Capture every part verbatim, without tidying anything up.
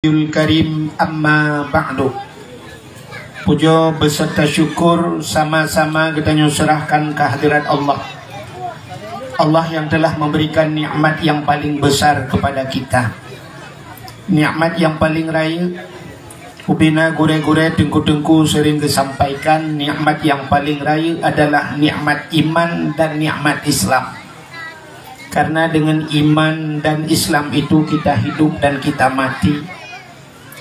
Yul Karim, amma ba'du. Puja beserta syukur sama-sama geutanyoe serahkan ke hadirat Allah. Allah yang telah memberikan nikmat yang paling besar kepada kita. Nikmat yang paling rayeuk, ubena gurée-gurée, teungku-teungku sering geusampaikan, nikmat yang paling rayeuk adalah nikmat iman dan nikmat Islam. Karena dengan iman dan Islam itu kita hidup dan kita mati.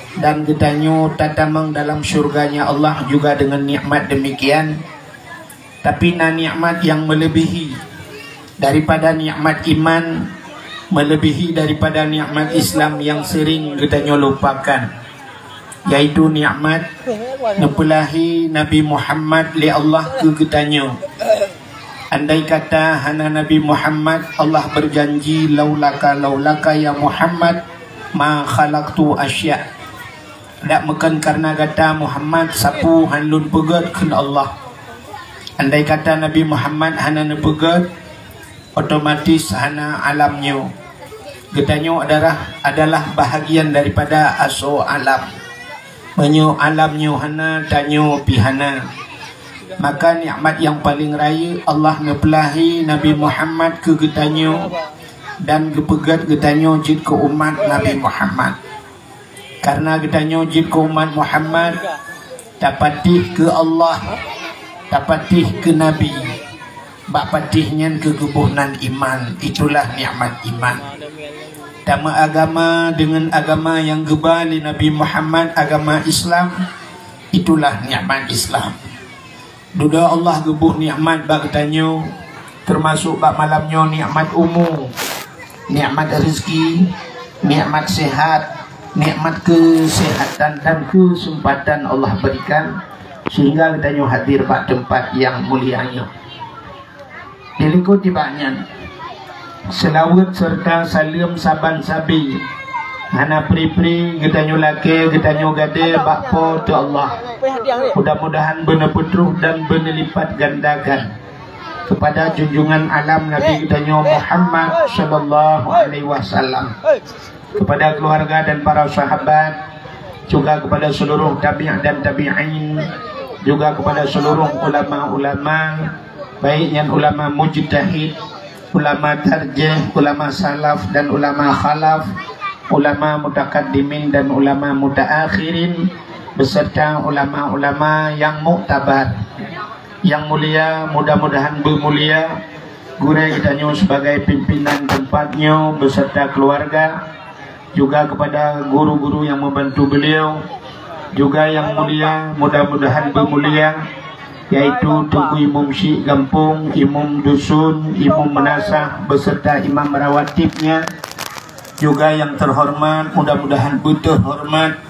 Dan geutanyoe tatamong dalam syurganya Allah juga dengan nikmat demikian. Tapi na nikmat yang melebihi daripada nikmat iman, melebihi daripada nikmat Islam yang sering geutanyoe lupakan, yaitu nikmat neupeulahi Nabi Muhammad lé Allah keu geutanyoe. Andai kata hana Nabi Muhammad, Allah berjanji, "Laulaka, laulaka ya Muhammad, ma khalaqtu asya." Dak meukeun karena gata Muhammad, sapeue han lôn peugét, kheun Allah. Andai kata Nabi Muhammad hana neupeugét, otomatis hana alam nyoe. Geutanyoe adalah, adalah bahagian daripada asoe alam. Meunyoe alam nyoe hana, tanyoe pih hana. Maka nikmat nyang paleng rayeuk, Allah neupeulahi Nabi Muhammad keu geutanyoe dan geupeugét geutanyoe jeuet keu umat Nabi Muhammad. Karena geutanyoe jeuet keu umat Muhammad, tapatéh keu Allah, tapatéh keu Nabi, bak patéh nyan keu geuboh nan iman, itulah nikmat iman. Tameuagama deungon agama nyang geuba lé Nabi Muhammad, agama Islam, itulah nikmat Islam. Dudoe Allah geuboh nikmat bak geutanyoe, teumasok bak malam nyoe nikmat umu, nikmat rezeki, nikmat sehat, nikmat keusehatan dan keuseumpatan Allah berikan, sehingga geutanyoe hadir bak teumpat nyang mulia nyoe. Dilikot nibak nyan, seulaweuet serta saleuem saban sabe hana pri-pri geutanyoe lakée, geutanyoe gadée bak Po teu Allah. Mudah-mudahan beuneupeutroh dan beuneulipatgandakan keupada junjungan alam Nabi geutanyoe Muhammad sallallahu alaihi wasallam, keupada keuluwarga dan para sahabat, juga keupada seuluruh tabi' dan tabi'in, juga keupada seuluruh ulama-ulama, baik nyan ulama mujtahid, ulama tarjih, ulama salaf dan ulama khalaf, ulama mutakaddimin dan ulama mutaakhirin, beserta ulama-ulama nyang muktabar. Nyang mulia, mudah-mudahan beumulia gurée geutanyoe sebagai pimpinan teumpat nyoe beserta keuluwarga, juga keupada guru-guru nyang meubantu beuliau, juga nyang mulia, mudah-mudahan beumulia, yaitu Teungku Imum Syik Gampông, Imum Dusun, Imum Meunasah beserta imam rawatibnya, juga nyang teuhoreumat, mudah-mudahan beuteuhoreumat,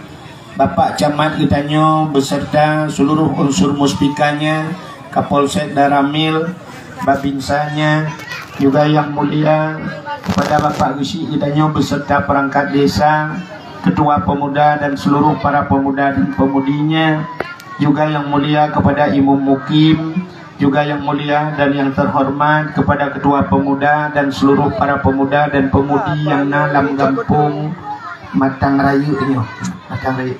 Bapak Camat geutanyoe beserta seuluruh unsur muspikanya, Kapolsek Danramil, Babinsanya, juga nyang mulia keupada Bapak Geuchik geutanyoe beserta peurangkat desa, ketua pemuda dan seuluruh para pemuda dan pemudinya, juga nyang mulia keupada Imum Mukim, juga nyang mulia dan nyang teuhoreumat keupada ketua pemuda dan seuluruh para pemuda dan pemudi nyang na lam gampông Matang Rayeuk nyoe. Matang Rayeuk.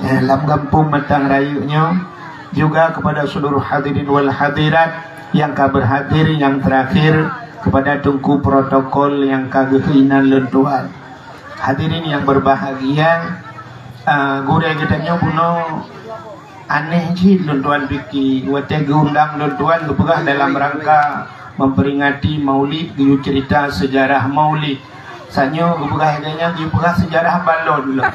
Eh, lam gampông Matang Rayeuk nyoe, juga keupada seuluruh hadirin wal hadirat nyang ka beurhadir, nyang teurakhir keupada teungku protokol nyang ka geuhina lôn tuan. Hadirin nyang beurbahagia, ah, gurée geutanyoe bunoe aneh cit lôn tuan pike, watée geuundang lôn tuan geupeugah dalam rangka memperingati Maulid, geuyue cerita sejarah Maulid. Saat nyoe geupeugah lagée nyan, geupeugah sejarah balon lom.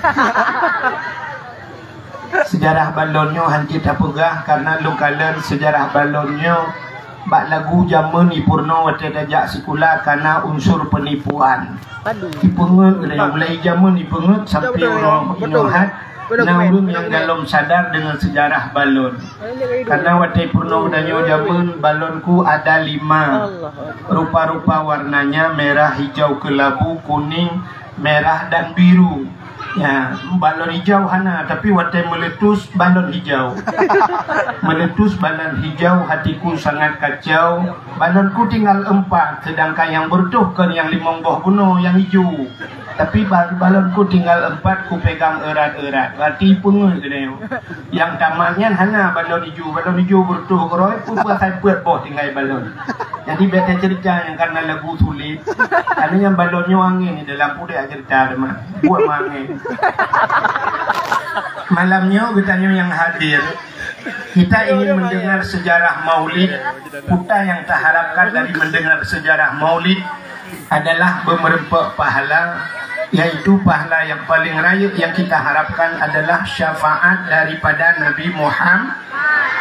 Sejarah balon nyoe han jeuet tapeugah, karena lôn kalon sejarah balon nyoe bak lagu jameun ipeurunoe watée tajak sikula kana unsur penipuan. Aduh. Ipeungeut, mulai jameun ipeungeut sampai uroe nyoe hat. Na ureuëng nyang galom sadar deungon sejarah balon. Karena watée peurunoe tanyoe jameun, balon ku ada lima. Rupa-rupa warnanya merah, hijau kelabu, kuning, merah dan biru. Ya, balon hijau hana, tapi watée meuletus balon hijau. Meuletus balon hijau, hatiku sangat kacau. Balon ku tinggal empat, sedangkan nyang beureutoh kon nyang limong boh bunoe nyang ijo. Tapi ba-, balon ku tinggal empat, ku pegang erat-erat. Berarti peungeuet geutanyoe. Nyang tamat nyan hana balon ijo, balon ijo beureutoh keudroe, peue asai peuet boh tinggai balon. Jadi bèk taceurita nyang karena lagu sulet. Karena nyang balon nyoe angén di dalam, peue taceurita teuma. Buet meuangén. Malam nyoe geutanyoe nyang hadir, kita ingin mendengar sejarah Maulid. Peue nyang taharapkan dari mendengar sejarah Maulid adalah beumeureumpok pahala, yaitu pahala yang paling rayeuk yang kita harapkan adalah syafaat daripada Nabi Muham-,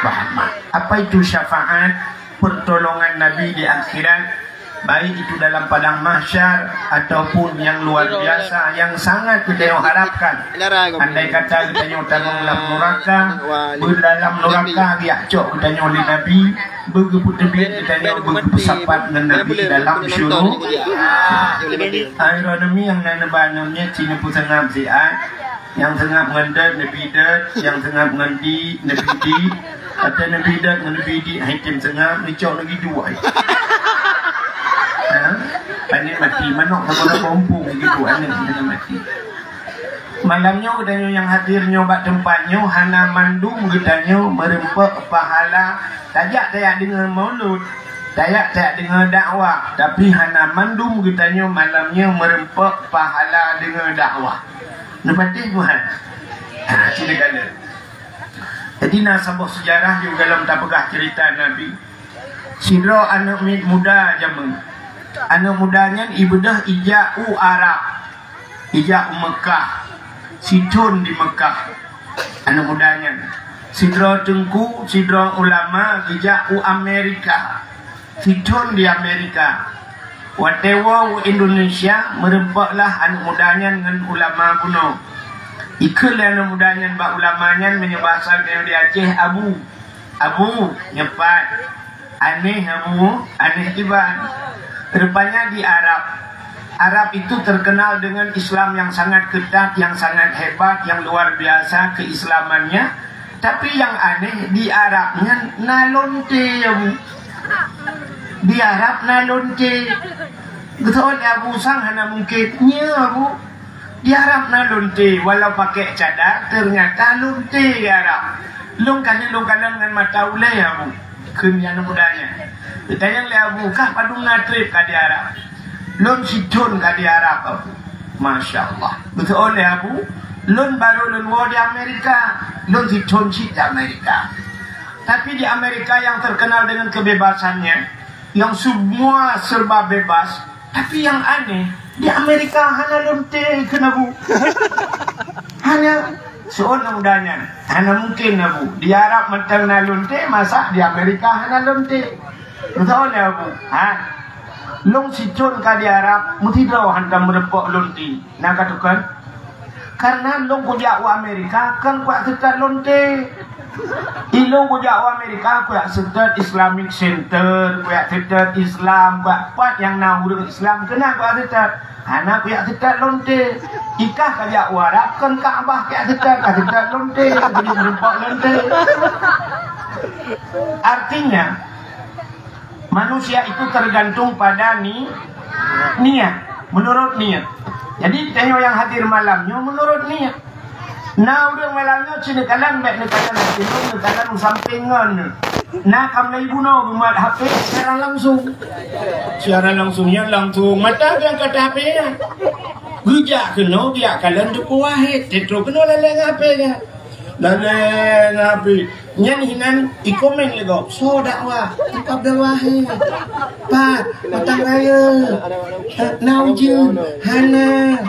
Muhammad. Apa itu syafaat? Pertolongan Nabi di akhirat, baik itu dalam padang mahsyar ataupun yang luar biasa yang sangat geutanyoe harapkan. Andai kata geutanyoe tamong lam nuraka, beudalam nuraka geujak cok geutanyoe lé Nabi, beugeupeuteubit geutanyoe beugeupeusapat ngon Nabi dalam syuru-, Akhirnya yang na neuba aneuk nyan cit neupeuseungab siat, nyang seungab ngon dot neubi dot, nyang seungab ngon di neubi di, atau neubi dot ngon neubi di, hai tem seungab neucok neubi duai. Ha? Pané mati manok sama-sama kompong gitu, aneuk pané mati. Malam nyoe geutanyoe nyang hadir nyoe bak teumpat nyoe hana mandum geutanyoe meureumpok pahala tajak-tajak deungoe maulud, tajak-tajak deungoe dakwah, tapi hana mandum geutanyoe malam nyoe meureumpok pahala deungoe dakwah. Neupatéh buhan? Ha, sila gala. Jadi na saboh seujarah yue golom tapeugah ceurita Nabi. Sidroe aneuk miet muda jameun. Aneuk muda nyan ibeudôh ijak u Arab, ijak u Meukah, sithon di Meukah. Aneuk muda nyan, sidroe teungku, sidroe ulama geujak u Amerika, sithon di Amerika. Watée woe u Indonesia, meureumpoklah aneuk muda nyan ngon ulama bunoe. Ikheun lé aneuk muda nyan bak ulama nyan, meunyoe basa geutanyoe di Aceh, Abu. Abu, nyoe pat. Aneh, Abu, aneh kiban. Rupanya di Arab. Arab itu terkenal dengan Islam yang sangat ketat, yang sangat hebat, yang luar biasa keislamannya. Tapi yang aneh, di Arab nyan na lonte, Abu. Di Arab na lonte. Geuteuôt lé Abu sang hana mungken. Nyo, Abu. Di Arab na lonte, walau pakai cadar, ternyata lonte di Arab. Lôn ka lheueh lôn kalon ngon mata ulée, Abu. Kheun aneuk muda nyan. Geutanyong lé Abu, "Kah padum na treb ka di Arab?" "Lôn sithon ka di Arab, Abu." "Masya Allah." Geuteuôt lé Abu, "Lôn barô lôn woe di Amerika. Lôn sithon cit di Amerika." Tapi di Amerika yang terkenal dengan kebebasannya, yang semua serba bebas, tapi yang aneh, di Amerika hana lonte kheun Abu. Hana, seuôt aneuk muda nyan. Hana mungken, Abu. Di Arab mantong na lonte, masa di Amerika hana lonte? Geutanyong lé Abu, "Ha? Lôn sithon ka di Arab, meusidroe hantom meureumpok lonte. Na ka tukon?" "Karena lôn kujak u Amerika kon kujak seutôt lonte. Ilôn kujak u Amerika kujak seutôt Islamic Center, kujak seutôt Islam, kujak pat nyang na ureuëng Islam keunan kujak seutôt. Hana kujak seutôt lonte. Ikah kajak u Arab kon Ka'bah kujak seutôt, ka seutôt lonte, jadi meureumpok lonte." Artinya, manusia itu tergantung pada ni-, niat, menurut niat. Jadi, tanyoe nyang hadir malam nyoe menurut niat. Na ureuëng malam nyoe cit neukalon, bèk neukalon hati lôn, neukalon u sampéng ngon. Na ka mulai bunoe geumat H P siaran langsung. Siaran langsung nyan langsung mata geuangkat H P nyan. Geujak keunoe, geujak kalon Teungku Wahid, trok keunoe lalée ngon H P nyan. Lalée ngon H P. Nyan hinan ikomen lé gob, "Soe dakwah? Teungku Abdul Wahid. Pat, mantong rayeuk. Na ujeuen? Hana.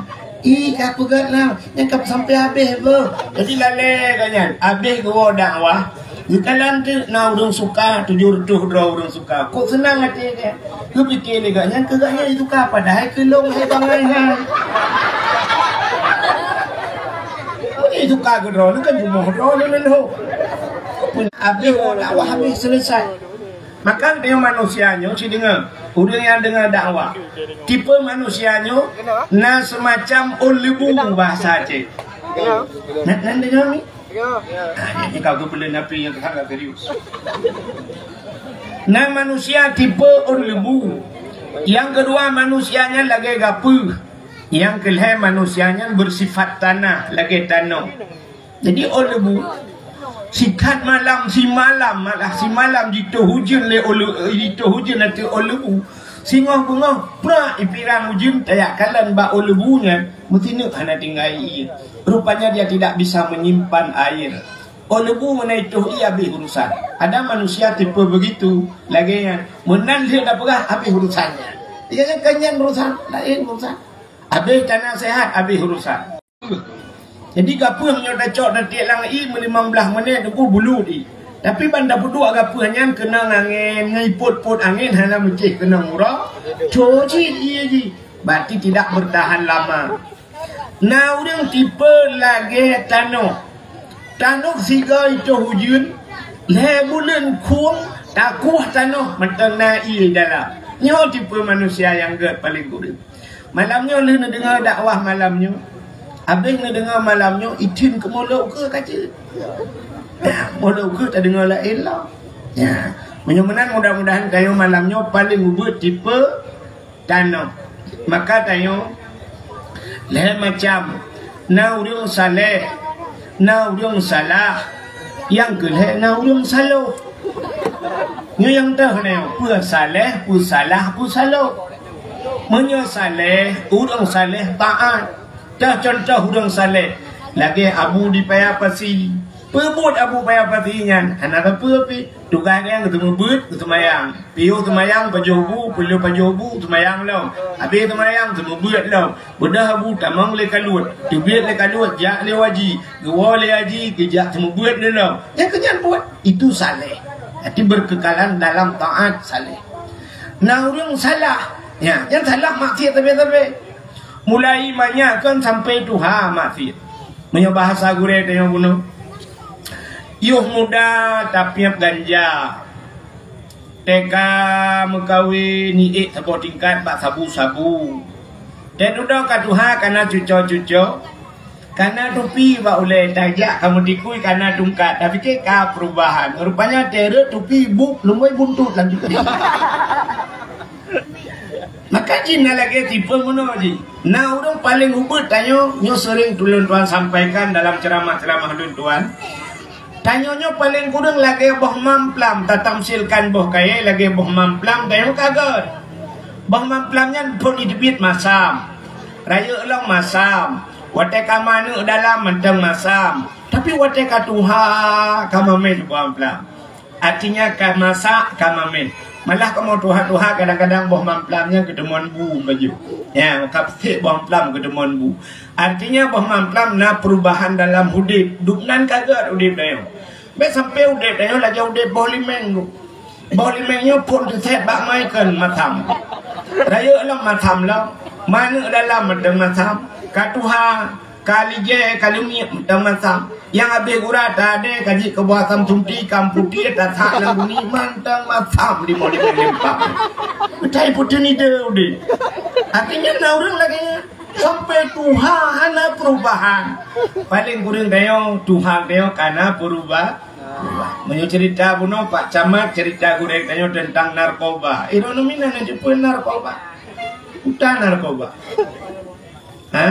Ih, ka peugöt na. Nyan ka sampai habéh beuh." Jadi lalée gobnyan, habéh geuwoe dakwah. Geukalon teuk na ureuëng suka, tujoh reutôh droe ureuëng suka. Kok seunang até geuh. Geupike lé gobnyan keu gobnyan jituka, padahai keu lôn hai bangai hai. Jituka keu droeneuh kan jumoh droeneuh lôn ho. Habéh dakwah habéh selesai. Maka nyoe manusia nyoe si deungoe, ureuëng nyang deungoe dakwah. Tipe manusia nyoe na semacam ôn leubu bahasa Aceh. Nan, nan deungoe mi? Ah, jadi kau tu bela napi yang sangat serius. Na manusia tipe ôn leubu. Yang kedua, manusia nyan lagée gapeue. Nyang keulhèe, manusia nyan beusifat tanah lagèe tanoh. Jadi, ôn leubu, sikat malam simalam, malah simalam jitoh ujeuen lé ôn leu-, jitoh ujeuen ateueh ôn leubu. Singoh beungoh, prak, ipirang ujeuen tajak kalon bak ôn leubu nyan, meusineuk hana tinggai ié. Rupanya dia tidak bisa menyimpan air. Ôn leubu meunan itoh ié habéh urusan. Ada manusia tipe begitu, lagèe nyan. Meunan lheueh na peugah habéh urusan nyan. Iya kan nyan urusan, laén urusan. Habéh tanah sehat, habéh urusan. Jadi gapeuh meunyoe tacok tatiek lam ié meulimong blaih menit teungku bulut ié. Tapi ban tapeuduek gapeuh nyan keunong angén, ngon ipot-pot angén hana meucéh keunong uroe, co cit ié jih. Berarti tidak bertahan lama. Na ureueng tipe lagèe tanoh. Tanoh sigoe itoh ujeuen, lhèe buleuen khueng takueh tanoh mantong na ié dalam. Nyoe tipe manusia nyang gèt paleng kureueng. Malam nyoe lheueh neudeungoe dakwah malam nyoe. Habéh neudeungoe malam nyoe, itheun keu mulod ukeue ka jeuet. Mulod ukeue tadeungoe laén lom. Ya. Meunyoe meunan, mudah-mudahan tanyoe malam nyoe paleng ubeuet tipe tanoh. Maka tanyoe lhèe macam, na ureueng saleh, na ureueng salah, nyang keulhèe na ureueng saloh. Nyoe nyang teuh nyoe, peue saleh, peue salah, peue saloh. Meunyoe saleh, ureueng saleh taat. Teuh cuntoh ureueng saleh, lagèe Abu di Paya Pasi. Peubuet Abu Paya Pasi nyan hana sapeue pih. Tugaih geutanyoe geuteumeubeut, geuseumayang. Piôh seumayang, pajoh bu, peuleueh pajoh bu, seumayang lom. Habéh seumayang, teumeubeut lom. Beudôh bu tamong lé kaluet, teubiet lé kaluet, jak lé haji, geuwoe lé haji, geujak teumeubeut lé lom. Nyang keunyan buet, itu saleh. Jadi berkekalan dalam taat, saleh. Na ureueng salah, ya, nyang salah maksiat sabe-sabe. Mulai manyak kon sampai tuha maksiat. Meunyoe bahasa gurèe tanyoe bunoe, yoh muda tapiep ganja, teuka meukawen, iék saboh tingkat bak sabu-sabu. Teududoe ka tuha kana cuco-cuco, kana tupi bak ulèe, tajak ka meutikui kana tungkat, tapiké ka perubahan. Rupanya teuh rhot tupi, buet lumbôi buntut lam tupi. Maka jih na lagèe tipe meunoe jih. Na ureueng paleng ubeuet tanyoe, nyoe seuring tulôn tuan sampaikan dalam ceuramah-ceuramah lôn tuan. Tanyoe nyoe paleng kureueng lagèe boh mamplam, tatamsilkan boh kayèe lagèe boh mamplam tanyoe ka gèt. Boh mamplam nyan phôn jiteubiet masam, rayeuk lom masam, watèe ka maneuk dalam mantong masam. Tapi watèe ka tuha, ka mamèh boh mamplam. Artinya ka masak, ka mamèh. Malah kamoe tuha-tuha kadang-kadang boh mamplam nyan geuteumon bu baju. Ya, ka peusék boh mamplam geuteumon bu. Artinya boh mamplam na perubahan dalam udép. Dubnan ka gèt udép tanyoe. Bèk sampai udép tanyoe lagèe udép boh limeng tu. Boh limeng nyoe phôn teusét bak mai kon masam. Rayeuk lom masam lom. Maneuk dalam mantong masam. Ka tuha. Ka lijèe, ka leumiek mantong masam. Nyang habéh gura tadèe ka jeuet keu boh asam sunti, ka meuputéh, tasak lam bumi mantong masam di molék lempang. Beutai puteuh nide udép. Artinya na ureueng lagèe nyan. Sampai tuha hana perubahan. Paleng kureueng tanyoe, tuha tanyoe ka na peruba-, perubahan. Meunyoe cerita bunoe Pak Camat, cerita gurèe tanyoe teuntang narkoba. Iroh nyoe meunan na jeuet peue narkoba. Uta narkoba. Ha?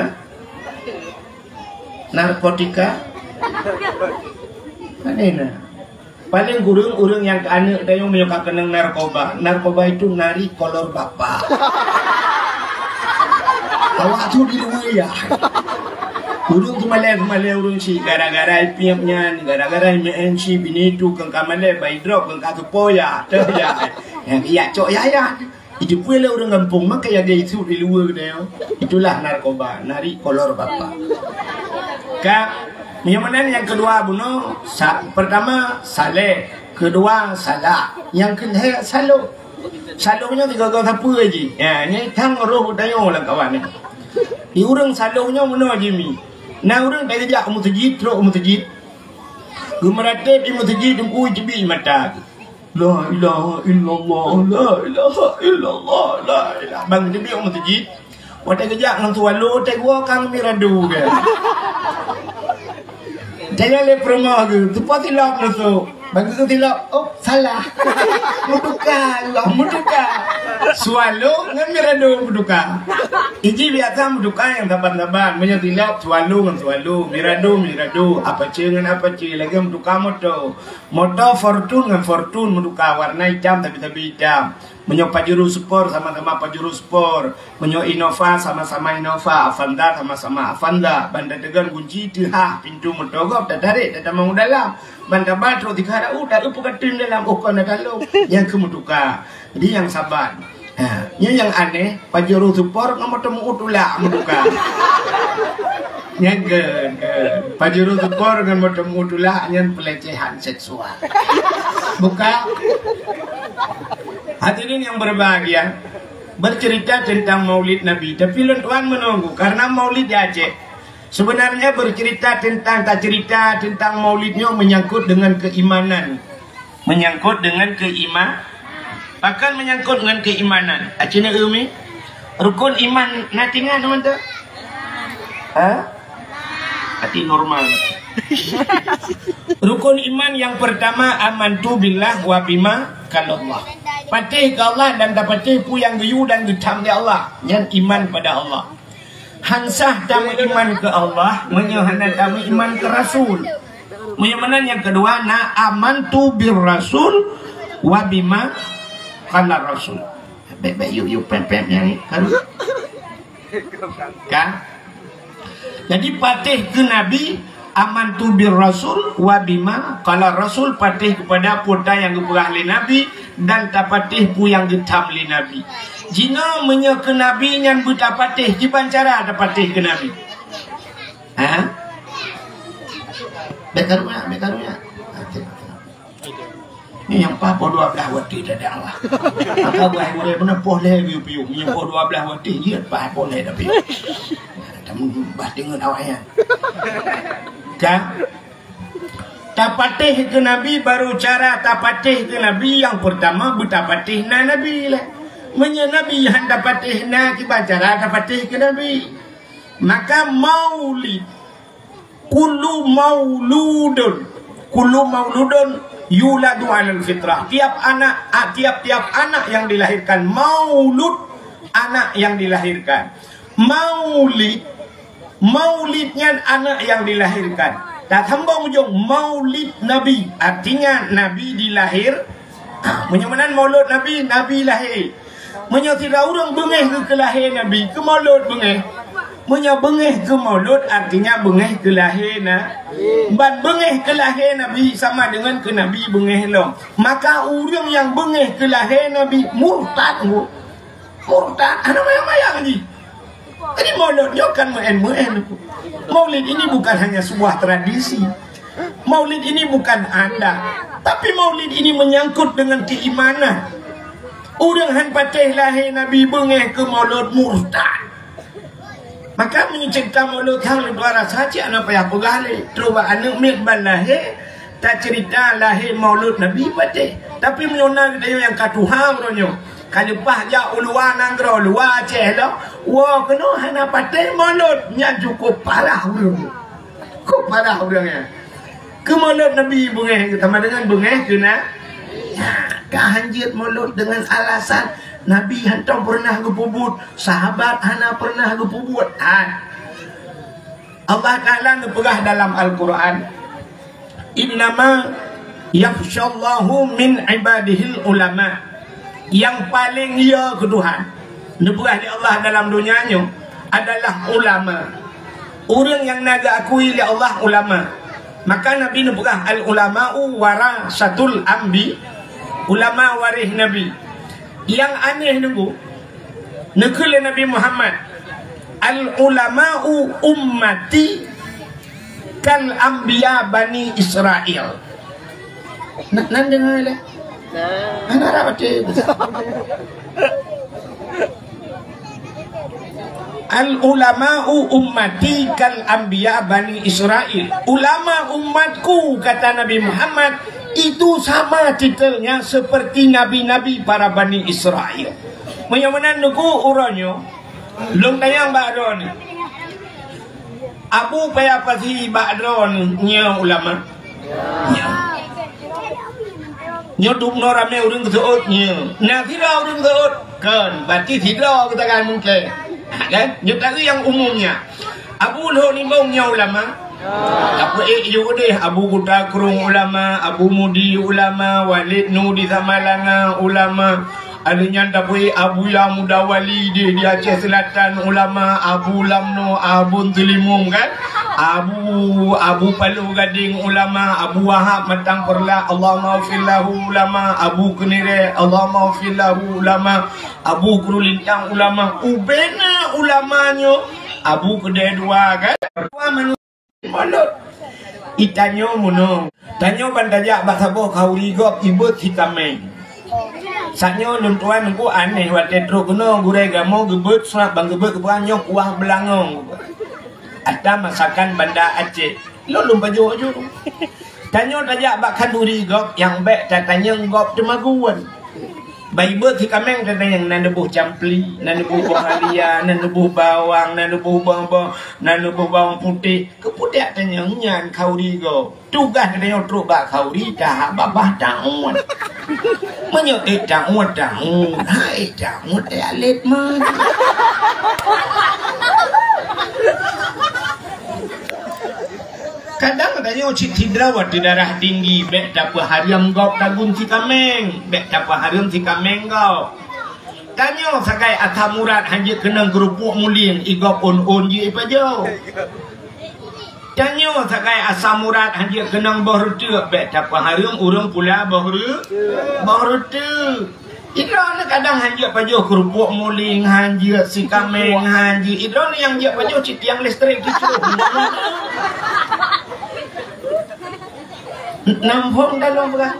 Narkotika? Aneh na. Paleng kureueng ureueng nyang keu aneuk tanyoe meunyoe ka keunong narkoba. Narkoba itu nari kolor bapa. Awak tu di luwa ya. Ureueng teumalèe-teumalèe ureueng syiek gara-gara ipiep nyan, gara-gara i M N C bini tu keu ka malèe bai drop keu ka teupo ya. Teuh ya. Nyang iya cok yaya. Itu pun lah ureueng gampông, maka ya dia itu di luwa geutanyoe. Itulah narkoba, nari kolor bapa. Ka, nyang mana nyang kedua bunoe, sa-, pertama saleh, kedua salah, nyang keulhèe saloh. Saloh nyoe tiga-tiga sapeue jih. Ya, nyan thang roh geutanyoe lam kawan ni. Di ureueng saloh nyoe bunoe jih mi. Na ureueng dak geujak u meuseujid, trok u meuseujid. Geumeuratéb di meuseujid, teungku teubiet mata. La ilaha illallah, la ilaha illallah, la ilaha. Bang teubiet u meuseujid. Watèe geujak ngon swallow, watèe geuwoe ka ngon mirado ke. Tanya lé peurumoh geuh, teupat silap neusok. Bagi tu tilok, oh, salah. Meutuka juga, meutuka. Swallow ngon Mirado meutuka. Iji biasa meutuka nyang saban-saban. Meunyoe tilok, Swallow ngon Swallow, Mirado, Mirado, Apache ngon Apache, lagèe meutuka moto. Moto Fortuner ngon Fortuner meutuka, warna itam tapi-tapi itam. Meunyoe Pajero Sport sama-sama Pajero Sport. Meunyoe Innova sama-sama Innova, Avanza sama-sama Avanza. Ban tateugon gunci, teuhah pintoe moto gob, tatarek, tatamong u dalam. Ban taba trok tiga rau, taeu peukateun dalam, oh, kon na talong. Nyang keu meutuka. Jadi nyang saban. Ha, nyan nyang aneh, Pajero Sport ngon moto meu tulak meutuka. Nyan ke, ke. Pajero Sport ngon moto meu tulak nyan pelecehan seksual. Buka. Hadirin yang berbahagia, bercerita tentang Maulid Nabi, tapi lôn tuan menunggu karena Maulid di Aceh. Sebenarnya bercerita tentang, tacerita tentang Maulid nyoe menyangkut dengan keimanan. Menyangkut dengan keima-, bahkan menyangkut dengan keimanan. Aceh na umi, rukun iman na tingan teman tu? Ha? Hati normal. Rukun iman yang pertama, amantu billah wa bima qalallah. Patéh keu Allah dan tapatéh peue nyang geuyue dan geutham lé Allah. Nyan iman pada Allah. Han sah tameuiman keu Allah meunyoe hana tameuiman keu Rasul. Meunyoe meunan nyang keudua na amantu bir Rasul wa bima qala Rasul. Bèk-bèk yuk-yuk pèm-pèm nyang ni. Kan? Kan? Jadi patéh keu Nabi, amantu bir Rasul wa bima qala Rasul, patéh kepada peue nyang geupeugah lé Nabi dan tapatéh peue nyang geutham lé Nabi. Jinoe meunyoe keu Nabi nyan beutapatéh, kiban cara tapatéh keu Nabi. Ha? Bèk karu nyan, bèk karu nyan. Ha, tengok, tengok. Ni nyang paih poh dua blah watèe dah dakwah. Maka buah gurèe beuna poh lhèe piôh-piôh. Nyang poh dua blah watèe jeuet paih poh lhèe dah piôh. Nah, tam-, bah deungon awak nyan. Ka? Tapatéh keu Nabi, baru cara tapatéh keu Nabi nyang peurtama beutapatéh na Nabi lé. Meunyoe Nabi han tapatéh na, kiban cara tapatéh keu Nabi. Maka maulid Kullu mauludun, kullu mauludun yuladu 'alal fitrah. Tiap anak, a, tiap-tiap anak yang dilahirkan, maulud, anak yang dilahirkan. Maulid, maulid nyan anak yang dilahirkan. Tasambong ujong maulid Nabi, artinya Nabi dilahir. Ha, meunyoe meunan maulud Nabi, Nabi lahé. Meunyoe sidroe ureueng beungéh keu keulahé Nabi, keu maulud beungéh. Meunyoe beungéh keu maulud, artinya beungéh keu lahé na-, ban beungéh keu lahé Nabi sama deungon keu Nabi beungéh lom. Maka ureueng nyang beungéh keu lahé Nabi murtad, murtad, hana mayang-mayang jih. Jadi maulud nyoe kan meu'en-meu'en. Maulid ini bukan hanya sebuah tradisi. Maulid ini bukan adat. Tapi maulid ini menyangkut dengan keimanan. Ureueng han patéh lahé Nabi beungéh keu maulud murtad. Maka meunyoe ceurita maulud han leuba rasa cit hana payah peugah lé. Trok bak aneuk miet ban lahé, taceurita lahé maulud Nabi patéh. Tapi meunyoe na geutanyoe nyang ka tuha uroe nyoe, ka leupah jak u luwa nanggroe, luwa Aceh lom, woe keunoe hana patéh maulud, nyan cukôp parah ureueng. Cukôp parah ureueng nyan. Keu maulud Nabi beungéh, sama dengan beungéh keu na-, ya, ka han jeuet maulud dengan alasan Nabi hantom peureunah geupeubuet, sahabat hana peureunah geupeubuet. Han. Allah Ta'ala neupeugah dalam Al-Quran, "Innama yakhsyallaha min ibadihil ulama." Nyang paleng yo keu Tuhan, neupeugah lé Allah dalam donya nyoe adalah ulama. Ureueng nyang na geuakui lé Allah ulama. Maka Nabi neupeugah, "Al-ulama'u warasatul anbi." Ulama waréh Nabi. Nyang aneh nunggu, neukheun lé Nabi Muhammad, "Al-ulama'u ummati kal anbiya Bani Israil." Na-, nan deungoe lé? Hana rab até. "Al-ulama'u ummati kal anbiya Bani Israil." Ulama umatku, kata Nabi Muhammad, itu sama titelnya seperti nabi-nabi para Bani Israil. Meunyoe meunan nunggu uroe nyoe, lôn tanyong bak droeneuh. Abu payah pasi bak droeneuh nyoe ulama? Nyoe. Nyoe dum noe ramé ureuëng geuseuôt nyoe. Na sidroe ureuëng seuôt? Kon, berarti sidroe geutangan mungken. Ha, kan? Nyoe tadi nyang umum nyan. Abu Lhok Nibong nyoe ulama. Tapi ék yue deh, Abu Kuta Krueng ulama, Abu Mudi ulama, Walid Nu di Samalanga ulama. Ada nyan tapi Abu Yang Muda Wali di, di Aceh Selatan ulama, Abu Lamno, Abu Selimum kan? Abu, Abu Palu Gading ulama, Abu Wahab Matang Perla, Allahumma ghfir lahu ulama, Abu Kenire, Allahumma ghfir lahu ulama, Abu Kru Lintang ulama, ubena ulama nyo, Abu Kedai Dua kan? Dua manusia Molot. Itanyoe meunong. Tanyoe ban tajak bak saboh khauri gob ibeuet si kaméng. Saat nyoe lôn tuan nunggu aneh watée trok keunoe gurée gamoe geubeuet surat ban geubeuet keupeue nyoe kuah beulangong. Ata masakan Banda Aceh. Lôn lôn pajoh-pajoh. Tanyoe tajak bak khanduri gob nyang bék tatanyong gob teumagun. Ban ibeuet si kaméng tatanyong na neuboh campli, na neuboh boh halia, na neuboh bawang, na neuboh boh-boh, na neuboh bawang putéh. Keupeue dak tanyong nyan khauri gob? Tugaih geutanyoe trok bak khauri tahap babah taun. Meunyoe ék taun, taun. Hai taun, ék alet man. Kadang geutanyoe cit sidroe watée darah tinggi bék tapeuhareuem gob tagun si kaméng, bék tapeuhareuem si kaméng gob. Tanyoe sagai asam urat hanjeuet keunong keurupuk muling, i gob ôn-ôn jih ipajoh. Tanyoe sagai asam urat hanjeuet keunong boh reuteuek, bék tapeuhareuem ureuëng pula boh reu-, boh reuteuek. Idroeneuh kadang hanjeuet pajoh keurupuk muling, hanjeuet si kaméng, hanjeuet. Idroeneuh nyang jeuet pajoh cit tiang listrik jicroh. Nampung dalam beurah.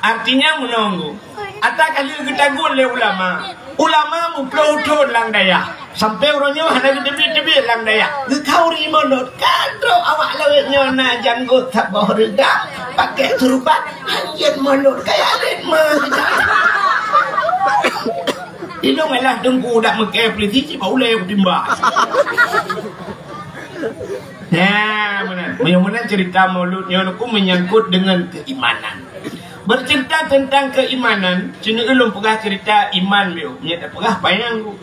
Artinya meununggu. Ata ka lheueh geutagun lé ulama. Ulama muplôh thon lam dayah. Sampai uroe nyoe hana geuteubiet-teubiet lam dayah. Geukhauri molot. Ka trok awak lawét nyoe na janggot saboh reugam. Pakai surban. Hanjeuet molot kaya lét meuh. Idong alah teungku dak meukée polisi cit bak ulée kutimba. Nah, meunan. Meunyoe meunan cerita Maulud nyoe ku menyangkut dengan keimanan. Bercerita tentang keimanan, sini ulôn peugah cerita iman biôh. Nyan peugah panyang ku.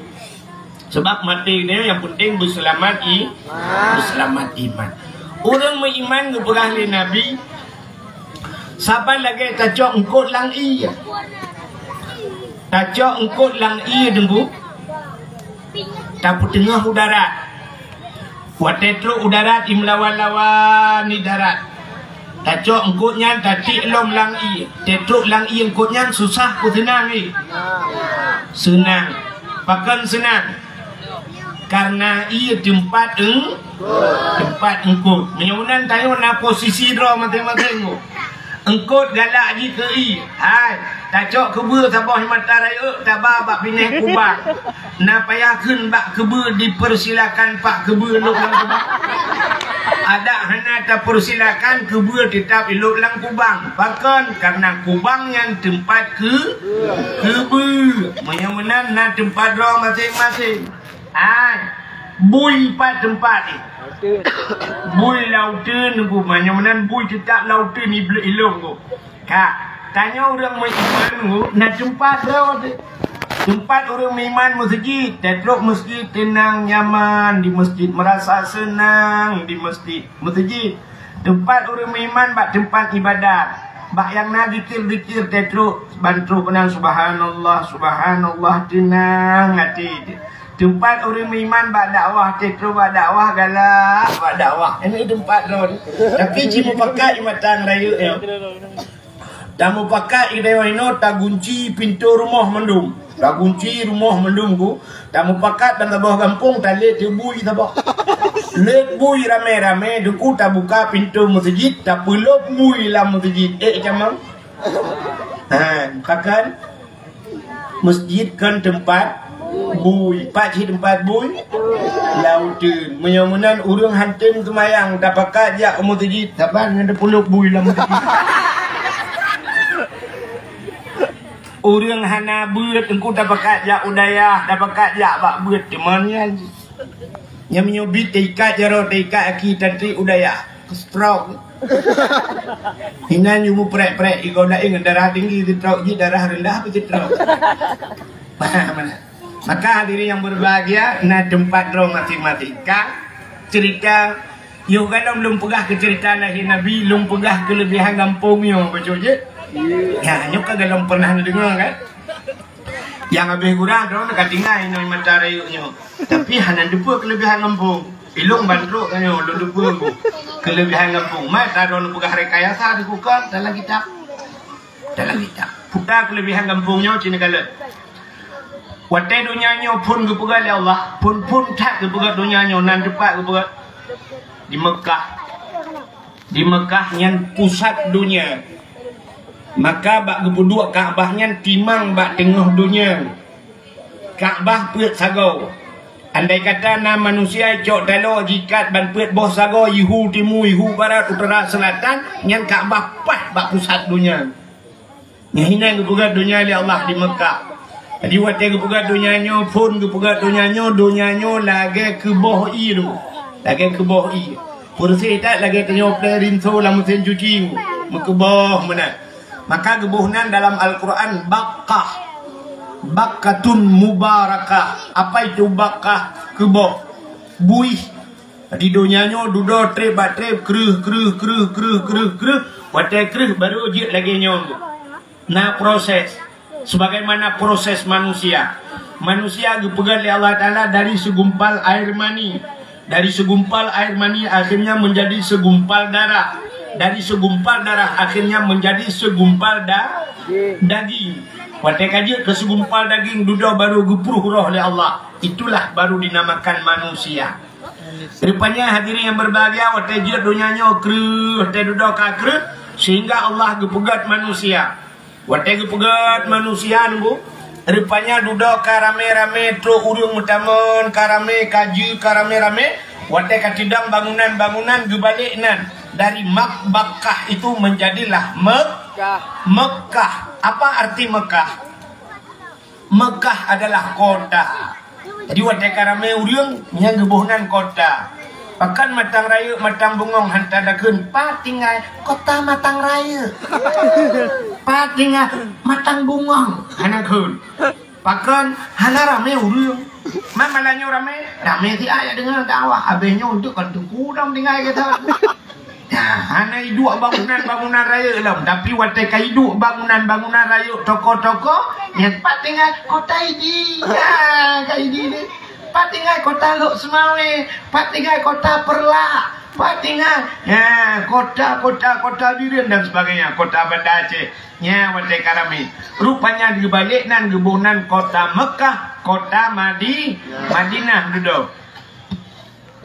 Sebab maté nyoe yang penting berseulamat i-, berseulamat iman. Ureuëng meuiman geupeugah lé Nabi, saban lagée tacok eungkot lam ié. Tacok eungkot lam ié deungoe, tapeuteungoh u darat. Watée trok u darat, imeulawan-lawan di darat. Tacok eungkot nyan tatiek lom lam ié. Tée trok lam ié eungkot nyan susah ku seunang ié? Seunang. Pakon seunang? Karena ié teumpat eung-, teumpat eungkot. Meunyoe meunan tanyoe na posisi droe maséng-maséng. Eungkot galak jih keu ié. Hai, tacok keubeue saboh mata rayeuk taba bak binéh kubang. Na payah kheun bak keubeue dipersilakan pak keubeue lôk lam kubang. Adak hana tapersilakan keubeue teutab ilôk lam kubang. Pakon? Karena kubang nyan teumpat keu-, keubeue. Meunyoe meunan na teumpat droe maséng-maséng. Hai, bui pat teumpat jih. Bui lam uteuen ku, meunyoe meunan bui teutab lam uteuen iblih ilong ku. Ka, tanyoe ureuëng meuiman ku, na teumpat droe teuh. Teumpat ureuëng meuiman meuseujid, teutrok meuseujid teunang nyaman di meuseujid, meurasa seunang di meuseujid, meuseujid. Teumpat ureuëng meuiman bak teumpat ibadat. Bak nyang na zikir-zikir teutrok, ban trok keunan subhanallah, subhanallah, teunang até. Teumpat ureuëng meuiman bak dakwah, teutrok bak dakwah galak, bak dakwah. Ini teumpat droe. Tapi jimupakat di mata rayeuk nyoe. Tamupakat di daerah inoe tagunci pintoe rumoh mandum. Tagunci rumoh mandum ku. Tamupakat dan saboh gampông talét bui saboh. Lét bui ramé-ramé deungoe tabuka pintoe meuseujid, tapeulop bui lam meuseujid. Ék jamang? Ha, pakon? Meuseujid kon teumpat bui. Pat cit teumpat bui? Lam uteuen. Meunyoe meunan ureuëng hantom seumayang tapakat jak u meuseujid, saban ngon tapeulop bui lam meuseujid. Ureuëng hana beuet teungku tapakat jak u dayah, tapakat jak bak beuet teuma nyan. Nyang meunyoe bit taikat jaroe, taikat aki tantri u dayah. Stroke. Inan yue muprek-prek, igoda ingat darah tinggi stroke, ji darah rendah apa stroke. Paham mana? Maka hadirin yang berbahagia, na tempat droe masing-masing. Ka cerita, yôh galom lôn peugah keu cerita lahé Nabi, lôn peugah keuleubihan gampông nyoe, beutôi jih? Ya, nyoe ka galom pernah neudeungoe kan? Nyang habéh gura droe ka tinggai ngon mata rayeuk nyoe. Tapi hana teupeu keuleubihan gampông. Ilong ban trok ka nyoe lôn teupeu. Keuleubihan gampông. Mata droe neupeugah rekayasa dikukan dalam kitab. Dalam kitab. Puta keuleubihan gampông nyoe cina kalon. Watée donya nyoe phon geupeugah lé Allah, phon-phon that geupeugah donya nyoe nan teumpat geupeugah di Meukah. Di Meukah nyan pusat donya. Maka bak geupeuduek Ka'bah nyan timang bak teungoh donya. Ka'bah peuet sagoe. Andai kata na manusia cok taloe jikat ban peuet boh sagoe, ihu timu, ihu barat, utara, seulatan, nyan Ka'bah paih bak pusat donya. Nyan hinan geupeugah donya lé Allah di Meukah. Jadi watée geupeugah donya nyoe, phon geupeugah donya nyoe, donya nyoe lagée keuboh ie tu. Lagée keuboh ie. Peureuseh that lagée tanyoe plé rinso lam meusén cuci. Meukeuboh meunan. Maka geuboh nan dalam Al-Quran Baqqah. Baqqatun mubarakah. Apa itu Baqqah? Keuboh. Buih. Di donya nyoe dudoe treb bak treb, kreueh, kreueh, kreueh, kreueh, kreueh, kreueh. Watée kreueh baru jeuet lagée nyoe. Na proses. Sebagaimana proses manusia. Manusia geupeugah lé Allah Taala dari segumpal air mani. Dari segumpal air mani akhirnya menjadi segumpal darah. Dari segumpal darah akhirnya menjadi segumpal da-, daging. Watée ka jeuet keu segumpal daging dudoe baru geupruh roh lé Allah. Itulah baru dinamakan manusia. Rupanya hadirin yang berbahagia, watée jeuet donya nyoe kreueh, watée dudoe ka kreueh, sehingga Allah geupeugét manusia. Watée geupeugét manusia nunggu, rupanya dudoe ka ramé-ramé trok ureuëng meutamong, ka ramé ka jeuet, ka ramé-ramé. Watée ka teudong bangunan-bangunan geubalek nan dari Mak-, Bakkah itu menjadilah Mek-, Mekah. Apa arti Mekah? Mekah adalah kota. Jadi watée ka ramé ureuëng, nyan geuboh nan kota. Pakon Matang Rayeuk, Matang Bungong hana takheun, pat tinggai kota Matang Rayeuk. Pat tinggai Matang Bungong hana kheun. Pakon hana ramé ureuëng. Man malam nyoe ramé, ramé siat nyang deungoe dakwah. Abéh nyoe untuk kon teungku dong tinggai gata. Nah, hana iduek bangunan-bangunan rayeuk lom, tapi watée ka iduek bangunan-bangunan rayeuk, toko-toko, nyan pat tinggai kota Idi. Ha, ka Idi ni. Pat tinggai kota Lhokseumawe, pat tinggai kota Peureulak, pat tinggai, ya, kota, kota, kota Bireuen dan sebagainya, kota Banda Aceh. Nya watée ka ramé. Rupanya geubalek nan geuboh nan kota Mekah, kota Madi-, Madinah dudoe.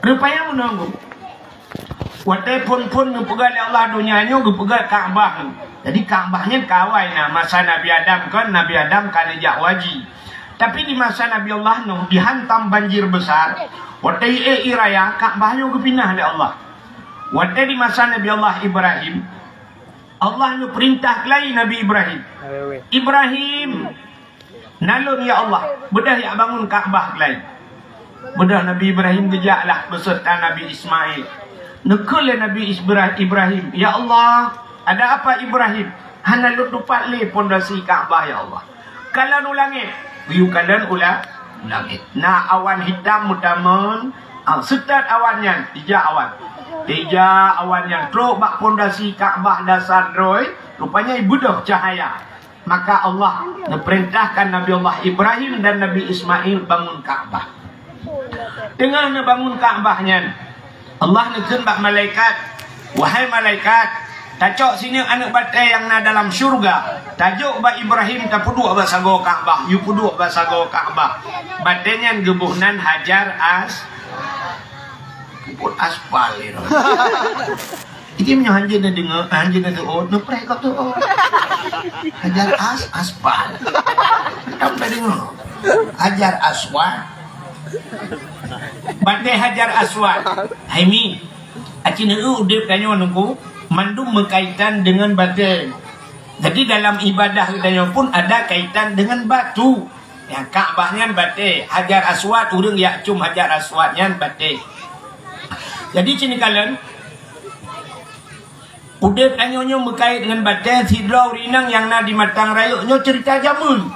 Rupanya meununggu. Watée phon-phon geupeugah lé Allah donya nyoe geupeugah Ka'bah. Jadi Ka'bah nyan ka awai na masa Nabi Adam kon, Nabi Adam ka neujak u haji. Tapi di masa Nabi Allah Nuh dihantam banjir besar, watée ék ie raya Ka'bah nyoe geupinah lé Allah. Watée di masa Nabi Allah Ibrahim, Allah neupeurintah keulai Nabi Ibrahim. Ibrahim, na lôn ya Allah, beudôh jak bangun Ka'bah keulai. Beudôh Nabi Ibrahim geujaklah beserta Nabi Ismail. Neukheun lé Nabi Isbra-, Ibrahim, "Ya Allah, ada apa Ibrahim? Hana lôn tupat lé pondasi Ka'bah ya Allah." Kalon u langét, geuyue kalon u la-, langét. Na awan hitam meutamong, ah, seutôt awan nyan, ijak awan. Ijak awan nyan trok bak pondasi Ka'bah dasar droe, rupanya ibeudôh cahaya. Maka Allah neupeurintahkan Nabi Allah Ibrahim dan Nabi Ismail bangun Ka'bah. Teungoh neubangun Ka'bah nyan, Allah neukheun bak malaikat, "Wahai malaikat, tacok sineuk aneuëk batée nyang na dalam syeuruga, tajok bak Ibrahim tapeuduek bak sagoe Ka'bah, yue peuduek bak sagoe Ka'bah." Batée nyan geuboh nan Hajar As-, peubuet aspal nyoe. Jadi meunyoe hanjeuet neudeungoe, hanjeuet neuteuôt, neupreh gob teuôt. Hajar As-, aspal. Tam ka deungoe. Hajar Aswad. Batée Hajar Aswad. Hai mi, aci neueu udeb tanyoe nunggu, mandum meukaitan deungon batée. Jadi dalam ibadah geutanyoe pun ada kaitan deungon batu. Nyang Ka'bah nyan batée, Hajar Aswad, ureuëng jak cum Hajar Aswad nyan batée. Jadi cini kalon, Udeb tanyoe nyoe meukait ngon batée. Sidroe ureuëng inong nyang na di Matang Rayeuk nyoe ceurita jameun.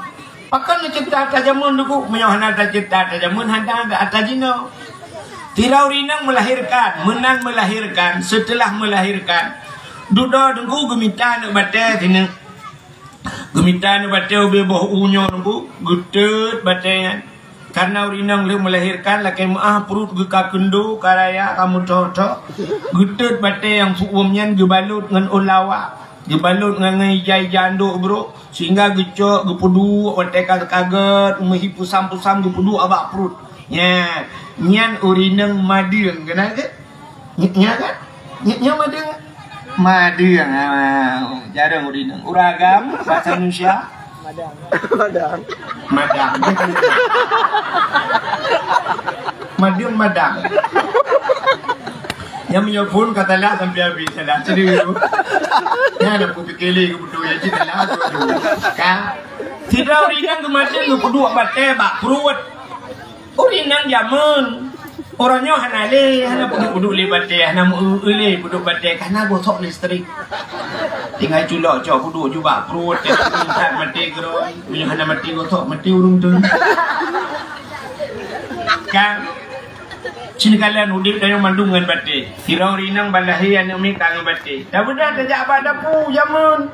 Pakon nyoe ceurita ata jameun, Teungku? Meunyoe hana taceurita ata jameun, hana ata jinoe. Sidroe ureuëng inong melahirkan, meunan melahirkan, seuteulah melahirkan, dudoe Teungku geumita aneuëk batée sineuk. Geumita aneuëk batée ubé boh u nyoe Teungku, geuteut batée nyan. Kareuna ureuëng inong lheueh melahirkan lakée meuáh, pruet geuh ka keundo, ka raya, ka meuthô-thô. Geuteut batée nyang seuuem nyan, geubalot ngon ôn lawa, geubalot ngon, ngon ija-ija andok brok, sehingga geucok, geupeuduek watée ka, ka gét, meuhi pusam-pusam, geupeuduek bak pruet. Nyan, nyan ureuëng inong madeueng, keunan keuh? Nyak, nyak kan? Nyak, nyak madeueng. Madeueng, ah, jarang ureuëng inong. Ureuëng agam, bahasa Indonesia? Madang. Madang. Madeueng madang. Nyang meunyoe phon ka salah sampai habis, salah. Serius. Nyan ada peupiké lé keu beutôi, ya, cit salah tu, tu. Ka? Sidroe ureuëng inong geumadeueng geupeuduek batée bak pruet. Ureuëng inong jameun. Uroe nyoe hana lé, hana peuduek-peuduek lé batée, hana meu-eu lé peuduek batée, ka na gosok listrik. Tinggai culok cok peuduek jubak pruet, tinggai maté keudroe. Meunyoe hana maté gosok, maté ureuëng tu. Kan? Sinoe kalon udeb tanyoe mandum ngon batée. Sidroe ureuëng inong ban lahé aneuëk miet ka ngon batée. Tabeudôh tajak bak dapu jameun.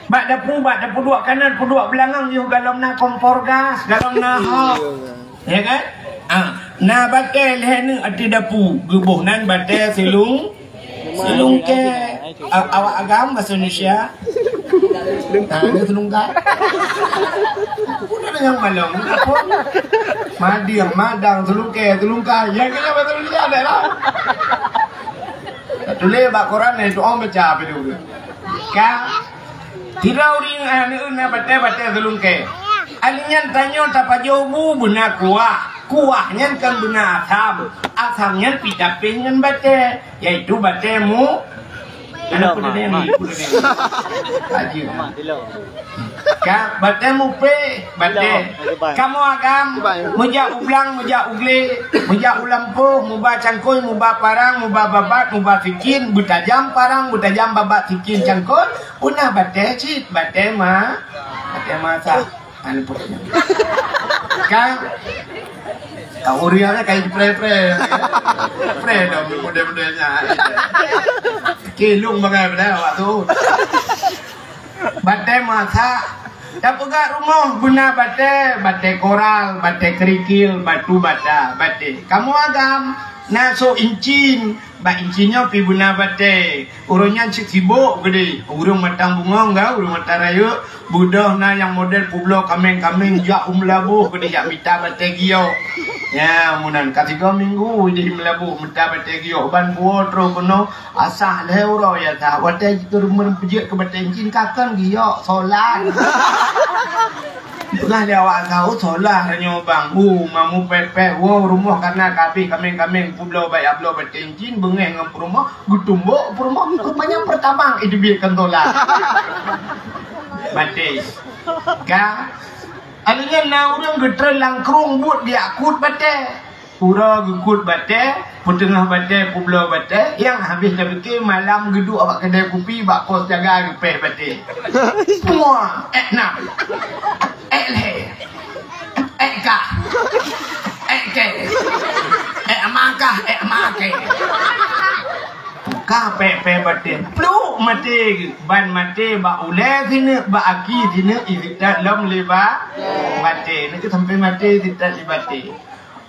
Bak dapu, bak dapu duek kanan, peuduek beulangong, yoh galom na kompor gas, galom na hok. Ya kan? Ah, na batée lhée neuk ateueh dapu, geuboh nan batée silung, silungkée. A-, awak agam bahasa Indonesia. Ah, ni silungkée. Udah dengan malam, apa? Madeueng, madang, silungkée, silungkée. Ya kan bahasa Indonesia ada lah. Tuléh bak koran ni, tu'oh baca apa tu. Ka? Sidroe ureuëng, ah, na batée-batée silungkée. Alèh nyan tanyoe tapajoh bu beuna kuah. Kuah nyan kan beuna asam. Asam nyan pih tapéh ngon batée, yaitu batée mu-, Dilo, anak ma, ma. Haji. Ka, batée mupéh, batée. Dilo, goodbye. Kamoe agam, goodbye. Meujak u blang, meujak u glé, meujak u lampôh, muba cangkôi, muba parang, muba babat, muba sikin, beutajam parang, beutajam babat, sikin, cangkôi, Peue na batée cit, batée ma-, batée masa. Anu pokoknya. Ka, ka ureueng kai pre-pre. Pre dong model-model nyan. Kilung bangai pada awak tu. Batée masa. Tapeugah rumoh beuna batée, batée koral, batée kerikil, batu bata, batée. Kamoe agam, na sôk incin, bak incin nyoe pih beuna batée. Ureueng nyan cit sibok keudeh. Ureueng Matang Bungong ka, ureueng Matang Rayeuk, beudôh na nyang model peubloe kaméng-kaméng jak u Meulaboh keudeh jak mita batée giok. Nya, meunan ka tiga minggu di Meulaboh mita batée giok. Ban puwoe troh keunoe, asah lhée uroe ya sah. Watée jiteurimong peujeuet keu batée incin, ka kon giok, solar. Peugah lé awak saho, solah nyoe bang. Uh, mamu pepeh, wow, rumoh kana kabeh kaméng-kaméng, peubloe bak ya bloe batée incin, beungéh ngon peurumoh, geutumbok peurumoh. Rupanya peutamang iteubiet kon solah. Batée. Ka. Alèh nyan na ureueng geutreun lam krueng buet geujak kut batée. Uroe geukut batée, peuteungoh batée, peubloe batée, nyang habéh tapike malam geuduek bak keudè kupi bak pos jaga geupéh batée. Pua, ék nam, ék lhée, ék kah, ék kée, ék makah, ék makée. Ka péh-péh batée, pluk maté geuh, ban maté bak ulée sineuk, bak aki sineuk, isitat lom lé ba-, batée. Nyan keuh sampoe maté isitat lé batée.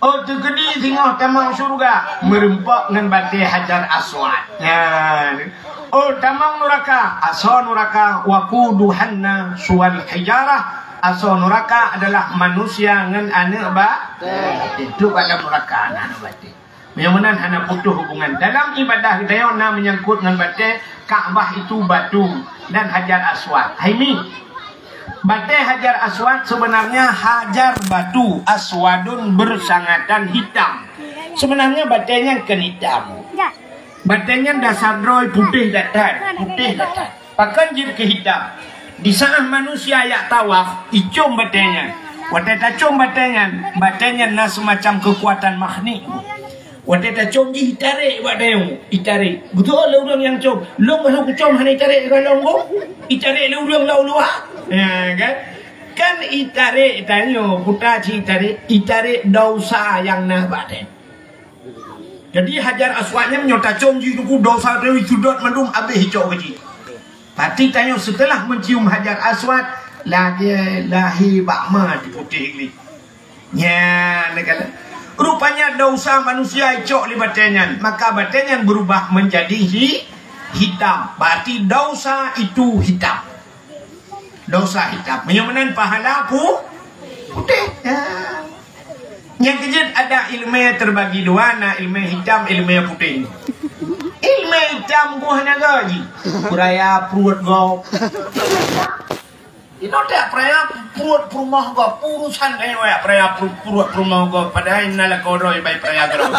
Oh, teukeudi singoh tamong syeuruga, meurumpok ngon batée Hajar Aswad. Nyan. Oh, tamong nuraka, asoe nuraka, waquduhan nas wal hijarah, asoe nuraka adalah manusia ngon aneuëk ba-, itu bak lam nuraka na aneuëk batée. Meunyoe meunan hana putôh hubungan. Dalam ibadah geutanyoe na meunyangkot ngon batée, Ka'bah itu batu, dan Hajar Aswad. Hai mi. Batée Hajar Aswad sebenarnya hajar batu aswadun bersangatan hitam. Sebenarnya batée nyan kon hitam. Batée nyan dasar droe putéh that-that, putéh that-that. Pakon jeuet keu hitam? Di saat manusia jak tawaf, icôm batée nyan. Watée tacôm batée nyan, batée nyan na seumacam keukuatan magnet. Watèe tacôm jih itarek bak tanyoe, itarek. Beutôi lé ureueng nyang com. Lôn ka lheueh kucôm hana itarek keu lôn, itarek lé ureueng lam luwa. Ha, kan? Kan itarek tanyoe, kuta cit itarek, itarek desya nyang na bak tanyoe. Jadi Hajar Aswad nyan meunyoe tacôm jih teungku desya tanyoe iseudot mandum abéh icok keu jih. Berarti tanyoe setelah mencium Hajar Aswad, lagèe lahé bak ma putéh gleh. Nyan, neukalon. Rupanya desya manusia icok lé batèe nyan, maka batèe nyan berubah menjadi hi-, hitam. Berarti desya itu hitam. Desya hitam. Meunyoe meunan pahala pu-, putéh. Ya. Nyang keujeuet ada ileumèe terbagi dua, na ileumèe hitam, ileumèe putéh. Ileumèe hitam boh naga jih. Peuraya pruet gob. Inoe tak peuraya pruet peurumoh gob, urusan eh wak peuraya pru-, pruet peurumoh gob, padahai na lakoe droe bai peuraya keudroe.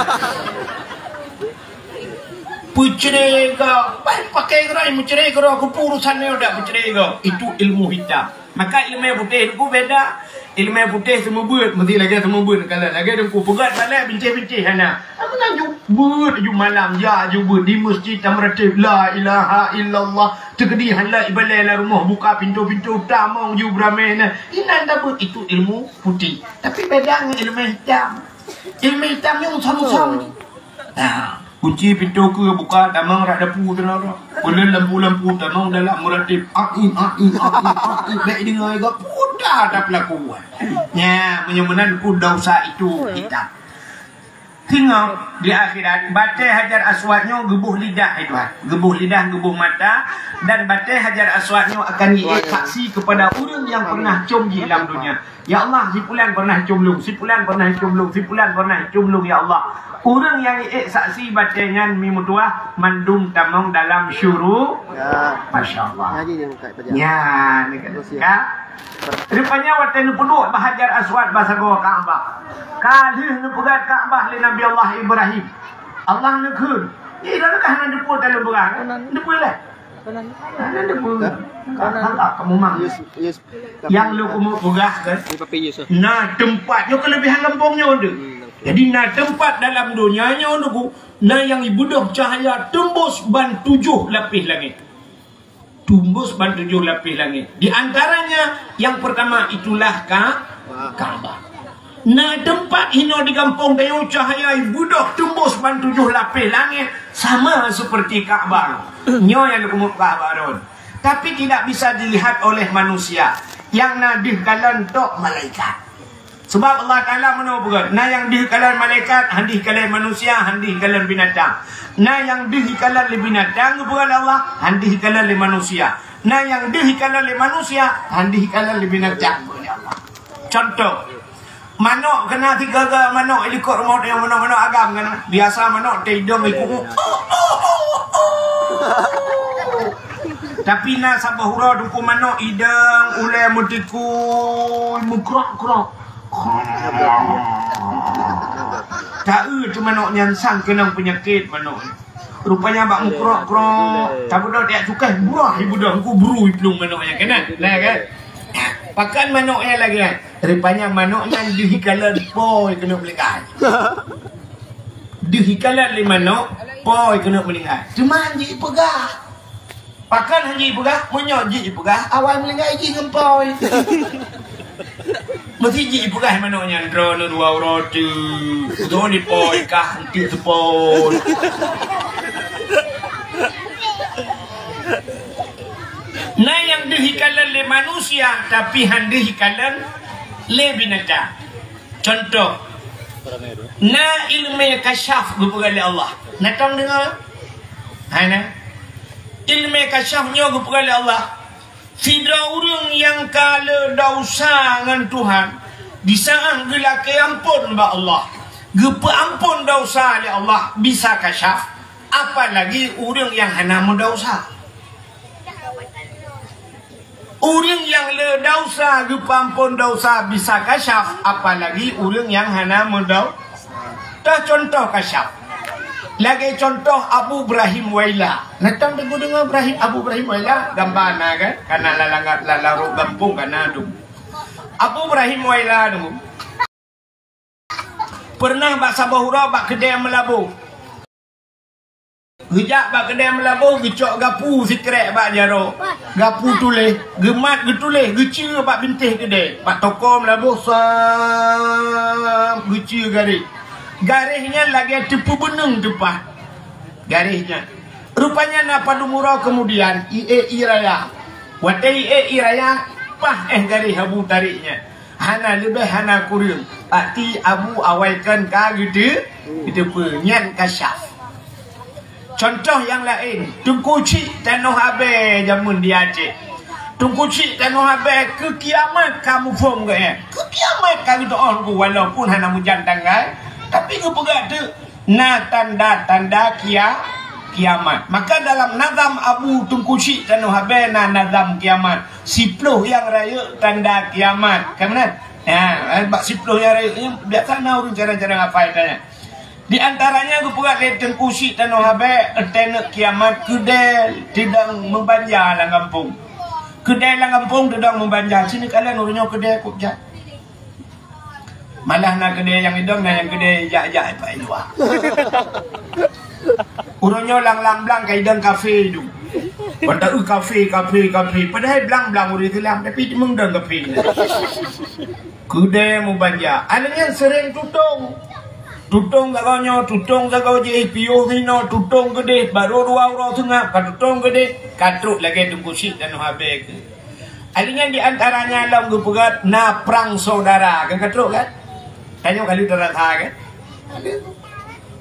Peucré gob, bai pakai keudroe meucré keudroe, keupeue urusan nyoe dak peucré gob. Itu ilmu hitam. Maka ileumèe putéh ku beda. Ileumèe putéh seumeubeuet, meusti lagèe seumeubeuet, kalau lagèe teungku peugöt balèe bintéh-bintéh hana. Meunan ju beuet ju malam, ya ju beuet di meuseujid tameuratib, la ilaha illallah. Teukeudi hana ibalèe lam rumoh, buka pintoe-pintoe, tamong ju beuramè na. Inan tabeuet itu ilmu putéh. Tapi beda ngon ileumèe hitam. Ileumèe hitam nyoe usam-usam. Nah, kunci pintoe keue buka, tamong rot dapu teunoe. Peuleueh lampu-lampu, tamong dalam meuratib. Ain, ain, ain, ain. Bèk deungö igob puta tapeulaku. Nya, meunyoe meunan ku desya itu hitam. Singoh di akhirat, batèe Hajar Aswad nyoe geuboh lidah, hai Tuhan. Geuboh lidah, geuboh mata, dan batèe Hajar Aswad nyoe akan jiék saksi kepada ureueng nyang pernah com jih lam dunia. Ya Allah, si pulan pernah com lôn, si pulan pernah com lôn, si pulan pernah com lôn, ya Allah. Ureueng nyang ék saksi batèe nyan mi meutuah mandum tamong dalam syuru-, Ya. Masya Allah. Ngaji dia buka pelajaran. Ya, ni kan. Terus, ya. Ka? Rupanya watèe neupeuduek bak Hajar Aswad bak sagoe Ka'bah. Ka lheueh neupeugöt Ka'bah lé Nabi Allah Ibrahim. Allah neukheun. Ih, dah deukah hana deupeu dalam beurang? Deupeu lah. Hana deupeu. Hana. Hana kamu mang. Yes, yes. Nyang lôn keumeung peugah kan, na teumpat nyoe keulebihan gampông nyoe tu. Jadi na teumpat dalam donya nyoe tu, na nyang ibeudôh cahya teumbôs ban tujoh lapéh langét. Teumbôs ban tujoh lapéh langét. Di antaranya yang pertama itulah Ka-, Ka'bah. Na teumpat hinoe di gampông tanyoe cahya ibeudôh teumbôs ban tujoh lapéh langét sama seperti Ka'bah. Nyoe nyang lôn keumeung peugah bak droen. Tapi tidak bisa dilihat oleh manusia. Nyang na deuh kalon tok malaikat. Sebab Allah Taala meunoe peugah, na nyang deuh kalon malaikat, han deuh kalon manusia, han deuh kalon binatang. Na nyang deuh kalon lé binatang, geupeugah lé Allah, han deuh kalon lé manusia. Na nyang deuh kalon lé manusia, han deuh kalon lé binatang, geupeugah lé Allah. Contoh, manok keunan sigaga manok i likot rumoh tanyoe, manok-manok agam keunan. Biasa manok teuidong ikuk. Tapi na saboh uroe teungku manok idong ulèe meutikui, meukrok-krok. Taeu teuh manok nyan sang keunong peunyakét manok. Rupanya bak meukrok-krok, tabeudôh tiep cukai, brah ibeudôh, ku bru iplueng manok nyan keunan. Nah kan? Pakan manok nyan lagèe nyan. Rupanya manok nyan deuh ikalon po keuneuk meuninggai. Deuh ikalon lé manok po keuneuk meuninggai. Teuma han jipeugah. Pakan han jipeugah, meunyoe jipeugah, awai meuninggai jih ngon po. Meusti jipeugah manok nyan droeneuh dua uroe teuk. Droeneuh po kah anti teupon. Na nyang deuh ikalon lé manusia, tapi han deuh ikalon lé binatang. Contoh, na ileumèe kasyaf geupeugah lé Allah. Na tom deungö? Hai na. Ileumèe kasyaf nyoe geupeugah lé Allah. Sidroe ureueng nyang ka le desya ngon Tuhan, di saát geulakèe ampôn bak Allah, geupeuampôn desya lé Allah bisa kasyaf, apalagi ureueng nyang hana meudesya. Ureueng nyang le desya geupeuampôn desya bisa kasyaf, apalagi ureueng nyang hana meudo-, teuh contoh kasyaf. Lagèe contoh Abu Ibrahim Waila. Na tom deungoe Ibrahim, Abu Ibrahim Waila, gamba na kan? Kana lam langat, lam larot gampông kana tu. Abu Ibrahim Waila tu. Peureunah bak saboh uroe bak keudè meulaboh. Geujak bak keudè meulaboh, geucok gapu sikrek bak jaroe. Gapu tuléh, geumat geutuléh, geuceue bak bintéh keudè. Bak toko meulaboh, sam, geuceue garéh. Garéh nyan lagèe teupeubeuneueng teupah. Garéh nyan. Rupanya na padum uroe keumudian, ié ie raya. Watèe ié ie raya, pah éh garéh Abu tarék nyan. Hana leubeh, hana kureueng. Pati Abu awai kon ka geuteu-, geuteupeue. Nyan kasyaf. Cuntoh nyang laén, Teungku Chik Tanoh Abèe jameun di Aceh. Teungku Chik Tanoh Abèe keu kiamat ka muphom geuh, eh. Keu kiamat ka geutu'oh geuh, walaupun hana meujan tanggai, tapi geupeugah teuk na tanda-tanda kia-, kiamat. Maka dalam nazam Abu Teungku Chik Tanoh Abèe na nazam kiamat. Siploh nyang rayeuk tanda kiamat. Kan meunan? Ha, eh, bak siploh nyang rayeuk nyan biasa na ureueng carang-carang hafai tanya. Di antaranya geupeugah lé Teungku Chik Tanoh Abèe, teungoh kiamat keudè teudong meubanja lam gampông. Keudè lam gampông teudong meubanja. Sinoe kalon uroe nyoe keudè kok jak. Malah na keudè nyang idong, na nyang keudè jak-jak i luwa. Uroe nyoe lam-lam blang ka idong kafe idong. Padahai kafe, kafe, kafe. Padahai blang-blang ureueng Islam, tapi cuma idong kafe. Keudè meubanja. Aneuk nyan sering tutong. Tutong sagoe nyoe, tutong sagoe jih, piôh sinoe, tutong keudeh, barô dua uroe seungab, ka tutong keudeh, ka trok lagèe Teungku Chik Tanoh Abèe keuh. Aneuk nyan di antaranya lom geupeugah na prang saudara, kan ka trok kan? Tanyoe ka lheueh teurasa kan?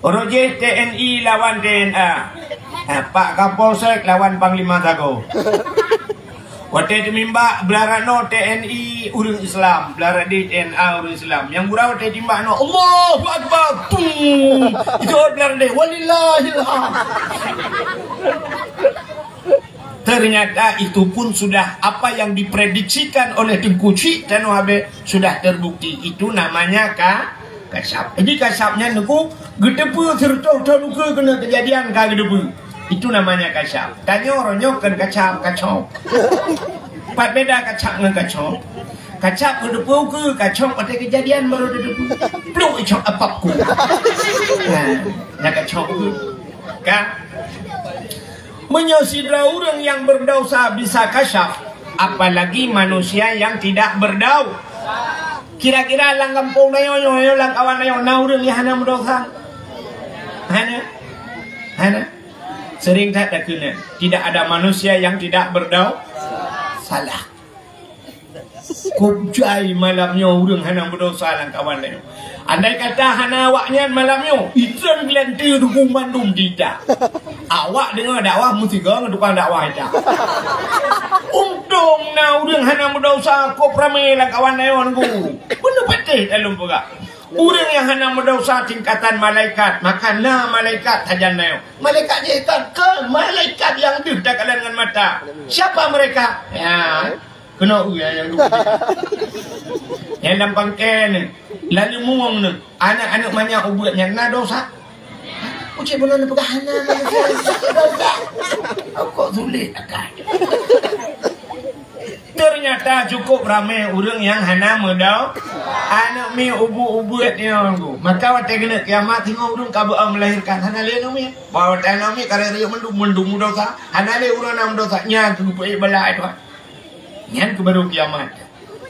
Uroe jih T N I lawan T N A. Ha, Pak Kapolsek lawan Panglima Sagoe. Watèe teumimbak, blah rot noe T N I ureueng Islam, blah rot deh T N A ureueng Islam. Nyang gurau watèe timbak noe, "Allahu Akbar!" Tum! Itu blah rot deh, "Walillahil hamd!" Ternyata itu pun sudah apa yang diprediksikan oleh Teungku Chik Tanoh Abèe sudah terbukti. Itu namanya ka-, kasyaf. Jadi kasyaf nyan Teungku geuteupeue sireutôh thôn ukeue keuneuk keujadian ka geuteupeue. Itu namanya kasyaf. Tanyoe uroe nyoe kon kasyaf, kacok. Pat beda kasyaf ngon kacok? Kasyaf geuteupeue ukeue, kacok watèe keujadian barô teuteupeue. Pluk icok apap ku. Nah, nah kacok ukeue. Kan? Meunyoe sidroe ureueng nyang berdosa bisa kasyaf, apalagi manusia yang tidak berdau-, kira-kira lam gampông tanyoe nyoe, lam kawan tanyoe, na ureueng nyang hana meudosa? Hana? Hana? Sering that takheun, tidak ada manusia yang tidak berdau-, salah. Kok jai malam nyoe ureueng hana meudosa lam kawan tanyoe. Andai kata hana awak nyan malam nyoe, itreun geulanteue duku mandum di ita. Awak deungoe dakwah meusigoe ngon tukang dakwah ita. Untông na ureueng hana meudosa kok ramé lam kawan tanyoe Teungku. Beuneupatéh lam peugah. Ureueng nyang hana meudosa tingkatan malaikat, maka na malaikat sajan tanyoe. Malaikat jih kan, kan malaikat nyang deuh takalon ngon mata. Siapa mereka? Ya. Keunoe ureueng nyang dua. Nyang lam pangkée nyoe, lam leumueng nyoe, aneuk-aneuk manyak ubeuet nyan na dosa? Ucit bunoe neupeugah hana dosa. Kok sulet akai. Ternyata cukup ramé ureueng nyang hana meudo-, aneuk miet ubeuet-ubeuet nyoe. Maka watée keuneuk kiamat, singoh ureueng ka beu-, melahirkan, hana lé aneuk miet. Watée aneuk miet ka rayeuk mandum, mandum meudosa, hana lé ureueng na meudosa. Nyan keuh geupeuék bala Tuhan. Nyan keuh baru kiamat.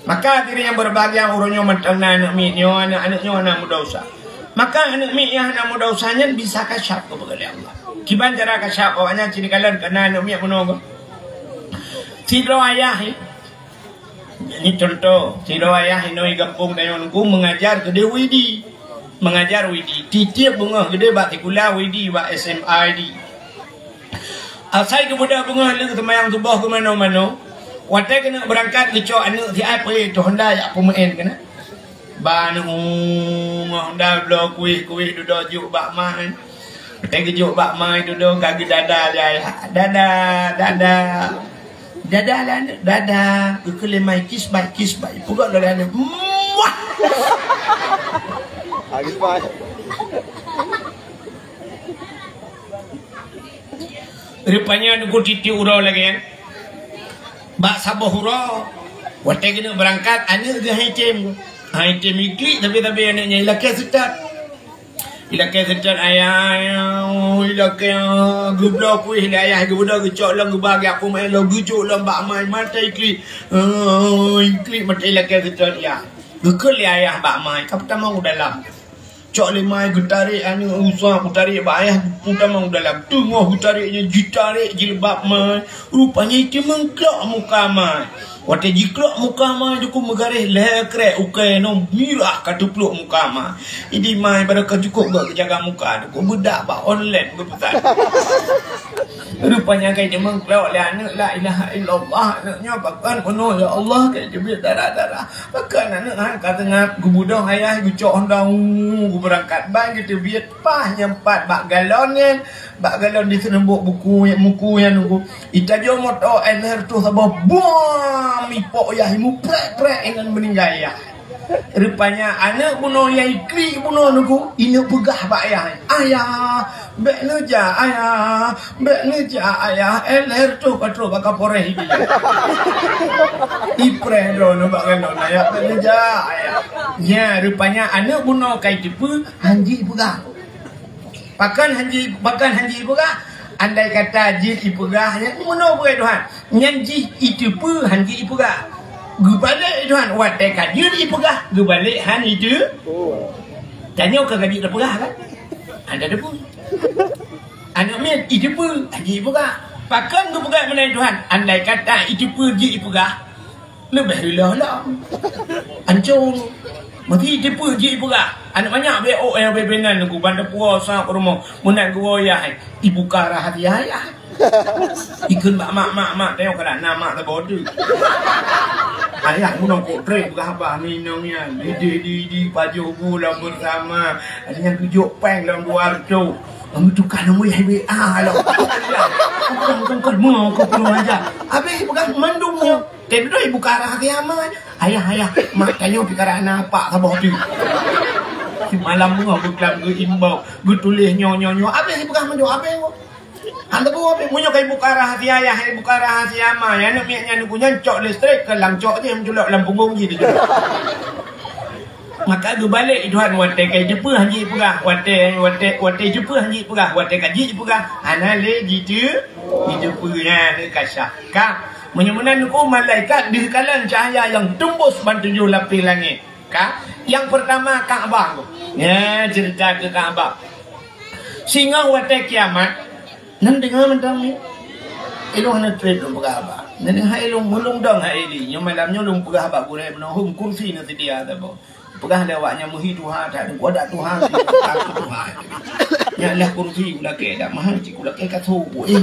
Maka hadirin yang berbahagia, uroe nyoe mantong na aneuk miet nyoe, aneuk-aneuk nyoe na meudosa. Maka aneuk miet nyang hana meudosa nyan bisa kasyaf keupeue lé Allah. Kiban cara kasyaf awaknyan, sinoe kalon keu na aneuk miet bunoe keuh. Sidroe ayah, eh, ini contoh, sidroe ayah inoe gampông tanyoe Teungku mengajar keudeh widi. Mengajar widi. Tiep-tiep beungoh keudeh bak sikula widi, bak S M A widi. Asai geubeudôh beungoh lheueh seumayang suboh keu manoe-manoe, watée keuneuk beurangkat geucok aneuk siat peuék teuh honda jak peumeu'en keunan. Ba aneuk ngon honda bloe kueh-kueh dudoe jok bak ma. Watée geujok bak ma dudoe ka geudada lé ayah. Dada, dada. Dada lé aneuk, dada. Geukheun lé ma, kiss bye, kiss bye. Peugah lé aneuk. Muah! Rupanya Teungku tiep-tiep uroe lagée nyan. Bak saboh uroe, watée keuneuk beurangkat, aneuk geuh han item. Han item iklik, tapi-tapi aneuk nyan ilakée seutôt. Ilakée seutôt ayah, ilakée, ah, geubloe kueh lé ayah, geubeudôh geucok lom, geuba geujak peumaén lom, geucok lom bak mai, mata iklik. Ah, iklik mata ilakée seutôt ayah. Geukheun lé ayah bak mai, ka peutamong u dalam. Cok lé mai geutarek aneuëk Musa, geutarek bak ayah, peutamong u dalam. Teungoh geutarek nyan jitarek jilbab mai, rupanya jiteumeuklok muka mai. Watée jiklok muka mai, dukon meugaréh lhée krek ukée nyoe mirah ka teuplok muka mai. Jadi mai barô ka cukup geujaga muka, dukon beudak bak online geupeusan. Rupanya ka jiteumeuklok lé aneuëk, la ilaha illallah, aneuëk nyoe pakon bunoe ya Allah, ka jiteubiet darah-darah. Pakon aneuëk han ka teungab, geubeudôh ayah geucok honda, uu, geubeurangkat ban geuteubiet, paih nyang pat bak galon nyan, bak galon di seunumbok buku, muku nyan nunggu. Itajô moto, eh, lhée reutôh saboh, buam, ipok ayah, imuprek-prek ngon meuninggai ayah. Rupanya aneuëk bunoe nyang iklik bunoe nunggu, ineuk peugah bak ayah, "Ayah, bék neujak ayah, bék neujak ayah, eh, lhée reutôh ka trok bak kaporéh ibi." Ipreh droeneuh bak galon ayah, "Bék neujak ayah." Nya, rupanya aneuëk bunoe ka iteupeue, han jeuet ipeugah. Pakon han jeuet, pakon han jeuet ipeugah? Andai kata jeuet ipeugah, nyan meunoe peugah Tuhan. Nyan jih iteupeue han jeuet ipeugah. Geubalek Tuhan, watée ka jeuet ipeugah, geubalek han iteupeue. Tanyoe ka jeuet tapeugah kan? Hana teupeue. Aneuëk miet iteupeue han jeuet ipeugah. Pakon geupeugah meunan Tuhan? Andai kata iteupeue jeuet ipeugah, leubeh reuloh lom. Ancong. Meuti iteupeue jeuet ipeugah. Aneuëk manyak bék ôk, eh, bék-bék nan nunggu ban teupuwoe sa u rumoh. Meunan geuwoe ayah, ibuka rahasia ayah. Ikheun bak mak, "Mak, mak, teuka na mak saboh teuk." Ayah meunan kok trek peugah haba minong nyan. Di, di, di, di, pajoh bu lom beusama. Ada nyang geujok péng lom dua reutôh. Lom tukang nomor W A lom. Bukan, bukan, bukan, mau kau kurang ajar. Habis peugah mandum nyoe. Teudoe ibuka rahasia mak. Ayah, ayah, mak tanyoe pih karap na apak saboh teuk. Simalam beungoh geuklam geuimbau, geutuléh nyoe, nyoe, nyoe. Habéh ipeugah mandum, habéh nyoe. Hana teupeue, meunyoe ka ibuka rahasia ayah, ibuka rahasia mak, aneuëk miet nyan nunggu nyan cok listrik, keulang cok jih meuculok lam punggong jih dijulok. Maka geubalek Tuhan, watée ka jiteupeue han jeuet ipeugah, watée, watée, watée jiteupeue han jeuet ipeugah, watée ka jeuet ipeugah, hana lé jiteu-, jiteupeue nyan ka syah. Ka, meunyoe meunan nunggu malaikat deuh kalon cahya nyang teumbôh ban tujoh lapéh langét. Ka, nyang peurtama Ka'bah. Nyan ceurita keu Ka'bah. Singoh watée kiamat, nan deungoe mantong ni. Ilôn hana treb lôn peugah haba. Nan deungoe hai ilôn, meulôn dong hai Eli. Nyoe malam nyoe lôn peugah haba gurée meunoe, hom kursi na seudia saboh. Peugah lé awaknyan meuhi tuha that, kuada tuha, tuha. Nyan lah kursi ulakée dak mahal cit ulakée kasô. Eh.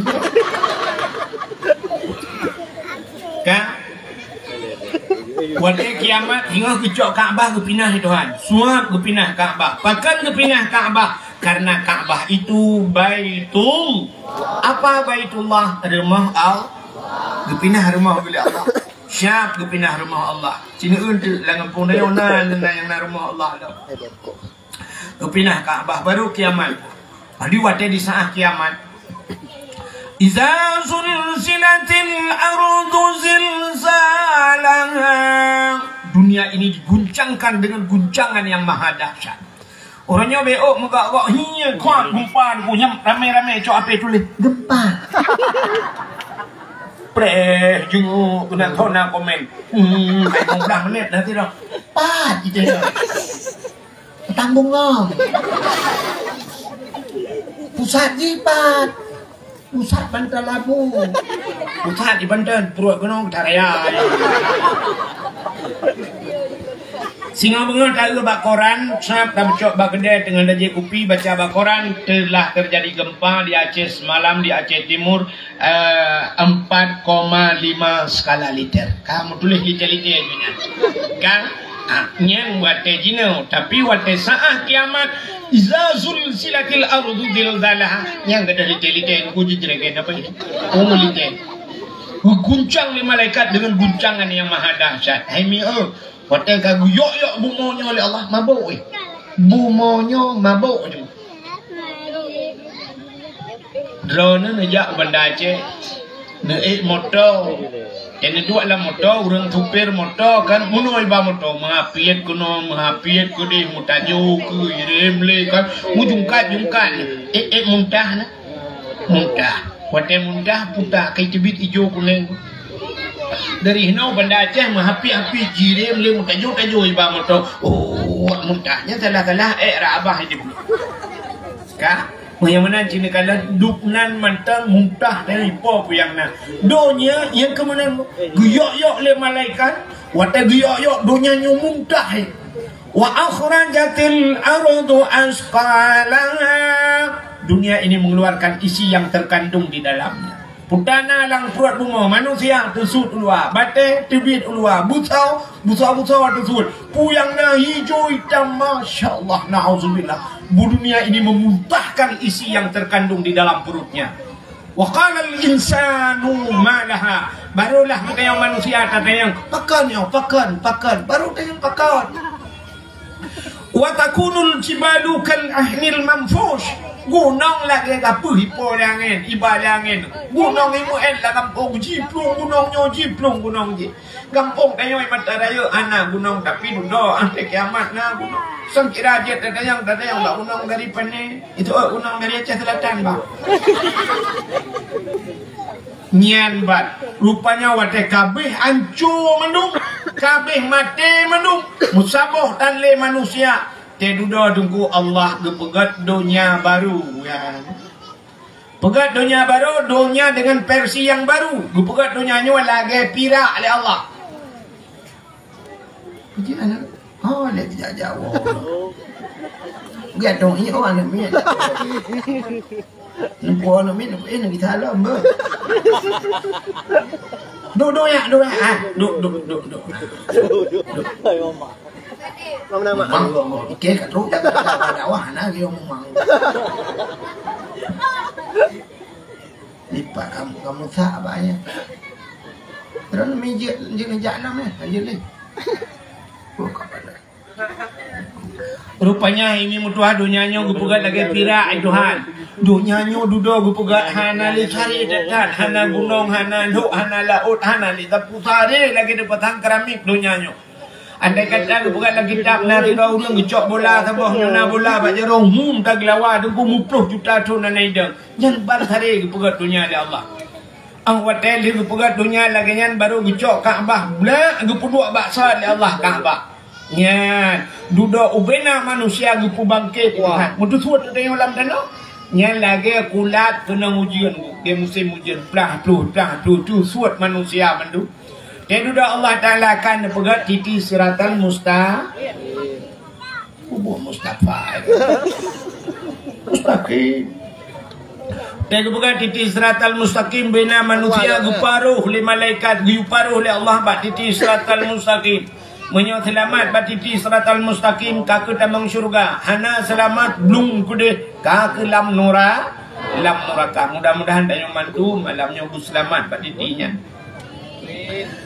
Ka? Watée kiamat, singoh geucok Ka'bah geupinah lé Tuhan. Suab geupinah Ka'bah. Pakon geupinah Ka'bah? Karena Ka'bah itu Baitul-, apa Baitullah? Rumoh Al-, geupinah rumoh geuh lé Allah. Siab geupinah rumoh Allah. Sineuen teuk lam gampông tanyoe na, na nyang na rumoh Allah dah. Geupinah Ka'bah baru kiamat. Jadi watée di saat kiamat, "Iza zulzilatil ardu zilzalaha." Dunia ini diguncangkan dengan guncangan yang maha dahsyat. Uroe nyoe bék ôk meugak-gak, "Hi, kuat gempa," nunggu nyan ramé-ramé cok api tuléh, "Gempa." Preh, jenguk, keunan thona komen. Hmm, hai blah menit nanti dah. Pat, gitu ya. Tambong lom. Pusat jipat. Pusat Banten Labu. Pusat di Banten, pruet gunong Taraya. Singoh beungoh taeu bak koran, sab tabeucok bak keudè teungoh tajép kupi, baca bak koran, telah terjadi gempa di Aceh semalam di Aceh Timur, eh, empat koma lima skala Richter. Ka meutuléh Richter-Richter nyan. Ka? Ah, nyan watée jinoe, tapi watée saat kiamat, "Iza zulzilatil ardu zilzalaha." Nyan gadôh Richter-Richter, ku jijregen apa ini? Oh, Richter. Guncang lé malaikat dengan guncangan yang maha dahsyat. Hai mi, eh, watée ka geuyok-yok bumoe nyoe lé Allah, mabök, eh. Bumoe nyoe mabök, eh. Droeneuh neujak u Banda Aceh, neuék moto. Nyang duek lam moto, ureuëng supir moto kan, meunoe iba moto, meuhapiet keunoe, meuhapiet keudeh, meutajô keu irem lé kan, meujungkat-jungkat. Eh, eh, muntah na. Muntah. Watée muntah, puta kai teubiet ijo kunéng. Dari hinoe Banda Aceh meuhapiet-hapiet jirem lé meutajô-tajô iba moto. Oh, muntah. Nyan salah-salah, eh, rak abah hidup. Ka? Meunyoe meunan cit neukalon, dub nan mantong muntah dari po puyang na. Donya nyang keumeunan geuyok-yok lé malaikat, watée geuyok-yok donya nyoe muntah. Wa akhrajatil ardu asqalaha. Dunia ini mengeluarkan isi yang terkandung di dalamnya. Peue na lam pruet bumoe, manusia teusut u luwa, batée teubiet u luwa, beusoe, beusoe-beusoe teusut, peue nyang na hijau itam, masya Allah, naudzubillah. Bu dunia ini memuntahkan isi yang terkandung di dalam perutnya. Wa qalal insanu ma laha. Barulah geutanyoe manusia tatanyong, pakon nyoe, pakon, pakon. Baru tanyong pakon. Wa takunul jibalu kal ahnil manfush. Gunong lagée gapeuh ipo lé angén, iba lé angén. Gunong imeu'en lam gampông, jiplueng gunong nyoe, jiplueng gunong jih. Gampông tanyoe mata rayeuk hana gunong, tapi dudoe akhé kiamat na gunong. Sangkira jeuet tatanyong, tatanyong bak gunong dari pané. Itu, eh, gunong dari Aceh Selatan, bah. Nyan ban, rupanya watée kabeh anco mandum, kabeh maté mandum, meusaboh tan lé manusia, teududoe Teungku Allah geupeugét donya barô, ya. Peugét donya barô, donya dengan versi yang baru, geupeugét donya nyoe lagée pirak lé Allah. Puji anak. Oh, lé jak jaweueb. Gadong iya, oh, aneuk miet. Neupue aneuk miet, neupue, eh, neupue salam, beuh. Duk, duk, ya, duk, ya. Ah, duk, duk, duk, duk. Duk. Mang, mang, mang. Mang, mang, mang. Oke, ka trok. Dakwah, na, dia ngomong, mang. Lipat kamu, kamu sak abahnya. Terus mijit, mijit jak enam ya, lanjut ni. Oh, kapan dah? Rupanya ini meutuah donya nyoe geupeugét lagée pirak, ai Tuhan. Donya nyoe dudoe geupeugét hana lé saré that-that, hana gunong, hana lhok, hana laôt, hana lé sapeue saré lagée dipasang keramik donya nyoe. Andai kata geupeugah lam kitab, na sidroe ureuëng geucok bola saboh, nyoe na bola bak jaroe, hum, tageulawa, teungku, muploh juta thon hana idong. Nyan ban saré geupeugét donya lé Allah. Ah, watée lheueh geupeugét donya lagée nyan, barô geucok Ka'bah, blak geupeuduek bak sat lé Allah Ka'bah. Nyan, dudoe ubena manusia geupeubangké Tuhan. Meuteusut teudeungoe lam tanoh. Nyan lagée kulat keunong ujeuen, di musém ujeuen, plah pluh, plah pluh, teusut manusia mandum. Teududoe Allah Taala akan neupeugét titi siratal musta-, Ubah Mustafa. Mustaqim. Teupeugét titi siratal mustaqim, bina manusia geuparoh lé malaikat, geuparoh lé Allah bak titi siratal mustaqim. Meunyoe seulamat bak titi siratal mustaqim, ka keutamong syeuruga. Hana seulamat, blung keudeh, ka keu lam nura-, lam nuraka. Mudah-mudahan tanyoe mandum malam nyoe beuseulamat bak titi nyan.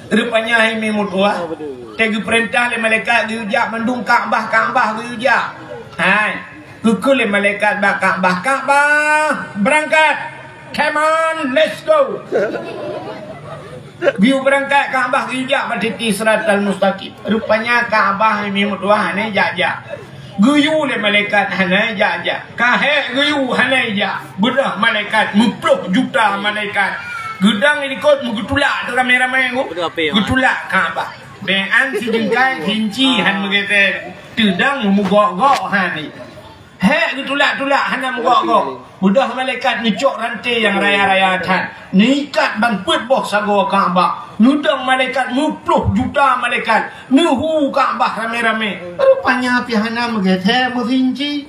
Rupanya hai mi meutuah, teu geupeurintah lé malaikat geuyue jak mandum Ka'bah, Ka'bah geuyue jak. Hai, geukheun lé malaikat bak Ka'bah, "Ka'bah, berangkat! Come on, let's go!" Geuyue beurangkat Ka'bah geuyue jak bak titi siratal mustaqim. Rupanya Ka'bah hai mi meutuah hana jak-jak. Geuyue lé malaikat hana jak-jak. Ka hék geuyue hana jak. Beudôh malaikat, meuploh juta malaikat. Geudong di likot meugeutulak teuh ramé-ramé nyoe. Beudôh apa ya? Geutulak Ka'bah. Bèk an sijeungkai sinci han meugeutée. Teudong meugok-gok han. Hék geutulak-tulak hana meugok-gok. Beudôh malaikat neucok ranté nyang raya-raya that. Neuikat ban peuet boh sagoe Ka'bah. Neudong malaikat meuploh juta malaikat. Neuhu Ka'bah ramé-ramé. Rupanya pih hana meugeutée meusinci.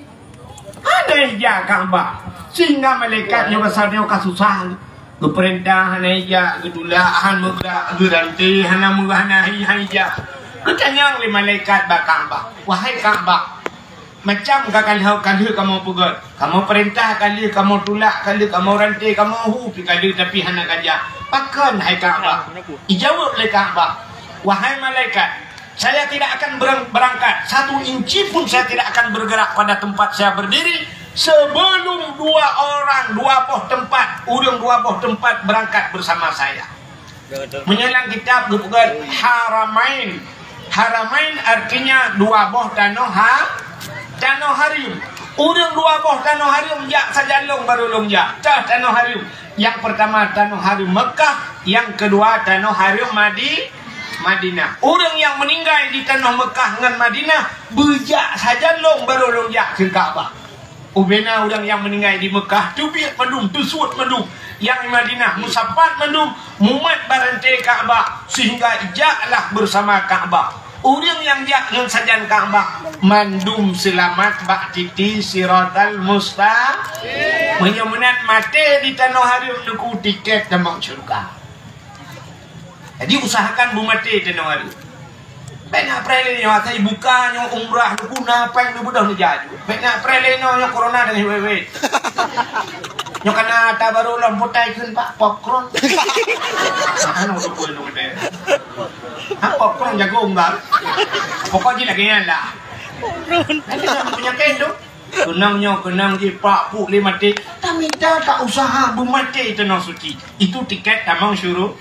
Hana ija Ka'bah. Sehingga malaikat nyoe pasal nyoe ka susah. Geupeurintah hana ija, geutulak han meugerak, geuranté hana meuhana hi han ija. Geutanyong lé malaikat bak Ka'bah, "Wahai Ka'bah, macam ka ka lheueh, ka lheueh kamoe peugét, kamoe peurintah ka lheueh, kamoe tulak ka lheueh, kamoe ranté, kamoe hu pih ka lheueh, tapi hana ka jak. Pakon hai Ka'bah?" Ijaweueb lé Ka'bah, "Wahai malaikat, saya tidak akan berang-, berangkat, satu inci pun saya tidak akan bergerak pada tempat saya berdiri sebelum dua orang, dua boh teumpat, ureuëng dua boh teumpat berangkat bersama saya." Meunyoe lam kitab geupeugah Haramain. Haramain artinya dua boh tanoh ha-, tanoh hareuem. Ureuëng dua boh tanoh hareuem jak sajan lôn baru lôn jak. Tah tanoh hareuem. Yang pertama tanoh hareuem Mekah, yang kedua tanoh hareuem Madi-, Madinah. Ureuëng nyang meuninggai di tanoh Mekah ngon Madinah, beujak sajan lôn baru lôn jak keu Ka'bah. Ubena ureuëng nyang meuninggai di Mekah, teubiet mandum, teusuet mandum. Nyang di Madinah, musapat mandum, mumat barante Ka'bah, sehingga jaklah bersama Ka'bah. Ureuëng nyang jak ngon sajan Ka'bah, mandum seulamat bak titi Siratal Mustaqim. Meunyoe meunan maté di tanoh hareuem, neuku tiket tamong syeuruga. Jadi, usahakan beumaté tanoh hareuem. Bèk na preh lé nyoe, asai buka nyoe umrah, neuku na péng neubeudôh neujak aju. Bèk na preh lé nyoe, nyoe corona dan wét-wét. Nyoe kana ata barô lom putai kheun bak popcorn. Anu tu pun tu kata. Ha, popcorn jago unggal. Pokok jih lagèe nyan lah. Nanti nak punya kain tu. Keunong nyoe, keunong jih, pak puk lé maté. Tamita ka usaha beumaté tanoh suci. Itu tiket tamong syuru-.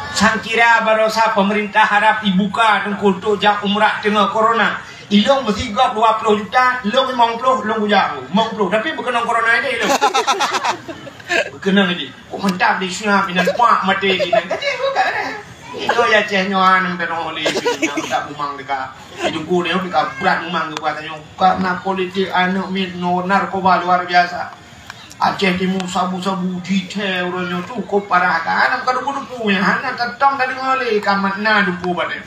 Sangkira barosa pemerintah Arab ibuka teungku untuk jak umrah teungoh corona. Ilong meusigob dua ploh juta, long limong ploh, long kujak limong ploh. Tapi beukeunong corona idéh ilong. Beukeunong idéh. Kok mantap di Syam, inan pak maté di nan. Jadi bukan eh. Itu ya ceh nyoan, minta tolong oleh, minta umang dekat. Di Teungku ni, pika brat memang keu buat tanyoe. Karena politik aneuk miet nyoe narkoba luar biasa. Aceh Timu sabu-sabu jithèe uroe nyoe cukup parah kan. Bukan debu-debu nyan, hana tatong tadeungoe lé ka makna debu bak nyan.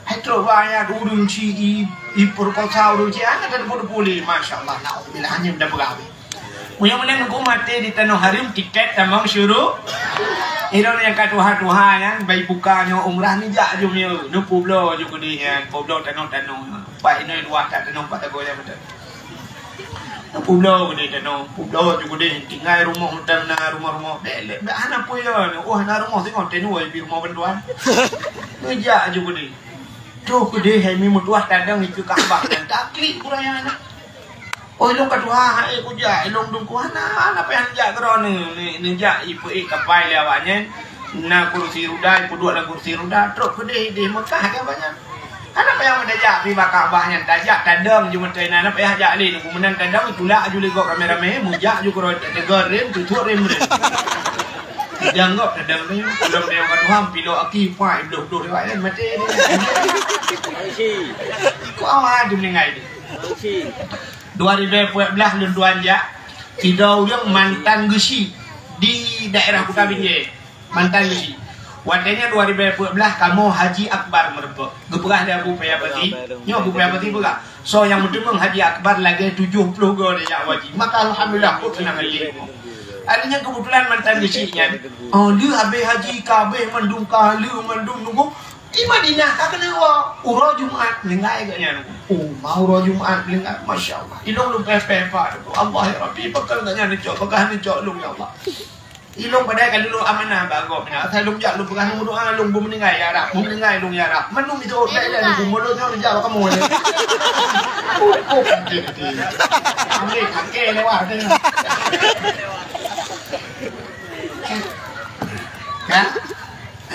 Hai trok bak ayat ureueng ci i, iperkosa ureueng ci, hana tadebu-debu lé. Masya Allah, naudzubillah, hana meudapeugah. Meunyoe meunan ku maté di tanoh hareuem, tiket tamong syuru. Ilong nyang ka tuha-tuha nyan, bai buka nyoe umrah neujak ju miyueb, neupubloe ju keudeh nyan, publoe tanoh-tanoh. Pat inoe luwah that tanoh pat tagoe nyan beutôi. Neupubloe keudeh tanoh, publoe ju keudeh, tinggai rumoh mantong na rumoh-rumoh. Bèk, bèk, bèk hana peue nyoe, oh hana rumoh singoh, teunoe pi rumoh bantuan. Neujak ju keudeh. Troh keudeh hai mi meutuah tadong ikeue Ka'bah nyan, taklik buraya nyan. Oh, ilong ka tuha, hai kujak, ilong dum ku hana, hana payah neujak keudroe neu-, neu-, neujak ipeuék kapai lé awak nyan. Na kursi ruda, ipeuduek lam kursi ruda, trok keudeh idéh Mekah ka banyak. Hana payah meutajak pi bak Ka'bah nyan, tajak tadong ju meutai na, hana payah jak lé, nunggu meunan tadong, itulak aju lé gob ramé-ramé, meujak ju keudroe, teuteugor rem, tutuek rem, rem. Tadong gob, tadong rem, ulôn tadong ka tuha, pilok aki, pai, bloh-bloh lewat nyan, maté deh. Kok awak tu meuninggai deh? Dua ribèe peuet blah lôn tuan jak, sidroe ureueng mantan geuchik di daerah Kuta Binjai. Mantan geuchik. Watèe nyan dua ribèe peuet blah kamoe Haji Akbar meurumpok. Geupeugah lé Abu Paya Pati. Nyoe Abu Paya Pati peugah, soe nyang meuteumeung Haji Akbar lagèe tujoh ploh goe dijak haji. Maka alhamdulillah, kok seunang hati. Artinya keubeutulan mantan geuchik nyan, oh, lheueh habéh haji ka habéh mandum, ka lheueh mandum nunggu. Di Madinah ka keuneuk woe, uroe Jumat, meuninggai geuh nyan. Oh, ma uroe Jumat meuninggai, masya Allah. Ilong lôn pèh-pèh pat. Allah ya Rabbi, pakon geuh nyan neucok, pakon neucok lôn ya Allah. Ilong padahai ka lôn amanah bak gob nyan. Asai lôn jak lôn peugah lôn doa, lôn beumeuninggai ya Rab, beumeuninggai lôn ya Rab. Meunung itu, dah, dah, lôn beumeulôn nyoe jak bak kamoe. Oh, oh, nanti, nanti. Ambil, pakai lewat. Ya?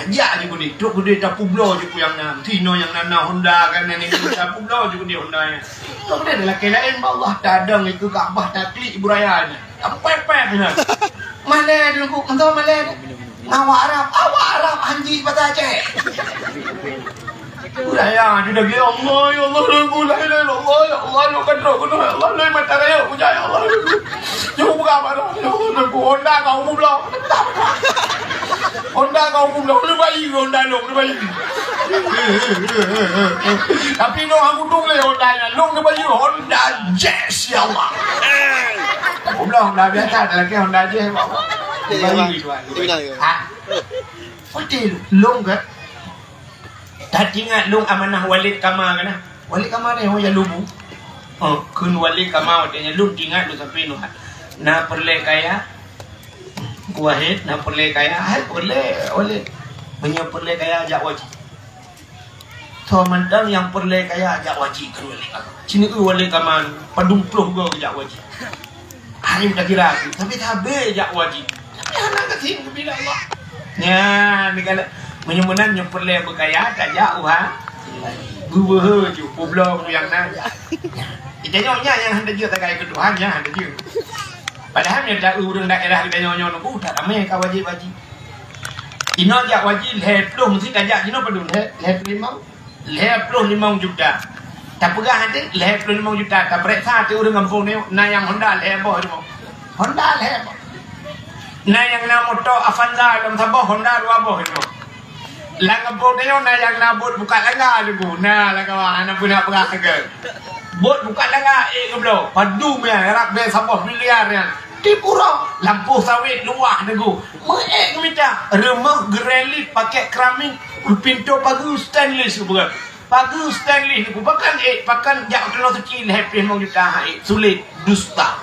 Jak ju keudeh, trok keudeh tapubloe ju nyang na. Tinoe nyang na, na Honda kan, na ninggai tapubloe ju keudeh Honda nyan. Trok keudeh lakèe laén bak Allah, tadong ikeue Ka'bah, taklik buraya nyan. Tapèp-pèp nyan. Malèe teungku, mantong malèe. Awak Arab, awak Arab hanji bahasa Aceh. Budaya di daging Allah, ya Allah, la ilaha illallah, ya Allah, lôn kan trok keunoe, ya Allah, lôn mata raya, bujang, ya Allah. Jauh buka baru, ya Allah, lôn Honda kau goblok. Honda kau goblok, lôn bayi Honda lôn, lôn bayi. Tapi lôn aku tuléh Honda nyan, lôn lôn bayi Honda Jazz, ya Allah. Goblok Honda biasa, ada lagi Honda Jazz, ya Allah. Lôn bayi tuan. Ha? Putih lôn ke? That ingat lôn amanah Walid Kama kana. Walid Kama ni orang Jalubu. Oh, kheun Walid Kama watèe nyan lôn ingat lôn sampai nyoe. Na peureulèe kaya. Ku Wahid, na peureulèe kaya. Hai peureulèe, Walid. Meunyoe peureulèe kaya jak haji. Soe mantong nyang peureulèe kaya jak haji kheun Walid Kama. Sineuk Walid Kama padum ploh goe jak haji. Ayo takira tu, tapi sabe jak haji. Tapi hana gasien keubilang Allah. Nyan, ni kalau Meunyoe meunan nyoe peureulée beugaya tajak u ha-, geubeue ju, peubloe nyang na. Ita nyoe nyan nyang hana jeuet tagai keu Tuhan, nyan hana jeuet. Padahai nyoe ta ureuëng daerah kita nyoe nyoe nunggu tak ramai ka wajib haji. Inoe jak haji lhée ploh meusti tajak jinoe padum lhée, lhée ploh limong. Lhée ploh limong juta. Tapeugah até lhée ploh limong juta, tapeuriksa até ureuëng gampông nyoe na nyang Honda lhée boh limong. Honda lhée boh. Na nyang na moto Avanza lom saboh, Honda dua boh limong. Lam gampông tanyoe na nyang na bot buka langga juga. Na lam kawan, hana peue nak peugah ke. Bot buka langga, ék geubloe. Padum nyan, rab bée saboh miliar nyan. Di Puro, lampôh sawét luwah nunggu. Meuék geumita, rumoh geurelip pakai keramik, pintoe pageue stainless geupeugah. Pageue stainless nunggu, pakan ék, pakan jak u Tanah Suci lhée ploh limong juta, hai, sulet, dusta.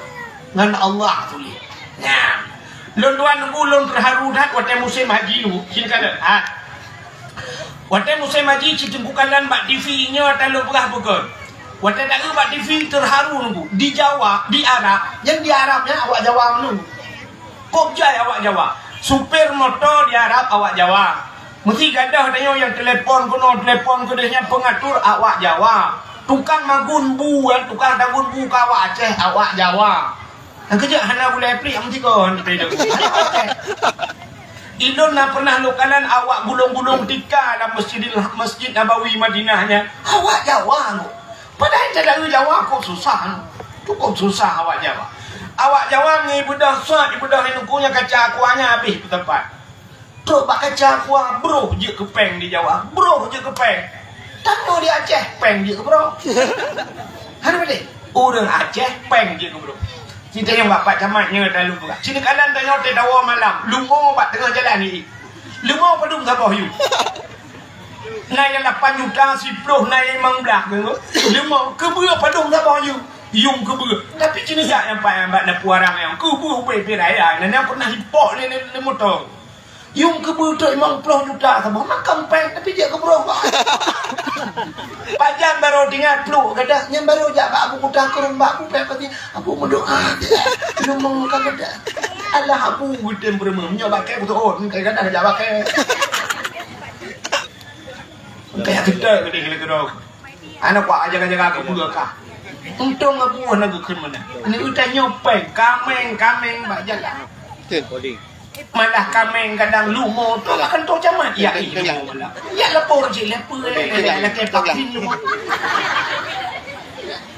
Ngon Allah sulet. Nyan. Lôn tuan nunggu, lôn teuharu that watée musém haji nunggu. Sini ka lôn. Ha. Watée musém haji, citeugukalan bak T V nyoe ata lôn peugah bukon. Watée taeu bak T V teuharu nunggu. Di Jawa, di Arab, nyang di Arab nyan awak Jawa nunggu. Kok jai awak Jawa. Supir moto di Arab awak Jawa. Meusti gadoh tanyoe nyang telepon keunoe, telepon keudeh nyan pengatur awak Jawa. Tukang magun bu, tukang tagun bu ka awak Aceh, awak Jawa. Nyang keujeuet hana gulai plik meusti kon. Ilôn na pernah lôn kalon awak gulong-gulong tika lam Masjidil, Masjid Nabawi Madinah nyan. Awak Jawa nyoe. Padahai teudawi Jawa kok susah. Cukup susah awak Jawa. Awak Jawa ngibeudôh sot, ibeudôh inuku nyang kaca kuahnya habéh peutepat. Trok bak kaca kuah, broh jeuet keu péng di Jawa. Broh jeuet keu péng. Tanyoe di Aceh, péng jeuet keu broh. Hana beutôi? Ureuëng Aceh, péng jeuet keu broh. Sintayong bak Pak Camat nyoe talu peugah. Sini kanan tanyoe teudawa malam. Lumo bak teungoh jalan ni. Lumo padum saboh yu. Na nyang lapan juta, siploh, na nyang limong blaih. Lima, keubeue padum saboh yu. Yum keubeue. Tapi cina jak nyang pakai bak na puarang nyang keubeue ubé pih raya. Na nyang pernah ipok lé, lé, lé moto. Yum keubeue tu limong ploh juta saboh. Makam péng tapi jeuet keu broh. Pajan baru tinggal pluk gadah. Nyang baru jak bak Abu Kuta Kurung bak Abu Pek pasti. Abu meudoa. Lima ka gadah. Alah Abu geutem beureumeum. Nyoe bakée beutôi. Kadang-kadang jak bakée. Kaya kita gede gila gedong. Anak kuat aja jaga aku juga kah. Untung aku hana geukheun mana. Ini udah nyopeng, kameng, kameng bak jalan. Malah kameng kadang lumo tu akan tau camat. Ya, ih, lumo malah. Ya, lapor je, lapor, ya, ya, ya, ya, ya, ya,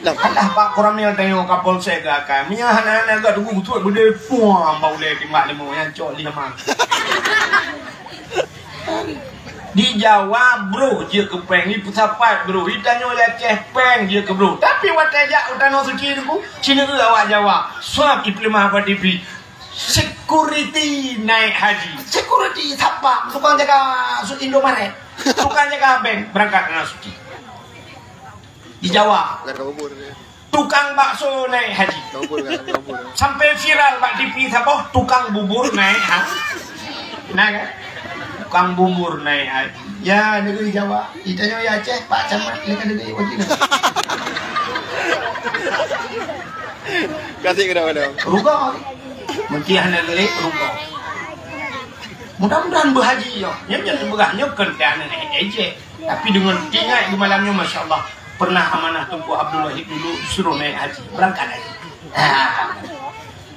ya. Alah, Pak Koramil tengok Kapolsek ke akan. Mia hana-hana gak tunggu betul benda puang bau le timbak lemo yang cok lima. Di Jawa, bro, jeuet keu péng. Di peusapat, bro. Di tanyoe Aceh, péng jeuet keu bro. Tapi watée jak u Tanoh Suci tu, cina awak Jawa. Swab ipeuleumah bak T V. Security naik haji. Security, satpam, tukang jaga su-, Indomaret. Tukang jaga bank berangkat Tanoh Suci. Di Jawa. Tukang bakso naik haji. Sampai viral bak T V saboh, tukang bubur naik ha-, naik kan? Tukang bubur naik haji. Ya, negeri Jawa. Itanyoe ya Aceh, Pak Camat, ni kan negeri wajib. Kasih kena mana? Ruga. Mungkin hana negeri ruga. Mudah-mudahan berhaji ya. Nyonya berhaji nyonya kan dah naik ejek. Tapi dengan ingat di malam nyonya, masya Allah, pernah amanah Teungku Abdul Wahid dulu suruh naik haji, berangkat haji. Ha.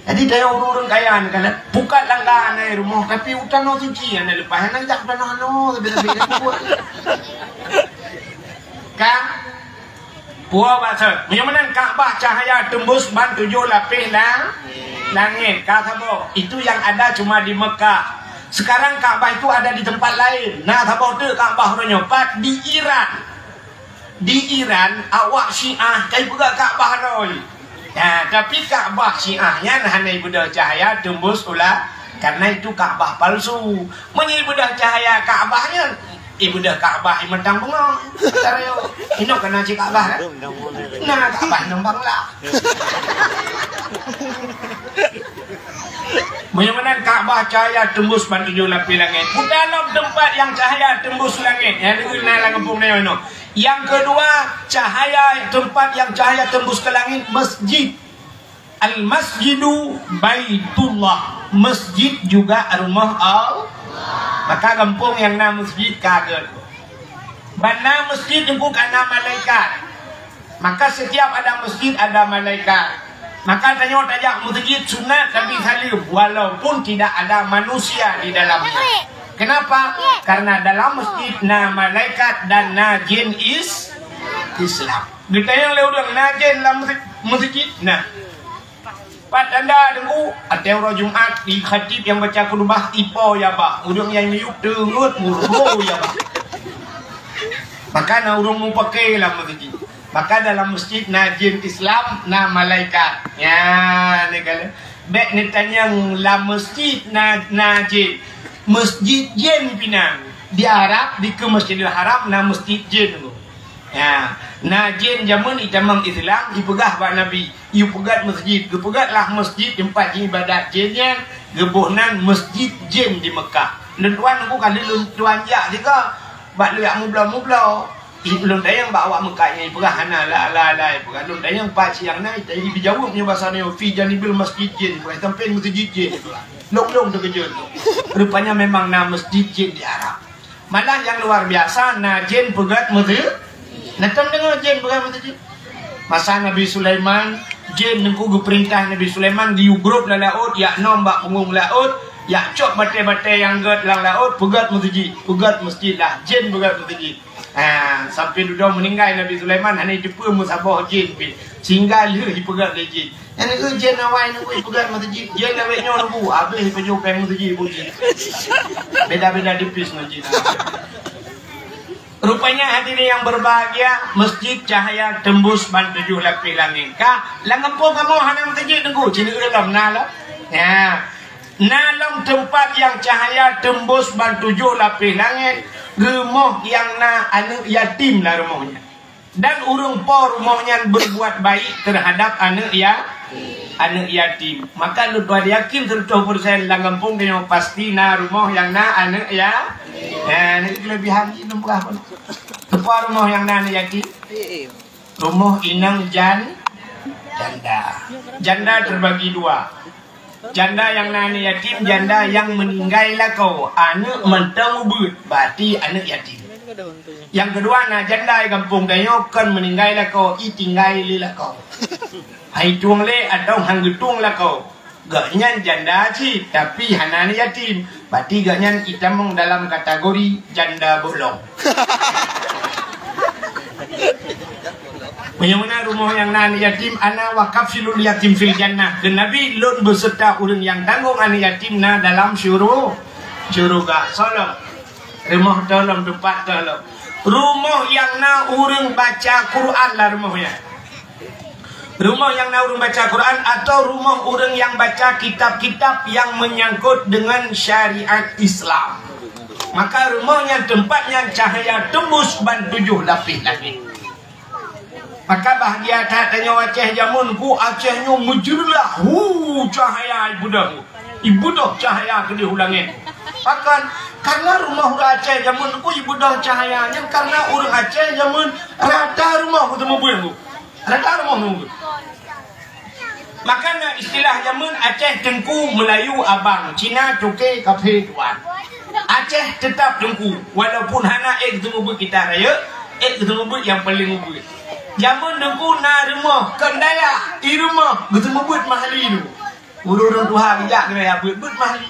Jadi, daya ureuëng kaya ni kan, bukan langga naik rumah, tapi u Tanoh Suci yang lepas, yang jak u Tanoh anu, tapi, tapi, kan? Puo maksud, meunyoe meunan Ka'bah cahaya tembus ban tujoh lapéh la-, langét, ka saboh. Itu yang ada cuma di Mekah. Sekarang Ka'bah itu ada di tempat lain. Na saboh teuk Ka'bah uroe nyoe pat di Iran. Di Iran, awak Syiah ka ipeugah Ka'bah roh. Nah, tapi Ka'bah Syiah nyan hana ibeudôh cahaya tembus u la-, karena itu Ka'bah palsu. Meunyoe ibeudôh cahaya Ka'bah nyan, ibeudôh Ka'bah imeutang beungoh. Tarayo, inoe kana cit Ka'bah kan? Na Ka'bah nembang lah. Meunyoe meunan Ka'bah cahaya tembus ban tujoh lapéh langét. Puta lom teumpat nyang cahaya tembus langét. Nyang deungon na lam gampông nyoe inoe. Yang kedua, cahaya, tempat yang cahaya tembus ke langit, masjid. Al-Masjidu Baitullah. Masjid juga rumah Allah. Maka gampông nyang na meuseujid ka gét. Ban na meuseujid teungku ka na malaikat. Maka setiap ada masjid ada malaikat. Maka tanyoe tajak meuseujid sunat Nabi saleuem walaupun tidak ada manusia di dalamnya. Kenapa? Karena dalam masjid na malaikat dan na jin is Islam. Geutanyong lé ureueng na jin lam meuseujid? Na. Pat tanda teungku, watèe uroe Jumat di khatib nyang baca khutbah ipo ya bah. Ureueng nyang miyueb teungeut murbo ya bah. Maka na ureueng mupakè lam meuseujid. Maka dalam masjid na jin Islam, na malaikat. Nyan, ni kan. Bèk neutanyong lam masjid na, na jin. Masjid jin pinan. Di Arab, dikeue Masjidil Haram, na masjid jin tu. Ya, na jin jameun itamong Islam, ipeugah bak Nabi, "Yue peugèt masjid." Geupeugèt lah masjid teumpat ibadat jin nyan, geuboh nan masjid jin di Meukah. Lôn tuan teungku ka lheueh lôn tuan jak sigoe, bak lôn jak mubloe-mubloe. Ih, lôn tanyong bak awak Meukah nyan, ipeugah hana la, la, la, ipeugah. Lôn tanyong pat siang na, ita-, ijaweueb nyoe basa nyoe, "Fi janibil masjid jin," ipeugah, "Sampéng masjid jin," ipeugah. Lôn-lôn teukeujot. Rupanya memang na masjid jin di Arab. Malah nyang luar biasa, na jin peugèt meuseujid. Na tom deungoe jin peugèt meuseujid. Masa Nabi Sulaiman, jin teungku geupeurintah Nabi Sulaiman geuyue grob lam laôt, jak nom bak punggong laôt, jak cok batèe-batèe nyang gèt lam laôt, peugèt meuseujid, peugèt masjid lah, jin peugèt meuseujid. Ha, sampoe dudoe meuninggai Nabi Sulaiman hana jiteupeue meusaboh jin pih, sehingga lheueh jipeugèt lé jin. Nyan keuh jén awai nunggu ipeugah meuseujid, jén awai nyoe nunggu, habéh ipeujok péng meuseujid buet jih. Beda-beda tipis ngon jin. Rupanya hadirin yang berbahagia, masjid cahaya tembus ban tujoh lapéh langét. Ka, lam gampông kamoe hana meuseujid nunggu, sini lom na lom. Ya. Na lom teumpat nyang cahaya tembus ban tujoh lapéh langét, rumoh nyang na aneuk yatim lam rumoh nyan. Dan ureuëng po rumoh nyan berbuat baik terhadap aneuëk ya, aneuëk yatim. Maka lôn tuan yakin seratus persen lam gampông tanyoe pasti na rumoh nyang na aneuëk ya. Nah, ini kelebihan jih lôn peugah pun. Teupo rumoh nyang na aneuëk yatim? Rumoh inong jan, janda. Janda terbagi dua. Janda nyang na aneuëk yatim, janda nyang meuninggai lakoe, aneuëk mantong ubeuet, berarti aneuëk yatim. Nyang keudua na janda di gampông tanyoe kon meuninggai lakoe, itinggai lé lakoe. Han itueng lé atawa han geutueng lakoe. Gobnyan janda cit, tapi hana aneuëk yatim. Berarti gobnyan itamong dalam kategori janda bolong. Meunyoe meunan rumoh nyang na aneuëk yatim, "Ana wa kafilul yatim fil jannah." Kheun Nabi, "Lôn beuseurta ureuëng nyang tanggong aneuëk yatim na dalam syuru-, syuruga." Soe lom? Rumoh toh lom, teumpat toh lom. Rumoh nyang na ureuëng baca Quran lam rumoh nyan. Rumoh nyang na ureuëng baca Quran atau rumoh ureuëng nyang baca kitab-kitab nyang menyangkut dengan syariat Islam. Maka rumoh nyan teumpat nyan cahaya tembus ban tujoh lapéh langét. Maka bahgia that tanyoe Aceh jameun ku Aceh nyoe meujeureulah, hu, cahaya ibeudôh. Ibeudôh cahaya keudéh u langét. Pakon? Karena rumoh ureuëng Aceh jameun ku ibeudôh cahaya nyan karena ureuëng Aceh jameun rata rumoh ku teumeubeuet ku. Rata rumoh nunggu. Maka na istilah jameun Aceh teungku, Meulayu abang, Cina cuke, kafé tuan. Aceh tetap teungku, walaupun hana ék geuteumeubeuet kita rayeuk, ék geuteumeubeuet nyang paleng ubeuet. Jameun teungku na rumoh, kon dayah, i rumoh geuteumeubeuet mahli tu. Ureuëng-ureuëng tuha geujak keunoe ya beuet-beuet mahli.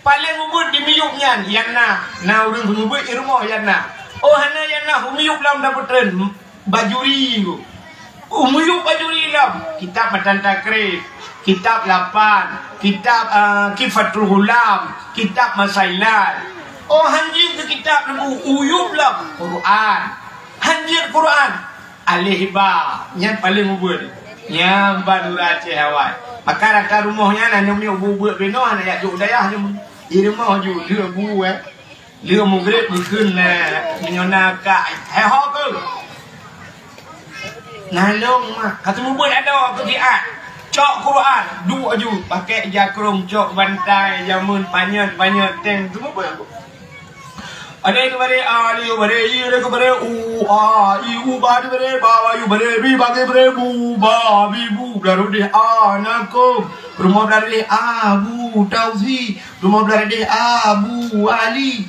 Paleng ubeuet di miyueb nyan, nyang na, na ureuëng geumeubuet i rumoh nyang na. Oh, hana nyang na, u miyueb lom tapeutreun bajuri tu. U miyueb bajuri lom, kitab Matan Takrib, kitab Lapan, kitab, eh, Kifatul Ghulam, kitab Masailat. Oh, han jeuet keu kitab lembu, u miyueb lom Quran. Han jeuet Quran. Aleh ba, nyan paleng ubeuet. Nyan ban ureuëng Aceh awai. Maka rata rumoh nyan hana miyueb ubeuet binoe, hana jak jok dayah nyoe. Di rumoh ju, lheueh bu, eh. Lheueh mugreb geukheun, eh, meunyoe na kak, eh, ho keuh. Nalong mah, ka teumeubuet adoe keu siat. Cok Quran, duek aju, pakai jakrong, cok bantai, jameun panyöt-panyöt, teng teumeubuet. Ada itu bare, a, ada itu bare, i, ada itu bare, u, a, i, u, ba, di bare, ba, ba, yu, bare, bi, ba, ge, bare, bu, ba, bi, bu, belaru deh, a, na, ko, rumoh belaru deh, a, bu, tausi, Rumoh blah deh Abu Ali.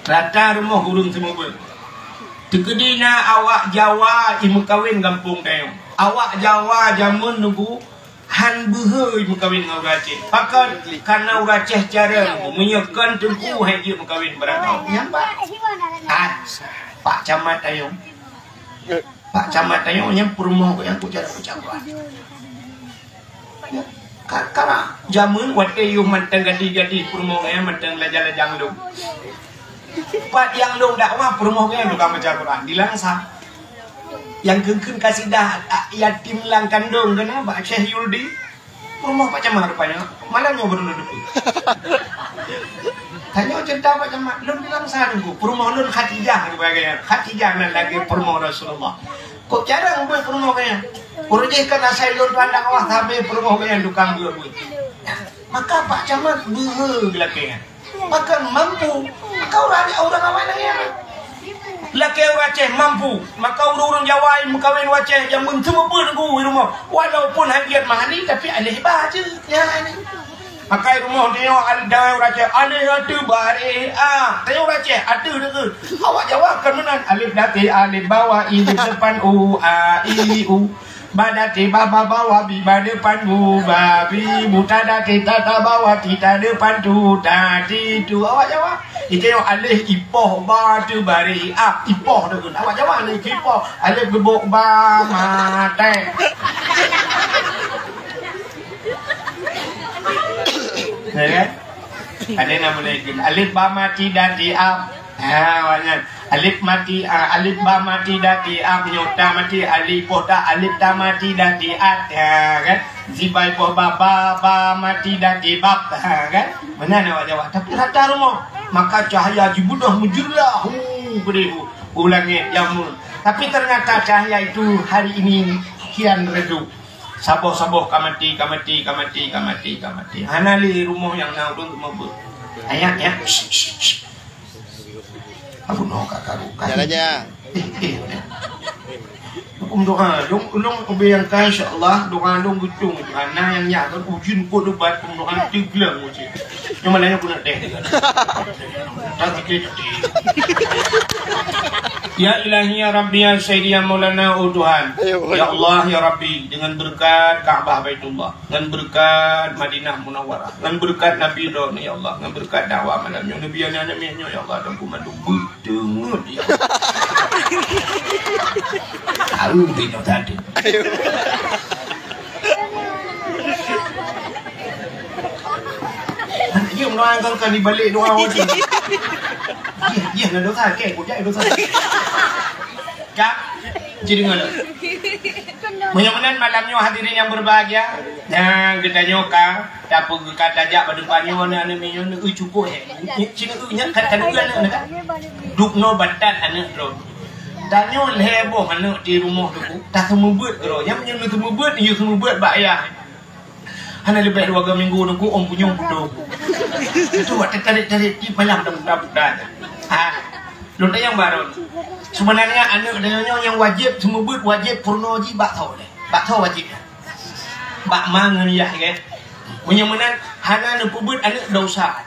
Rata rumoh ureuëng seumeubeuet. Teukeudi na awak Jawa i meukawen gampông tanyoe. Awak Jawa jameun nunggu han beuhe i meukawen ngon ureuëng Aceh. Pakon? Karena ureuëng Aceh cara nunggu. Meunyoe kon teungku hai jeuet meukawen barangkaho. Nyang ba? Ah, Pak Camat tanyoe. Pak Camat tanyoe nyang peurumoh nyang ku cara peucawa. Ka-, karena jameun watée yôh mantong gadih-gadih peurumoh nyan mantong lajang-lajang lom. Pat nyang lôn dakwah peurumoh nyan tukang baca Quran di Langsa. Nyang kheun-kheun kasidah a-, yatim lam kandong keunan bak Syekh Yuldi. Peurumoh Pak Camat rupanya. Malam nyoe baru lôn deungoe. Tanyoe cerita Pak Camat, lôn di Langsa teungku. Peurumoh lôn Khadijah rupanya. Khadijah nan lagée peurumoh Rasulullah. Kok jarang beuet peurumoh geuh nyan? Ureuëng jih kan asai lôn tuan dakwah sabe peurumoh geuh nyan tukang beuet-beuet. Maka Pak Camat beuhe geulakée nyan. Maka mampu. Maka ureuëng, ureuëng awai nanggroe. Lakée ureuëng Aceh mampu. Maka ureuëng-ureuëng Jawa nyang meukawen ureuëng Aceh nyang meuseumeubeuet geuh di rumoh. Walaupun han jeuet mahani tapi aleh ba jeuet. Ya, ni. Pakai rumoh tanyoe al-, dawai ureuëng Aceh, aleh ateueh baréh a. Tanyoe ureuëng Aceh, ateueh deungon. Awak Jawa kan meunan, alif dati, alif bawah, i depan u, a, i, u. Ba dati, ba, ba bawah, bi, ba depan bu, ba, bi, bu ta dati, ta, ta bawah, ti, ta depan tu, ta, ti, tu. Awak Jawa. Itu yang aleh ipoh, ba ateueh baréh a, ipoh deungon. Awak Jawa ni ipoh, aleh geubok ba, mate. Ya kan? Ada nama lagi. Alif ba mati dan di ap. Ha, awaknyan. Alif mati, ah, alif ba mati dan di ap. Nyota mati, alif poh ta, alif ta mati dan di at. Ya kan? Zibai poh ba, ba, ba mati dan di bab. Ha, kan? Mana nak awak Jawa? Tapi rata rumoh. Maka cahaya jibunoh meujeurah. Hu, gede hu. Ulangi, jamu. Tapi ternyata cahaya itu hari ini kian redup. Saboh-saboh ka maté, ka maté, ka maté, ka maté, ka maté. Hana lé rumoh nyang na ureueng meubeut. Ayat, ya. Shh, shh, shh. Aku noh ka karu. Jalan aja. Eh, eh, eh. Hukum doa. Dong, dong ubé nyang ka, insya Allah, doa dong geutung. Hana nyang nyak kan ujeuen kot ubat, hukum doa teugleng ujeuen. Cuma lain aku nak teh. Tak tapi. Ya Ilahi, ya Rabbi, ya Sayyidi, ya Maulana, oh Tuhan. Ayo, ya Allah, ya Rabbi, dengan berkat Ka'bah Baitullah, dengan berkat Madinah Munawwarah, dengan berkat Nabi Ibrahim, ya Allah, dengan berkat dakwah malam nyoe, Nabi anak-anak nyoe, ya Allah, dan kumandu beuteuet, ya Allah. Tahu bino tadi. Ayo. Anak jeuem doa engkau kan dibalik doa orang tu. Jih, jih na dosa, kek, kujak dosa. Kak, jadi mana? Meunyoe meunan malam nyoe hadirin yang berbahagia, nyang geutanyoe ka, tapi geuka tajak bak depan nyoe aneuk-aneuk nyoe, neu cukup, eh. Cina tu nyan kan, kan aneuk kan. Duk no batat aneuk droe. Tanyoe lhèe boh aneuk di rumoh tu, tak seumeubeuet droe. Nyang meunyoe seumeubeuet, yue seumeubeuet bak ayah. Hana leubeh dua minggu nunggu ôn punyueng beutôi. Itu waktu tarék-tarék di malam dah muda-muda. Ha. Lôn tanyong baru. Sebenarnya aneuk tanyoe nyang wajéb seumeubeuet, wajéb peurunoe jih bak tho deh. Bak tho wajéb. Bak ma ngon yah, kan? Meunyoe meunan hana neupeubeuet aneuk dosa.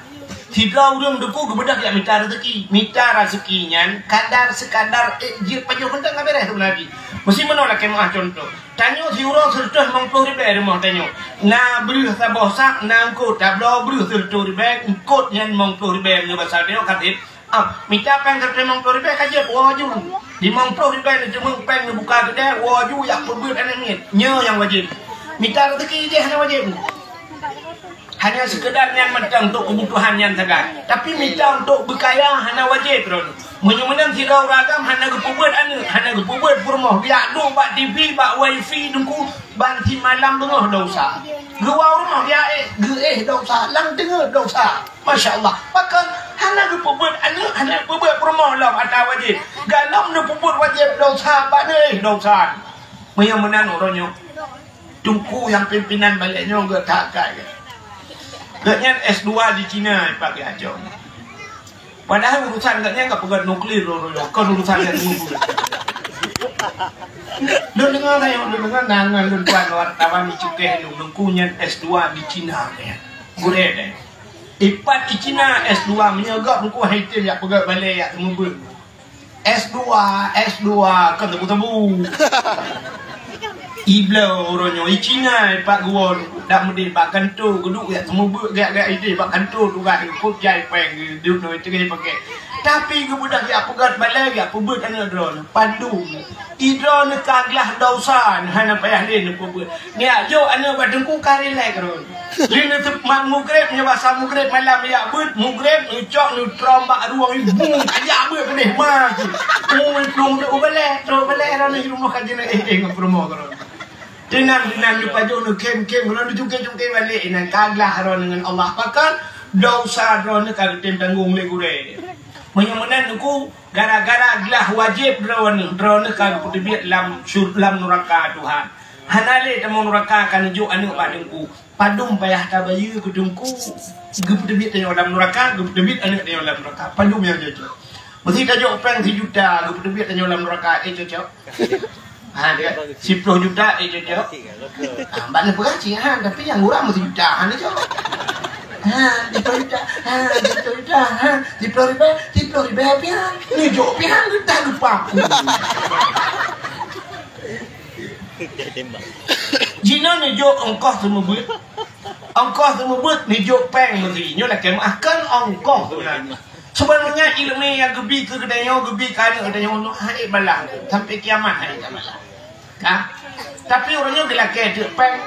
Sidroe ureueng teungku geubeudôh jak mita raseuki. Mita raseuki nyan kadar sekadar ék jeuet pajoh mantong ka beres tu Nabi. Meusi meunoe lakée meuah contoh. Tanyoe siuroe sireutôh limong ploh ribèe rumoh tanyoe. Na breueh saboh sak, na eungkôt tabloe breueh sireutôh ribèe, eungkôt nyan limong ploh ribèe meunyoe basa tanyoe ka sép. Ah, mita péng sireutôh limong ploh ribèe ka jeuet, woe ju. Limong ploh ribèe neuteumeung péng neubuka keudè, woe ju jak peubeuet aneuk miet. Nyoe nyang wajéb. Mita raseuki jih hana wajéb. Hanya sekedar nyan mantong untuk kebutuhan nyan sagai. Tapi mita untuk beukaya hana wajéb droe. Meunyoe meunan sidroe ureueng agam hana geupeubeuet aneuk, hana geupeubeuet peurumoh, geujak duek bak T V, bak wifi teungku, ban simalam beungoh dosa. Geuwoe u rumoh geujak éh, geuéh dosa, lam teungeut dosa. Masya Allah. Pakon hana geupeubeuet aneuk, hana geupeubeuet peurumoh lom ata wajéb. Galom neupeubeuet wajéb dosa, ban éh dosa. Meunyoe meunan uroe nyoe. Teungku nyang pimpinan balek nyoe geuh that kai. Geuhnyan S dua di Cina, Pak Geuh Acong. Padahai urusan geuhnyan ka peugah nuklir lôn, lôn, kon urusan nyang nunggu. Lôn deungoe tayong, lôn deungoe na ngon lôn tuan wartawan di Cukeh lôn, teungku nyan S dua di Cina nyan. Gurèe deh. Ipat i Cina S dua, meunyoe gob Teungku han item jak peugöt balèe jak seumeubeuet. S dua, S dua, kon tebu-tebu. Ibloe uroe nyoe, i Cina ipat geuwoe, dak meudeh bak kantô, geuduek jak seumeubeuet, jak-jak ideh bak kantô tugaih, kop jai péng, geuduek nyoe teungoh pakai. Tapi geubeudôh jak peugöt balèe, jak peubeuet aneuk droeneuh, padum. Idroeneuh ka glah desya, hana payah lé neupeubuet. Neujok aneuk bak Teungku ka rilek droeneuh. Lé neuseumat mugreb, nyoe basa mugreb malam jak beuet, mugreb neucok neutrom bak rueng ibu, ka jak beuet peudeh ma. Ui, plueng trok balèe, trok balèe droeneuh di rumoh ka jeuet eh, eh, ngon peurumoh droeneuh. Teunan, teunan neupajoh neukhém-khém, droeneuh neucungké-cungké balek, inan ka glah droeneuh ngon Allah. Pakon? Desya droeneuh ka geutem tanggong lé gurèe. Meunyoe meunan Teungku, gara-gara glah wajéb droeneuh, droeneuh ka geupeuteubiet lam syur-, lam nuraka Tuhan. Hana lé tamong nuraka ka neujok aneuk bak Teungku. Padum payah tabayeue keu Teungku. Geupeuteubiet tanyoe lam nuraka, geupeuteubiet aneuk tanyoe lam nuraka. Padum nyang cocok. Meusé tajok péng sijuta, geupeuteubiet tanyoe lam nuraka, eh, cocok? Ha, dia. Siploh juta, eh, cocok? Ha, bak neupeugah cit, ha, tapi nyang murah meusijuta, ha, ni cocok. Ha, siploh juta, ha, siploh juta, ha, siploh ribèe, siploh ribèe pian. Neujok pian, geutah lupa. Jinoe neujok ongkoh seumeubeuet. Ongkoh seumeubeuet neujok péng meusé. Nyoe lakèe meu'ah, kon ongkoh tu na. Sebenarnya ileumèe nyang geubi keu geutanyoe, geubi keu aneuk geutanyoe, nyoe han ék balah. Sampai kiamat han ék balah. Ka? Tapi uroe nyoe geulakèe teuk péng.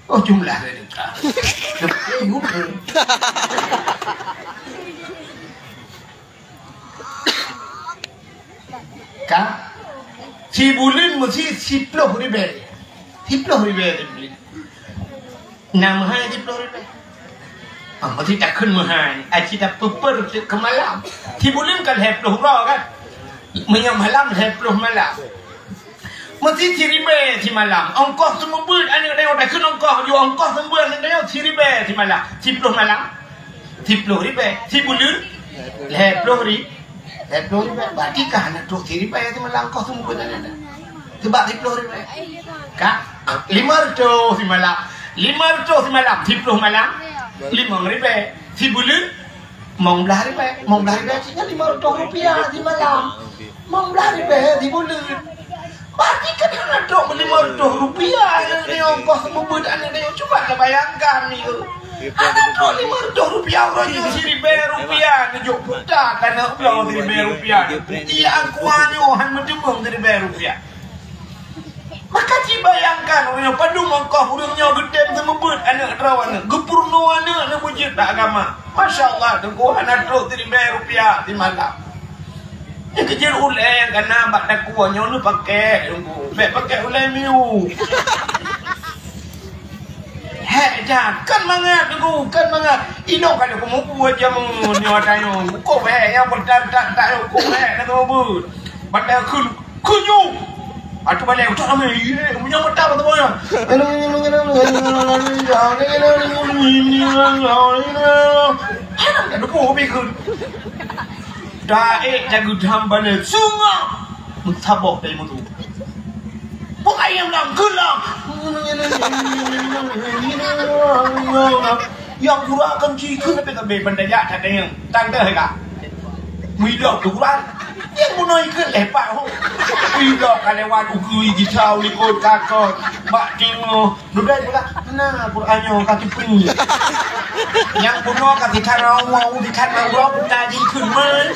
Oh, jumlah dia dekat. Lebih muda. Ka? Sibuleuen meusi siploh ribèe. Siploh ribèe sibuleuen. Na meuhai siploh ribèe. Ah, meusi takheun meuhai. Aci tapeupeur keu malam. Sibuleuen kan lhèe ploh uroe kan? Meunyoe malam lhèe ploh malam. Meusi siribèe simalam. Ongkoh seumeubeuet aneuk tanyoe, takheun ongkoh, jok ongkoh seumeubeuet aneuk tanyoe siribèe simalam. Siploh malam. Siploh ribèe. Sibuleuen lhèe ploh ri-, lhèe ploh ribèe. Berarti ka hana trok siribèe simalam ongkoh seumeubeuet aneuk tanyoe. Seubab siploh ribèe. Ka? Limong reutôh simalam. Limong reutôh simalam. Siploh malam. Limong ribèe. Sibuleuen Limong blah ribèe, limong blah ribèe cit nyan limong reutôh rupiah simalam. Limong blah ribèe sibuleuen. Berarti kan hana trok limong reutôh rupiah aneuk tanyoe ongkoh seumeubeuet aneuk tanyoe. Cuba tabayangkan ni, eh. Hana trok limong reutôh rupiah uroe nyoe siribèe rupiah neujok puta tanah bloe siribèe rupiah. Iya angkua nyoe han meuteumeung siribèe rupiah. Maka ci bayangkan, ureueng nyoe padum ongkoh ureueng nyoe geutem seumeubeuet aneuk droeneuh, geupeurunoe aneuk neubeujeuet bak agama. Masya Allah, Teungku, hana trok siribèe rupiah simalam. Nyang keujeuet ulèe nyang kana bak takue nyoe neupakék, Teungku. Bèk pakék ulèe miu. Hék, jan, kan mangat, Teungku, kan mangat. Inong ka lheueh kumubuet jameun nyoe tanyoe. Ukoh bèk, nyang meudan tak, tak, ukoh bèk, ka teumeubeuet. Batèe kheun, kheun nyoe. Atu balèe, utak ramè, ye, meunyoe meuta batèe boya. Hana ka deungoe, bèk kheun. Taék jageudam balèe, sungai. Meusaboh dari mutu. Bukai nyang lam, keulang. Nyang gura kan ci keu leubeh-leubeh ban tajak that dayeueng. Tang teuh ka. Widok tu gura. Nyang bunoe ikeu lepak ho. Widok ka lewat ukui gitau likot kakot. Bak timu. Dubai pula. Nah, Quran nyoe ka tipu. Nyang bunoe ka tikan awau, tikan awau, buta jikheun mah.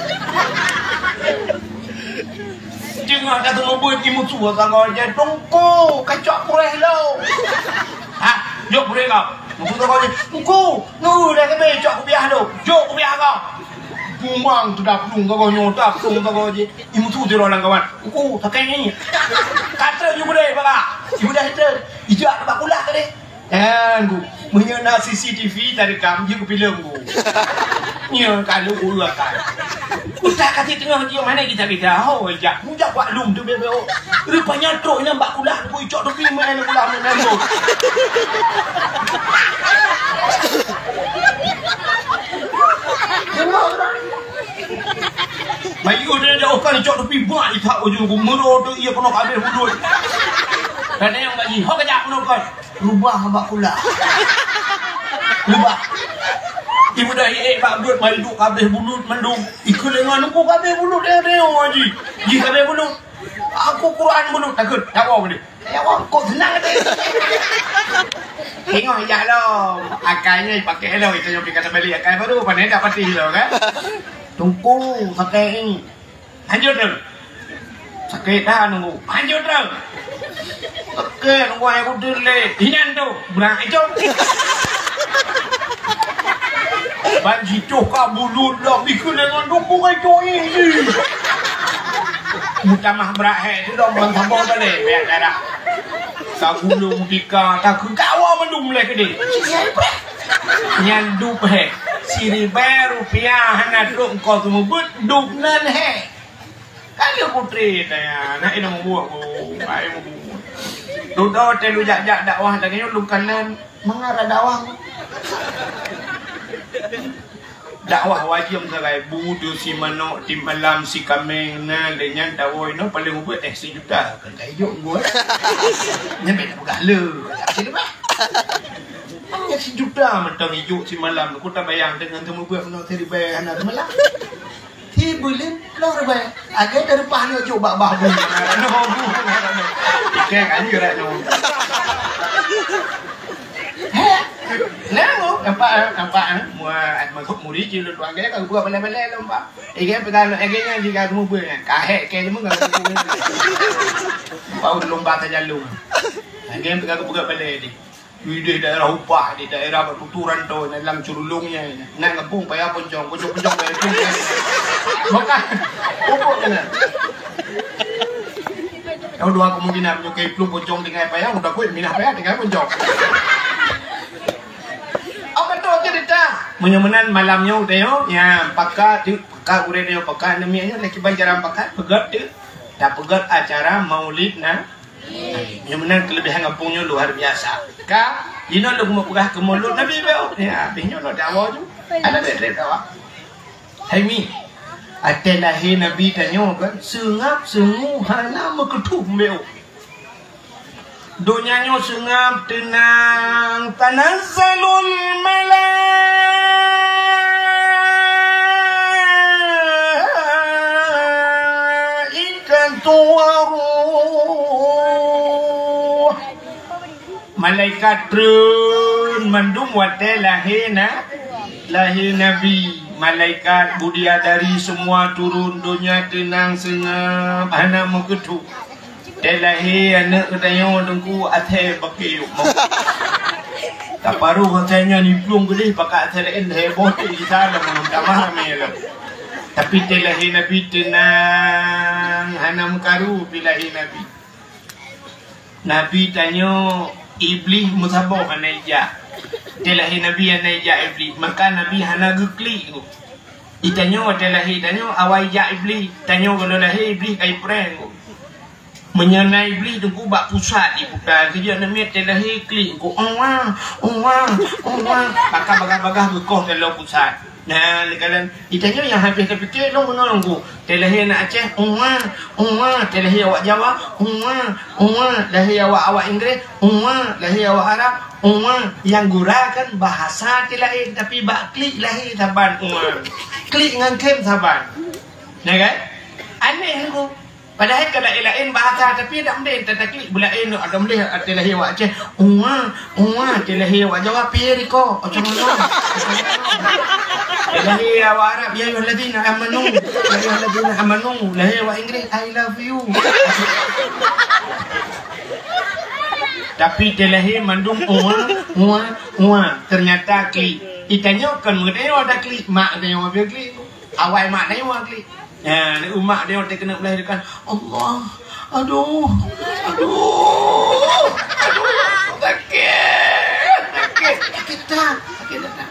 Teungoh ka teumeubuet imusu sagoe jih, "Teungku, kacok kureh lom." "Ha, jok kureh kau." Musu sagoe jih, "Teungku, nu dah sabe cok kupiah lom." "Jok kupiah kau." Kumang tu daplueng sagoe nyoe, daplueng sagoe jih. Imusu sidroe lam kawan. "Teungku, sakét ni." Kata ibu deh baka. Ibu deh itu. Ijak bak kulah tadi. Kan, Bu. Meunyoe na C C T V tarekam, jeuet keu filem, Bu. Nyoe ka lheueh ureueng akai. Utak ka teungoh jiyue mané gita-gita. Ho, jak. Mujak bak lum tu bebo. Rupanya trok inan bak kulah, Bu, icok tepi main kulah main nambung. Bayi udah jauh kan icok tepi bak itak ujung ku mero tu ia penuh habis udut. Kadang bagi, ho kejak penuh kan. Lubah bak kula. Lubah. Ibu dah iék bak buet, mari duek kabeh bulut mandum. Ikeu lengan aku kabeh bulut, eh, eh, oh, Haji. Ji kabeh bulut. Aku Quran bulut, takut. Tak apa boleh. Ya, wah, kok senang tadi. Tengok ijak lom. Akai nyoe pakai lom, itu yang pika terbalik akai baru, pandai dah pati lom, kan? Tungku, pakai ni. Lanjut tu. Sakét dah nunggu. Lanjut tu. Oke, nunggu ayah kudu le. Inyan tu, berang itu. Ban situ ka bulut dah bikeu dengan dukung itu ini. Mutamah berat hek tu dah ban sambung balik. Biar darah. Ka gulung tika, tak ke kawa mandum leh kedai. Nyan dup hek. Siribèe rupiah hana trok engkau seumeubeuet dup nan hek. Kan dia putri tanya, nak ina membuat ku, ai membuat. Dudoe telu jak-jak dakwah lagèe nyoe lôn kalon mangara dakwah. Dakwah wajéb sagai bu deusi manok, tiep malam si kaméng, na lé nyan tawoe inoe paléng ubit eh sijuta. Kan ka ijok buet. Nyan bèk peugah le. Sini bah. Hanya sijuta mantong ijok simalam. Ku tabayang dengan teumeubeuet meunoe siribèe hana teumalam. Hi buleuen ploh ribèe. Agak dari pah nyoe jok bak bah bu. Nyoe bu. Ikan kan gerak nyoe. Heh. Nah, nampak, nampak, eh. Mua, masuk muri je lu tuan gaya, kalau buka balai-balai lom, Pak. Ikan pegang, ikan yang juga kamu buat, kan. Kahek, kayak cuma kalau buka. Bau lomba saja lu. Ikan pegang buka balai ni. Di daerah upah, di daerah bak tuturan tu, dalam curulung nya. Nak ngepung payah poncong, poncong-poncong payah tu. Bukan. Pupuk kena. Tahu dua kemungkinan, menyukai pelung poncong tinggal payah, udah kuat minah payah tinggal poncong. Apa tu cerita? Meunyoe meunan malam nyoe tengok, ya, pakat tu, pakat ureueng nyoe, pakat nemiak nyoe, lagi ban jarang pakat, peugöt tu. Dah peugöt acara Maulid na. Nyang meunan keulebihan gampông nyoe luar biasa. Ka, inoe lôn meu peugah keu Maulud Nabi beu. Ya, habis nyoe lôn dawa ju. Ada beu trép dawa. Hai mi, até lahé Nabi tanyoe kan, seungab seungu hana meukeuthoh beu. Donya nyoe seungab teunang, tanazzalul malaika Ikatu waruh. Malaikat treun mandum watèe lahé na, lahé Nabi. Malaikat bidadari semua turun donya teunang seungab hana meukeuthoh. Watèe lahé aneuk geutanyoe teungku até bakeu. Taparoh até nyan iplueng geudeh pakat até laén heboh teuh gisa lam tamah ramé lom. Tapi watèe lahé Nabi teunang, hana meukaru pi lahé Nabi. Nabi tanyoe Iblih meusaboh hana ijak. Watèe lahé Nabi hana ijak Iblih, maka Nabi hana geuklik. Itanyoe watèe lahé tanyoe awai ijak Iblih, tanyoe gohlom lahé Iblih ka iprank. Meunyoe na Iblih teungku bak pusat iputa, keujeuet namiet watèe lahé klik, "Uwa, uwa, uwa." Maka bagah-bagah geukoh dalam pusat. Nah, leukalan, itanyoe nyang habéh tapike lôn meunoe teungku. Watèe lahé na Aceh, "Uwa, uwa." Watèe lahé awak Jawa, "Uwa, uwa." Lahé awak, awak Inggris, "Uwa." Lahé awak Arab, "Uwa." Nyang gura kan bahasa watèe lahé, tapi bak klik lahé saban, "Uwa." Klik ngon khem saban. Ya kan? Aneh teungku. Padahai ka laén-laén bahasa, tapi dak meunan, ta-, taklik beulaén, dak meunan, watèe lahé awak Aceh, "Uwa, uwa." Watèe lahé awak Jawa, "Piye riko?" "Ocong-ocong." Watèe lahé awak Arab, "Ya ayyuhalladzina amanu." "Ya ayyuhalladzina amanu." Lahé awak Inggris, "I love you." Tapi watèe lahé mandum, "Uwa, uwa, uwa." Ternyata klik. Itanyoe kon meutanyoe ada klik, mak tanyoe ada klik. Awai mak tanyoe klik. Nah, ni umat dia watèe keuneuk melahirkan. Allah. Aduh. Aduh. Aduh. Sakit. Sakit. Sakit dah. Sakit dah.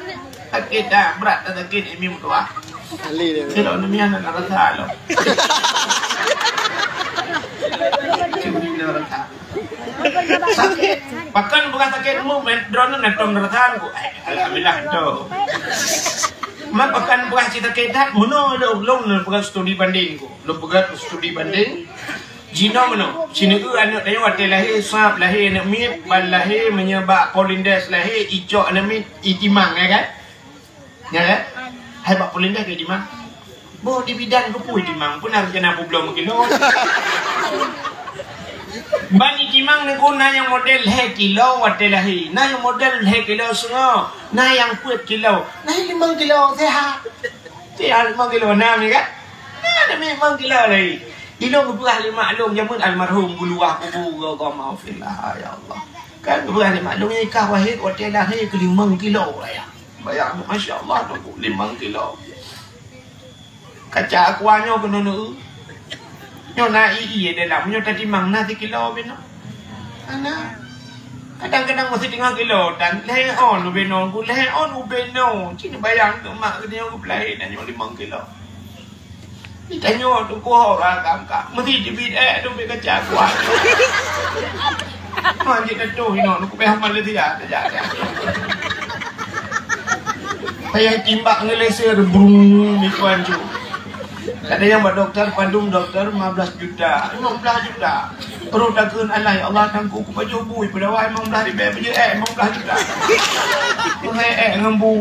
Sakit dah. Berat dah sakit. Imi meutuah. Ali dia. Kalau ni mian nak rasa lo. Cuma dia rasa. Sakét. Pakon bukan sakét mu, men-, droeneuh neutôm neureusan ku. Eh, alhamdulillah, tu. Man pakon bukan cit sakét that, meunoe lôn, lôn, lôn peugah studi banding ku. Lôn peugah studi banding. Jinoe meunoe, sineuk aneuk tanyoe watée lahé, sab lahé aneuk miet, ban lahé meunyoe bak Polindes lahé, icok aneuk miet, itimang, ya kan? Ya kan? Hai bak Polindes ka itimang. Boh di bidan keupeue itimang, peue na rencana peubloe meukilo. Ban itimang nengku na nyang model lhée kilo watée lahé, na nyang model lhée kilo seungoh, na nyang peuet kilo, na nyang limong kilo sehat. Sehat limong kilo, na mi kan? Na, na mi limong kilo lagi. Ilong geupeugah lé mak lôn jameun almarhum geuluwah kubu, Allahumma ghfirlah, ya Allah. Kan geupeugah lé mak lôn, "Ikah Wahid watée lahé keu limong kilo raya." Bayang, masya Allah, nunggu limong kilo. Kaca aqua nyoe keunoe neu. Nyoe na ie-ie dalam, nyoe tatimang na sikilo binoe. Ana. Kadang-kadang meusidroe kilo dan lhée ôn ubé nyoe, lhée ôn ubé nyoe. Cit bayang keu mak geutanyoe geupeulahé dan nyoe limong kilo. Ditanyoe teungku ho ragam ka. Meusi teubiet ék teubiet kaca kuat. Man jeuet tatuh inoe, nukubéh Malaysia, tajak, tajak. Payah timbak ngeuleseur, brung, di tuan cu. Kadang nyang bak doktor, padum doktor, lima belas juta. Lima belas juta. Terus takheun, "Alah, ya Allah, tangku kupajoh bui, peudawai limong belas ribée, peujeuet ék limong belas juta." Meuhai ék ngon bu.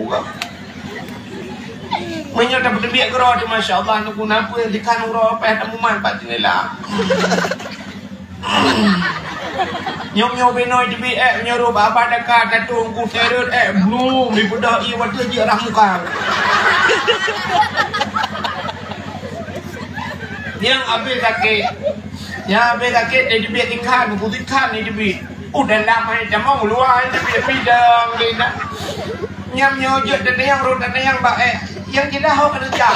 Meunyoe tapeuteubiet keudroe teuh, masya Allah, nukuna peue, dikan uroe payah tamumat bak jeundela. Nyoe-nyoe binoe teubiet ék, nyoe rôh bak abah daka, tatueng ku teret ék, blum, dipeudeh ie watée jeuet rah muka. Nyang abéh sakét. Nyang abéh sakét, dia teubiet ikan, ku ikan dia teubiet. Udah lama dia mau luar, dia teubiet bidang dia nak. Nyam nyoe jeuet teunayang, rhot teunayang bak ék. Nyang jeulaih ho keureuja.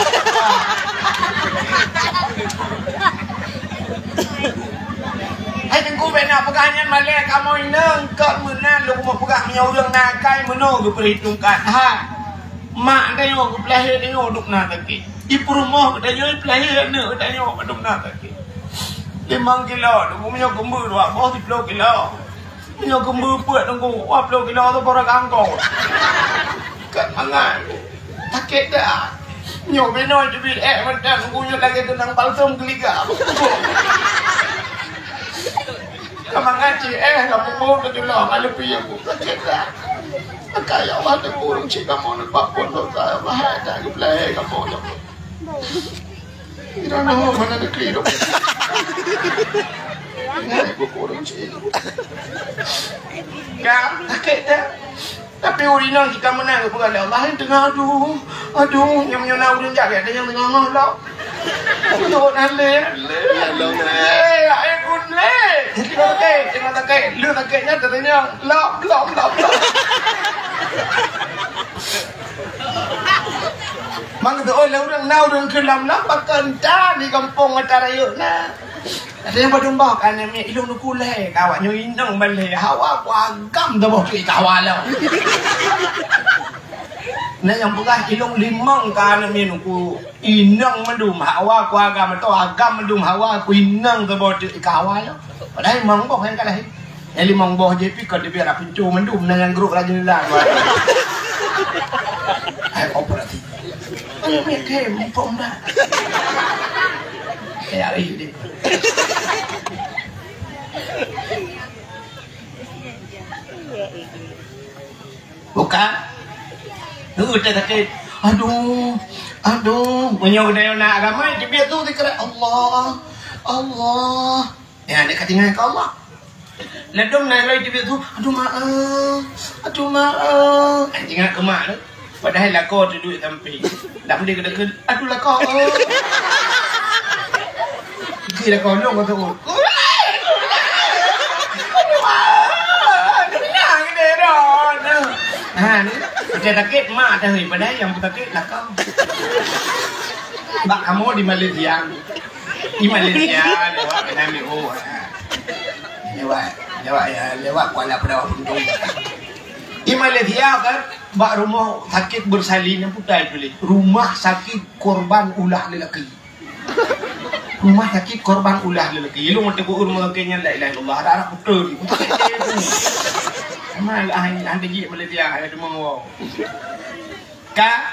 Hai teungku, bèk na peugah nyan malèe kamoe inong, kok meunan lôn peugah meunyoe ureueng na akai meunoe geupeurhitungkan. Ha. Mak tanyoe geupeulahé tanyoe duek na sakét. Di peurumoh geutanyoe peulahé aneuk geutanyoe padum na sakét. Limong kilo, teungku, meunyoe keumbeu dua boh siplôh kilo. Meunyoe keumbeu peuet, teungku, dua plôh kilo tu pora kangkong. Kat mangat. Sakét dah. Nyoe binoe teubiet ék mantong, teungku, nyoe lagèe teunang balsam geuliga. Ka mangat cit éh, ka muphom teujulang, ka leupie aku. Sakét dah. Maka ya Allah, teungku, ureueng cit kamoe neubak phon dosa, bahaya that geupeulahé kamoe nyoe. Ira na ho mana negeri tu. Ingat ibu kurang cik. Ka, sakét dah. Tapi ureueng inong kita meunan geupeugah lé Allah, yang teungoh aduh, aduh, nyang meunyoe na ureueng jahat, ada nyang teungoh ngoh lom. Aduh, na lé, lé, lé, ai pun lé. Teungoh sakét, teungoh sakét, lé sakét nyan, teungoh lom, lom, lom, lom. Mang teuôn lé ureueng na ureueng keu lam-lam pakon tan di gampông mata rayeuk na. Ada nyang padum boh ka aneuk miet ilong nuku lhèe ka awak nyoe inong ban lhèe hawa ku agam teuboh teuk ka hawa lom. Na nyang peugah ilong limong ka aneuk miet nuku inong mandum hawa ku agam atau agam mandum hawa ku inong teuboh teuk ka hawa lom. Padahai limong boh nyang ka lahé. Eh, limong boh jih pih kon teubiet rap pintoe mandum, na nyang grok rajin lam. Hai operasi. Ayo, mik, mik, mumpung dah. Eh, hari ni. Buka. Tu, tak sakit. Aduh, aduh. Meunyoe udah na agama, teubiet tu dikira Allah, Allah. Ya, dia ka tinggai keu Allah. Ladom na loi teubiet tu, "Aduh, maaf. Aduh, maaf." Kan ingat keu mak tu. Padahai lakoe tu duek sampé. Dak meunan keu deukeuet, "Aduh, lakoe." Ji lakoe lôn kata, "Oh." "Aduh, maaf. Aduh, nang deh, Ron." Ha, ni. Udah sakét mak dah, padahai nyang sakét lakoe. Bak kamoe di Malaysia. Di Malaysia, lewat kena ambil, oh, ha. Lewat, lewat, ya, lewat Kuala Pedawa Buntung. Di Malaysia kan, bak rumah sakit bersalin yang putih tulis. Rumah sakit korban ulah lelaki. Rumah sakit korban ulah lelaki. Lu mau tegur rumah sakitnya, la ilaha illallah. Ada anak betul. Malah, ada je Malaysia, ada demam, wow. Ka,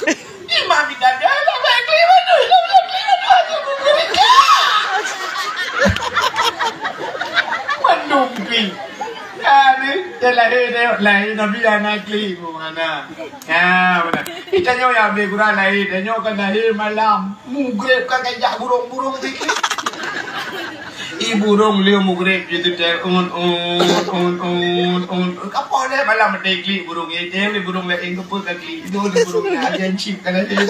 Imam bidadari lah, baik klik mandum, lah, lah, klik mandum, aja bukuri. Mandum klik. Ya, ni, dia lahir, dia lahir, Nabi anak klik, mana? Ya, mana? Kita nyoe ya, lebih kurang lahir, dia nyoe kan lahir malam. Mugreb kan kajak burung-burung sikit. Ih, burung lé mugreb je tu, teh. Un, un, un, un, un. Kapoh lé malam teh klik burung, eh, teh, lé burung laén ke peue ka klik. Itu lé burung laén, agen chip kan ada. Agen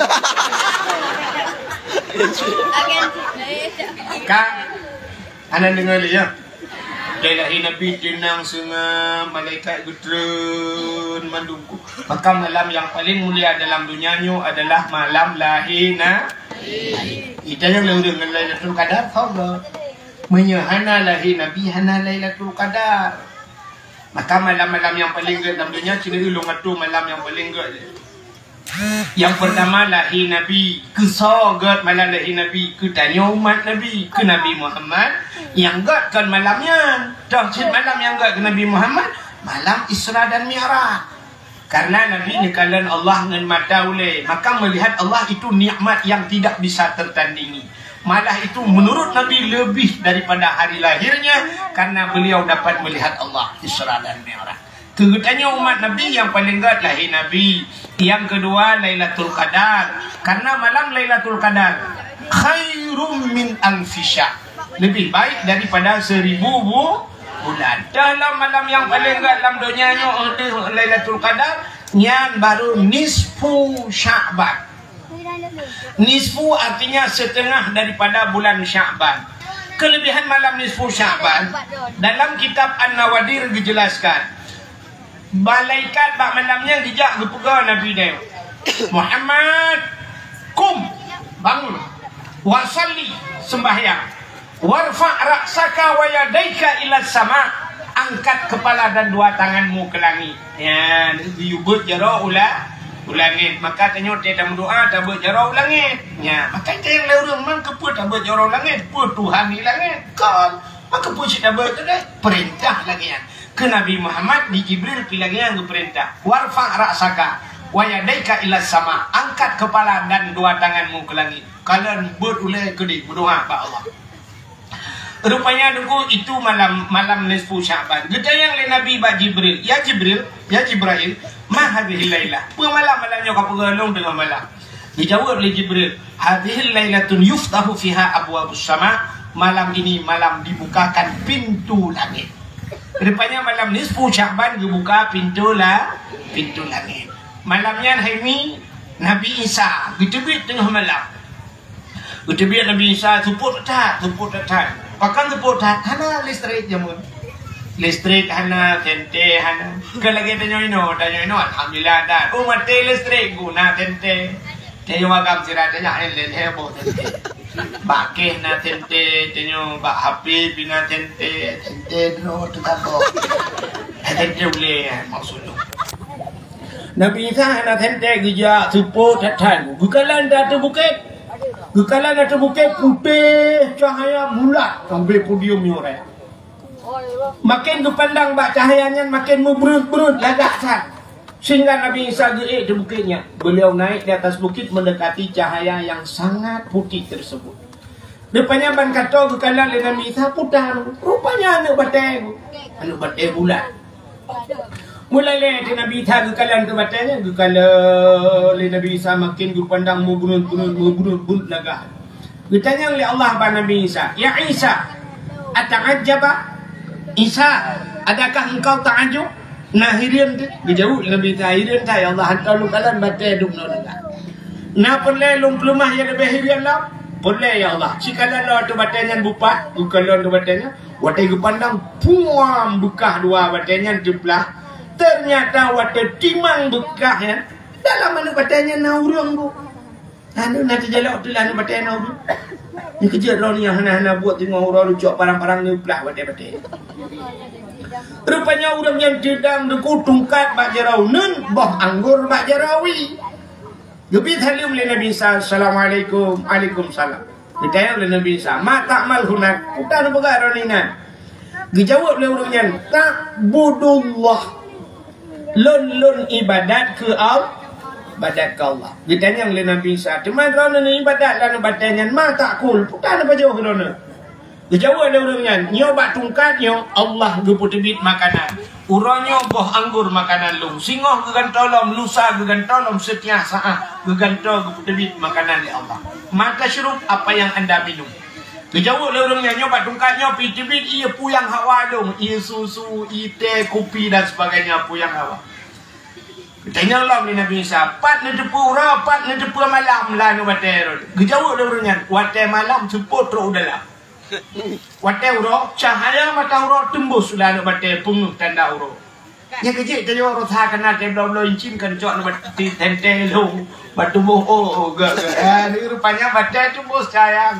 chip. Ka? Hana deungoe lé, ya? Dari lahir Nabi teunang seungab, malaikat geutreun mandum. Maka malam yang paling mulia dalam dunia nyoe adalah malam lahir Nabi. Itanyong lé ureueng ngon Lailatul Qadar, soe gét? Meunyoe hana lahé Nabi, hana Lailatul Qadar. Maka malam-malam nyang paleng gét lam donya, sineuk ulôn atoe malam nyang paleng gét. Nyang peurtama lahé Nabi. Keu soe gét malam lahé Nabi? Keu tanyoe umat Nabi, keu Nabi Muhammad. Nyang gét kon malam nyan. Toh cit malam nyang gét keu Nabi Muhammad? Malam Isra dan Mi'raj. Karena Nabi neukalon Allah ngon mata ulée, maka melihat Allah itu nikmat yang tidak bisa tertandingi. Malah itu menurut Nabi lebih daripada hari lahirnya, karena beliau dapat melihat Allah Isra dan Mi'raj. Keu geutanyoe umat Nabi, nyang paleng gét lahé Nabi, nyang keudua Lailatul Qadar. Karena malam Lailatul Qadar khairum min alfi syahr, lebih baik daripada seribu bu-, bulan. Dalam malam nyang paleng gét lam donya nyoe, Lailatul Qadar, nyan baru nisfu Sya'ban. Nisfu artinya setengah daripada bulan Sya'ban. Kelebihan malam nisfu Sya'ban, dalam kitab An-Nawadir dijelaskan, malaikat bak malam nyan geujak geupeugah Nabi nyoe, Muhammad, kum, bangun. Wasalli, sembahyang. Warfa' ra'saka wa yadaika ila sama, angkat kepala dan dua tanganmu ke langit. Ya, geuyue beuet jaroe u la-, u langit. Maka tanyoe watèe tameudoa, tabeuet jaroe u langit. Ya, maka tanyong lé ureueng, man keupeue tabeuet jaroe u langit? Peue Tuhan di langit? Kon. Maka peue cit tabeuet teuh deh? Peurintah lagèe nyan. Keu Nabi Muhammad di Jibril pi lagèe nyan geupeurintah. Warfa' ra'saka wa yadaika ila sama. Angkat kepala dan dua tanganmu ke langit. Kalon beuet ulèe keudéh meudoa bak Allah. Rupanya Teungku, itu malam, malam nisfu Sya'ban. Geutanyong lé Nabi bak Jibril, "Ya Jibril, ya Jibril, ma hadhihil lailah? Peue malam, malam nyoe ka peugah lôn teungoh malam?" Geujaweueb lé Jibril, "Hadhihil lailatun yuftahu fiha abwabus sama." Malam ini malam dibukakan pintu langit. Rupanya malam nisfu Sya'ban geubuka pintu la-, pintu langit. Malam nyan hai mi Nabi Isa geuteubiet teungoh malam. Geuteubiet Nabi Isa, seupôt that, seupôt that. Pakon seupôt that? Hana listrik jameun. Listrik hana, senter hana. Kon lagèe tanyoe inoe, tanyoe inoe alhamdulillah that. Oh, maté listrik, guna senter. Tanyoe agam sira tanyoe laén heboh senter. Bak kèh na senter, tanyoe bak H P pih na senter, senter droe teuh saboh. Senter ulèe, maksud lôn. Nabi Isa hana senter, geujak seupôt that-that. Geukalon di ateueh bukét. Geukalon di ateueh bukét putéh cahya bulat sampoe podium nyoe raya. Maken geupandang bak cahya nyan maken meubreuet-breuet lagak that. Sehingga Nabi Isa geuék di bukét nyan. Beliau naik di atas bukit mendekati cahaya yang sangat putih tersebut. Rupanya ban ka toe geukalon lé Nabi Isa puta. Rupanya aneuk batèe. Aneuk batèe bulat. Meulalèe teuk Nabi Isa geukalon keu batèe nyan, geukalon lé Nabi Isa maken geupandang meubuneut-buneut, meubuneut-buneut lagak. Geutanyong lé Allah bak Nabi Isa, "Ya Isa, ata'ajjaba? Isa, adakah engkau ta'ajub?" Na hireuen teuk? Geujaweueb lé Nabi Isa, "Hireuen that, ya Allah, hantom lôn kalon batèe dum nyoe lagak. Na peureulèe lôn peuleumah nyang leubeh hireuen lom?" "Peureulèe, ya Allah." Sikalon lom ateueh batèe nyan bupat, geukalon ateueh batèe nyan. Watèe geupandang, puam, beukah dua batèe nyan teuplah. Teunyata watèe timang beukah nyan dalam aneuk batèe nyan na ureueng bu. Aneuk na teujalok teuh lam aneuk batèe na ureueng. Nyan keujeuet droeneuh nyang hana-hana buet teungoh uroe leucok parang-parang neuplah watèe batèe. Rupanya ureueng nyan teudong Teungku tungkat bak jaroe uneuen, boh anggor bak jaroe wie. Geubri saleuem lé Nabi Isa, "Assalamualaikum." "Waalaikumsalam." Geutanyong lé Nabi Isa, "Ma ta'mal hunak?" "Peue tapeugah droeneuh inan?" Geujaweueb lé ureueng nyan, "Ta'budullah." "Lôn, lôn ibadat keu Al-, ibadat keu Allah." Geutanyong lé Nabi Isa, "Teuma droeneuh ibadat lam batèe nyan, ma ta'kul?" "Peue tapajoh droeneuh?" Geujaweueb lé ureueng nyan, "Nyoe bak tungkat nyoe Allah geupeuteubiet makanan. Uroe nyoe boh anggor makanan lôn. Singoh geugantoe lom, lusa geugantoe lom, seutiap saát geugantoe geupeuteubiet makanan lé Allah. Ma tasyrub, apa yang anda minum?" Geujaweueb lé ureueng nyan, "Nyoe bak tungkat nyoe pih teubiet ié puyang hawa lôn, ié susu, ié teh, kupi dan sebagainya puyang hawa." Geutanyong lom lé Nabi Isa, "Pat neuteupeue uroe, pat neuteupeue malam lam aneuk batèe?" Geujaweueb lé ureueng nyan, "Watèe malam seupôt trok u dalam." Watèe uroe, cahya mata uroe teumbus lam aneuk batèe peungeuh tanda uroe. Nyan keuh jeuet tanyoe rasa kana teuh bloe-bloe incin kan cok aneuk batèe teuntèe lôn bak tuboh, oh, oh, gèt, gèt. Eh, rupanya batèe teumbus cahya.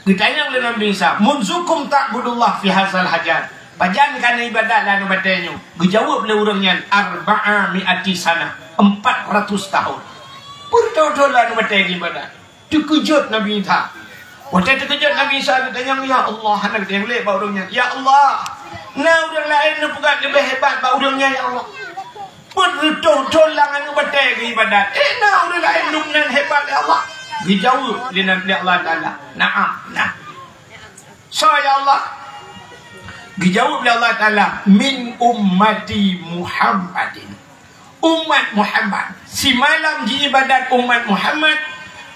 Geutanyong lé Nabi Isa, "Munzukum ta'budullah fi hazal hajar?" "Pajan kana ibadat lam aneuk batèe nyoe?" Geujaweueb lé ureueng nyan, "Arba'a mi'ati sanah." "Empat ratus tahun." Peureutôh-reutôh lam aneuk batèe ibadat. Teukeujot Nabi Isa. Watèe teukeujot Nabi Isa geutanyong, "Ya Allah," hana geutanyong lé bak ureueng nyan, "Ya Allah, na ureueng laén neupeugah leubeh hebat bak ureueng nyan, ya Allah? Peuet reutôh thôn lam aneuk batèe geuibadat, eh, na ureueng laén lom nan hebat, ya Allah?" Geujaweueb lé Nabi Allah Taala, "Na'am, na." "Soe, ya Allah?" Geujaweueb lé Allah Taala, "Min ummati Muhammadin." Umat Muhammad. Simalam jiibadat umat Muhammad,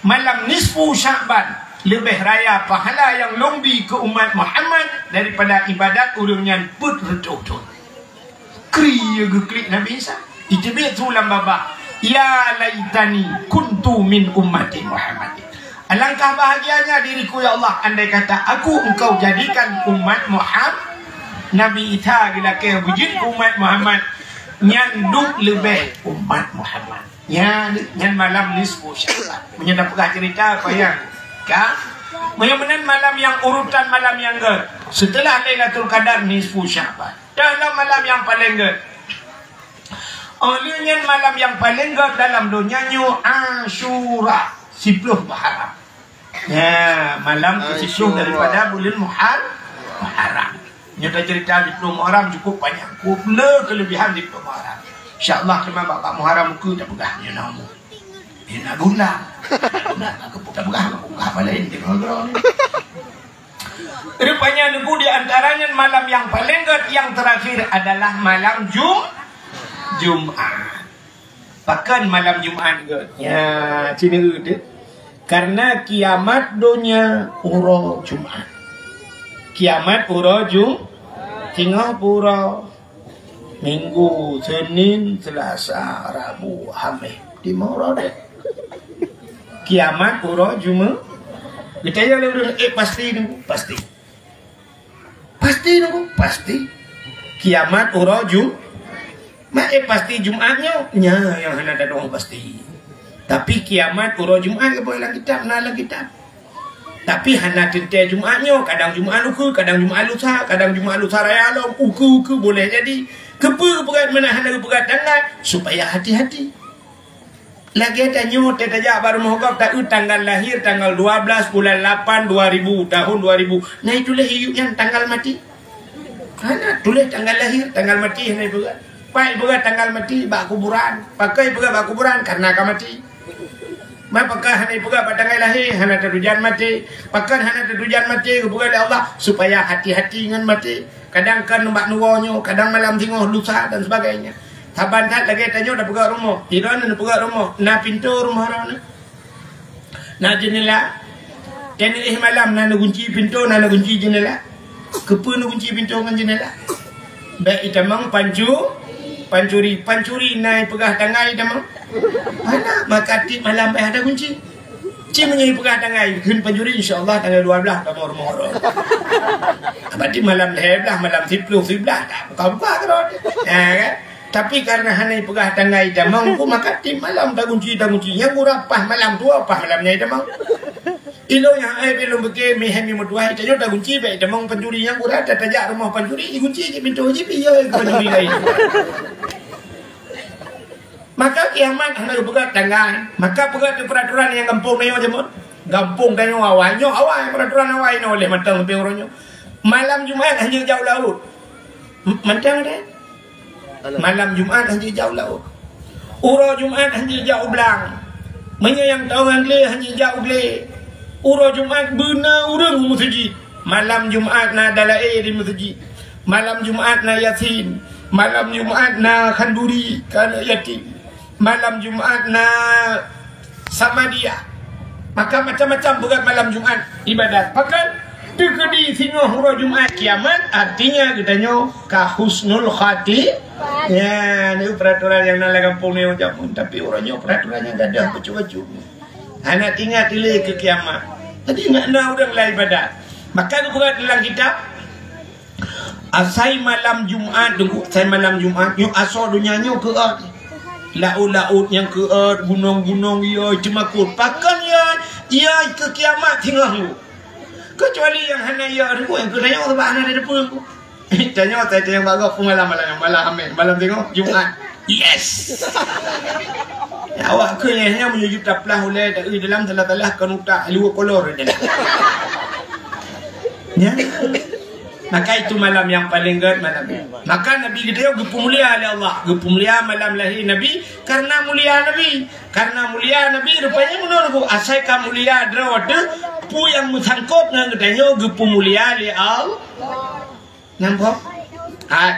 malam nisfu Sya'ban, leubeh raya pahala nyang lôn bi keu umat Muhammad daripada ibadat ureueng nyan peuet reutôh thôn. Kri geuklik Nabi Isa. Iteubiet su lam babah, "Ya laitani kuntu min ummati Muhammadin." Alangkah bahagianya diriku, ya Allah, andai kata aku Engkau jadikan umat Muhammad. Nabi Isa geulakèe beujeuet keu umat Muhammad, nyan duek leubeh umat Muhammad. Nyan, nyan malam nisfu Sya'ban. Meunyoe tapeugah cerita, payah. Ka? Meunyoe meunan malam nyang urutan malam nyang gèt. Seuteulah Lailatul Qadar nisfu Sya'ban. Dalam malam nyang paleng gèt. Oleh nyan malam nyang paleng gèt dalam donya nyoe Asyura, siplôh Muharram. Ya, malam ke siplôh daripada buleuen Muhar-, Muharram. Nyoe tacerita siplôh Muharram cukup banyak. Cukup le kelebihan siplôh Muharram. Insya Allah teuma bak Muharram ukeue tapeugah nyoe na umu. Nyoe na guna. Guna ka keupeugah, ka keupeugah apa lain di negara ni. Rupanya nunggu di antaranya malam yang paling gèt yang terakhir adalah malam Jum-, Jumat. Pakon malam Jumat gèt? Ya, cina tu. Karena kiamat donya uroe Jumat. Kiamat uroe Ju-, singoh pura. Minggu, Senin, Selasa, Rabu, Hameh. Di uroe deh. Kiamat uroe Jumat. Geutanyoe lé ureueng, eh, pasti nunggu? Pasti. Pasti nunggu? Pasti. Kiamat uroe Ju-, mak, eh, pasti Jumat nyoe? Nyan nyang hana tadong pasti. Tapi kiamat uroe Jumat ka boh lam kitab, na lam kitab. Tapi hana teuntèe Jumat nyoe, kadang Jumat ukeue, kadang Jumat lusa, kadang Jumat lusa raya lom, ukeue-ukeue boleh jadi. Keupeue geupeugah meunan hana geupeugah tanggai? Supaya hati-hati. Lagèe tanyoe teuh tajak bak rumoh gob, taeu tanggal lahir tanggal dua belas bulan lapan dua ribu, tahun dua ribu. Na ituléh iyup nyan tanggal maté. Hana tuléh tanggal lahir, tanggal maté hana ipeugah. Pat ipeugah tanggal maté bak kuburan. Pakon ipeugah bak kuburan? Karena ka maté. Ma pakon hana ipeugah bak tanggai lahé, hana tatujan maté. Pakon hana tatujan maté, geupeugah lé Allah supaya hati-hati ngon maté. Kadang kan bak nurot nyoe, kadang malam singoh lusa dan sebagainya. Saban that lagèe tanyoe tapeugah rumoh. Droeneuh neupeugah rumoh, na pintoe rumoh droeneuh. Na jeundela. Teuneuh malam na neugunci pintoe, na neugunci jeundela. Keupeue neugunci pintoe ngon jeundela? Bèk itamong pancu-, pancuri. Pancuri na ipeugah tanggai itamong? Hana, maka tiep malam bèk ada gunci. Ci meunyoe ipeugah tanggai, kheun pancuri, insya Allah tanggai dua belas tamong rumoh droe. Berarti malam lhèe blah, malam siplôh, siblah, tak buka-buka keudroe. Ha, kan? Tapi karena hana ipeugah tanggai tamong, ku maka tiep malam tagunci, tagunci. Nyang gura paih malam tuwoe, paih malam nyan itamong. Ilôn nyang hai bilôn beuke meuhém meutuah, tanyoe tagunci bèk itamong pancuri, nyang gura ta-, tajak rumoh pancuri, igunci cit pintoe jih, piye keu pancuri laén. Maka kiamat hana geupeugah tanggai. Maka peugah teuh peraturan nyang gampông tanyoe jameun. Gampông tanyoe awai. Nyoe awai, peraturan awai nyoe lé mantong leubeh uroe nyoe. Malam Jumat hana jak u laôt. M-, mantong deh. Malam Jumat hana jak u laôt. Uroe Jumat hana jak u blang. Meunyoe nyang tawöng glé hana jak u glé. Uroe Jumat beuna ureueng u meuseujid. Malam Jumat na dalae di meuseujid. Malam Jumat na Yasin. Malam Jumat na khanduri keu aneuk yatim. Malam Jumat na Samadiyah. Maka macam-macam peugah malam Jumat ibadat. Pakon? Teukeudi singoh uroe Jumat kiamat, artinya geutanyoe ka husnul khati-, ya, ni peraturan nyang na lam gampông ni macam pun. Tapi uroe nyoe peraturan nyang gadôh bacut-bacut. Hana teuingat ilée keu kiamat. Jadi, nak na ureueng lam ibadat. Maka geupeugah dalam kitab, asai malam Jumat, deungon asai malam Jumat, nyoe asoe donya nyoe keuôt. Laôt-laôt nyang keuôt, gunong-gunong yoi teumakot. Pakon yoi? Yoi keu kiamat singoh nyoe. Kecuali nyang hana yoi, deungon nyang keu tanyoe, sabab hana ada depan. Tanyoe, tanyoe bak gob malam, malam, malam Hamèh, malam singoh, Jumat. Yes. Ya, awak keu nyan, nyan meunyoe taplah ulèe, taeu dalam salah-salah kon utak, luweue kolor je. Ya. Maka itu malam yang paling gèt malam. Maka Nabi geutanyoe geupeumulia lé Allah, geupeumulia malam lahé Nabi karena mulia Nabi. Karena mulia Nabi rupanya menurutku asai ka mulia droe teuh, peue nyang meusangkot ngon geutanyoe geupeumulia lé Allah. Nampak? Hai.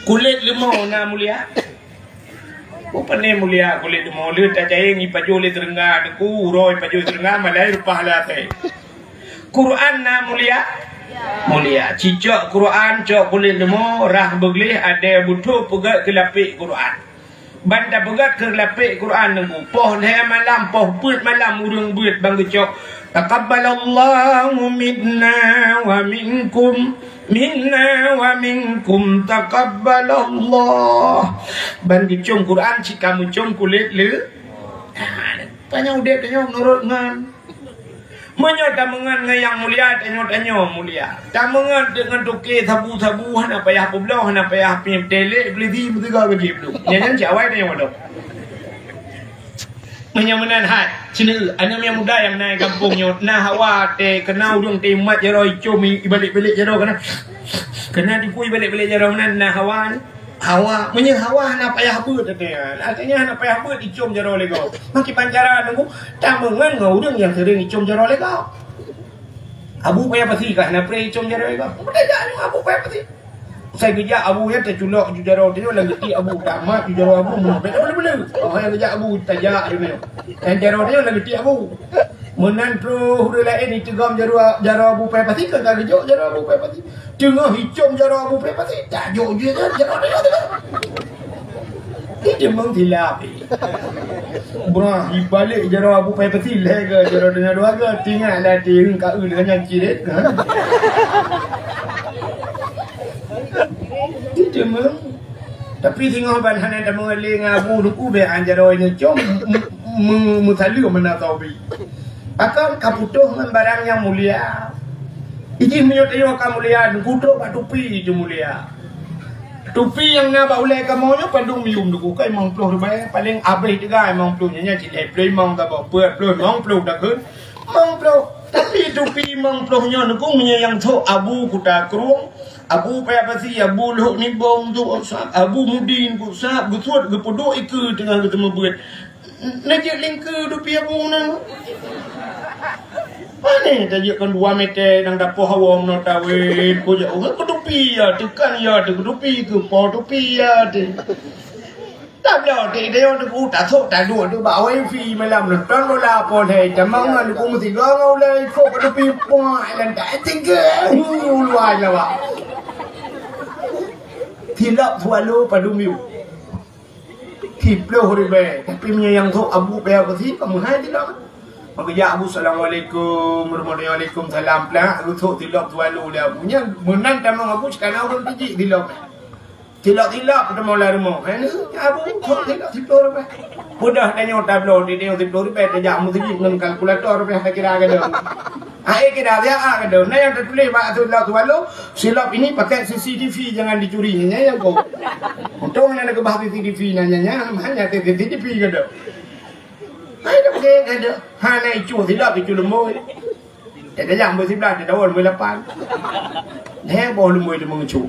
Kulét leumô na mulia. Peue pane mulia kulét leumô? Lheueh tajayeng ipajoh lé seureungga teungku, uroe ipajoh seureungga, malai reupah lé asèe. Quran na mulia? Mulia. Cicok Quran, cok kulét leumô, rhah beugleh, adèe beuthôh peugèt keu lapék Quran. Ban tapeugèt keu lapék Quran teungku, poh lhèe malam, poh peuet malam ureueng beuet ban geucok, "Taqabbalallahu minna wa minkum." Minna wa minkum taqabbalallah. Ban geucom Quran cit ka meucom kulét le. Tanyoe udép tanyoe meunurot ngon. Meunyoe tameungon ngon nyang mulia, tanyoe-tanyoe mulia. Tameungon deungon toke sabu-sabu, hana payah peubloe, hana payah pih teulék, beuleudi meusigoe gaji plueng. Nyan, nyan cit awai tanyoe wadong. Meunyoe meunan hai, sini, aneuk nyang muda nyang na gampông nyoe, na hawa teuh, keunan ureueng teuh mat jaroe icom i, ibalek-balek jaroe keunan. Keunan dipui ibalek-balek jaroe keunan, na hawa nyoe. Hawa, meunyoe hawa hana payah beuet, artinya hana payah beuet icom jaroe lé gob. Maka kiban cara nunggu tameungon ngon ureueng nyang seuring icom jaroe lé gob. Abu Paya Pasi ka hana preh icom jaroe lé gob. Meutajak nyoe Abu Paya Pasi. Usai geujak abu nyan taculok ju jaroe tanyoe lam geuti abu, tamat ju jaroe abu, meunoe bèk tapeuleu-peuleu. Oh, nyang geujak abu tajak ju nyoe. Nyang jaroe tanyoe lam geuti abu. Meunan troh ureueng laén iteugom jaroe, jaroe Abu Paya Pasi, ka geujok jaroe Abu Paya Pasi. Teungoh icom jaroe Abu Paya Pasi, tajok ju jaroe, jaroe tanyoe teuh. Iteumang silap. Brah, ibalek jaroe Abu Paya Pasi, lhèe geu jaroe tanyoe dua geu, tinggai lah, tinggai ka eu dengan nyang ciret. Iteumang. Tapi singoh ban hana tameungaléng ngon abu, nunggu bèk an jaroe nyoe com, m-, m-, meusaleuem meunan taubi. Pakon ka putôh ngon barang nyang mulia. Ijih meunyoe tanyoe ka mulia, nunggu trok bak tupi ju mulia. Tupi nyang na bak ulèe kamoe nyoe padum yum nunggu ka limong ploh ribèe, paleng abéh teuga limong ploh nyoe, nyan cit lhèe ploh limong saboh, peuet ploh, limong ploh takheun. Limong ploh. Tapi tupi limong ploh nyoe nunggu meunyoe nyang sok Abu Kuta Krueng, Abu Paya Pasi, Abu Lhok Nibong, Abu Mudin, Abu Sab, geusuet, geupeuduek ikeue teungoh geuteumeubuet. Neujeuet lingkeue tupi abu na. Pane tajeuet kon dua meter nyang dapoh awom nyoe tawét, kujak ureueng keu tupi ya, teukan ya, teuh keu tupi, keu po tupi ya, teuh. Tabloe teuh, tayong teuh, tasok taduek teuh bak wifi malam nonton bola, po lhèe tamong ngon ku meusigoe ngon ulèe, kok keu tupi puak, lan tak tinggi, uluwa lawa. Silop swallow padum yum. Siploh ribèe. Tapi meunyoe nyang sok Abu Paya Pasi, ka meuhai silop. Maka jak Abu, "Assalamualaikum warahmatullahi wabarakatuh." Salam plak, rusok silop swallow lé Abu. Nyan meunan tamong Abu, sikana ureueng tijik silop. Silop-silop tamong lam rumoh. Hai ni, Abu, sok silop siploh ribèe. Peue dah tanyoe tabloe, di tanyoe siploh ribèe, tajak meuseujid ngon kalkulator, ribèe, kira-kira. Hai kira dia, ah, kata. Nah, nyang teutuléh bak ateueh lam swallow, silop ini pakai C C T V, jangan dicuri. Nyan nyang kok. Untông hana geuba C C T V nyan, nyan, nyan, hana C C T V kata. Hai dah pakai kata. Hana icu silop, icu lumbôi. Dah tajak lumbôi siblah, dah daun lumbôi lapan. Heboh lumbôi tu mengecu.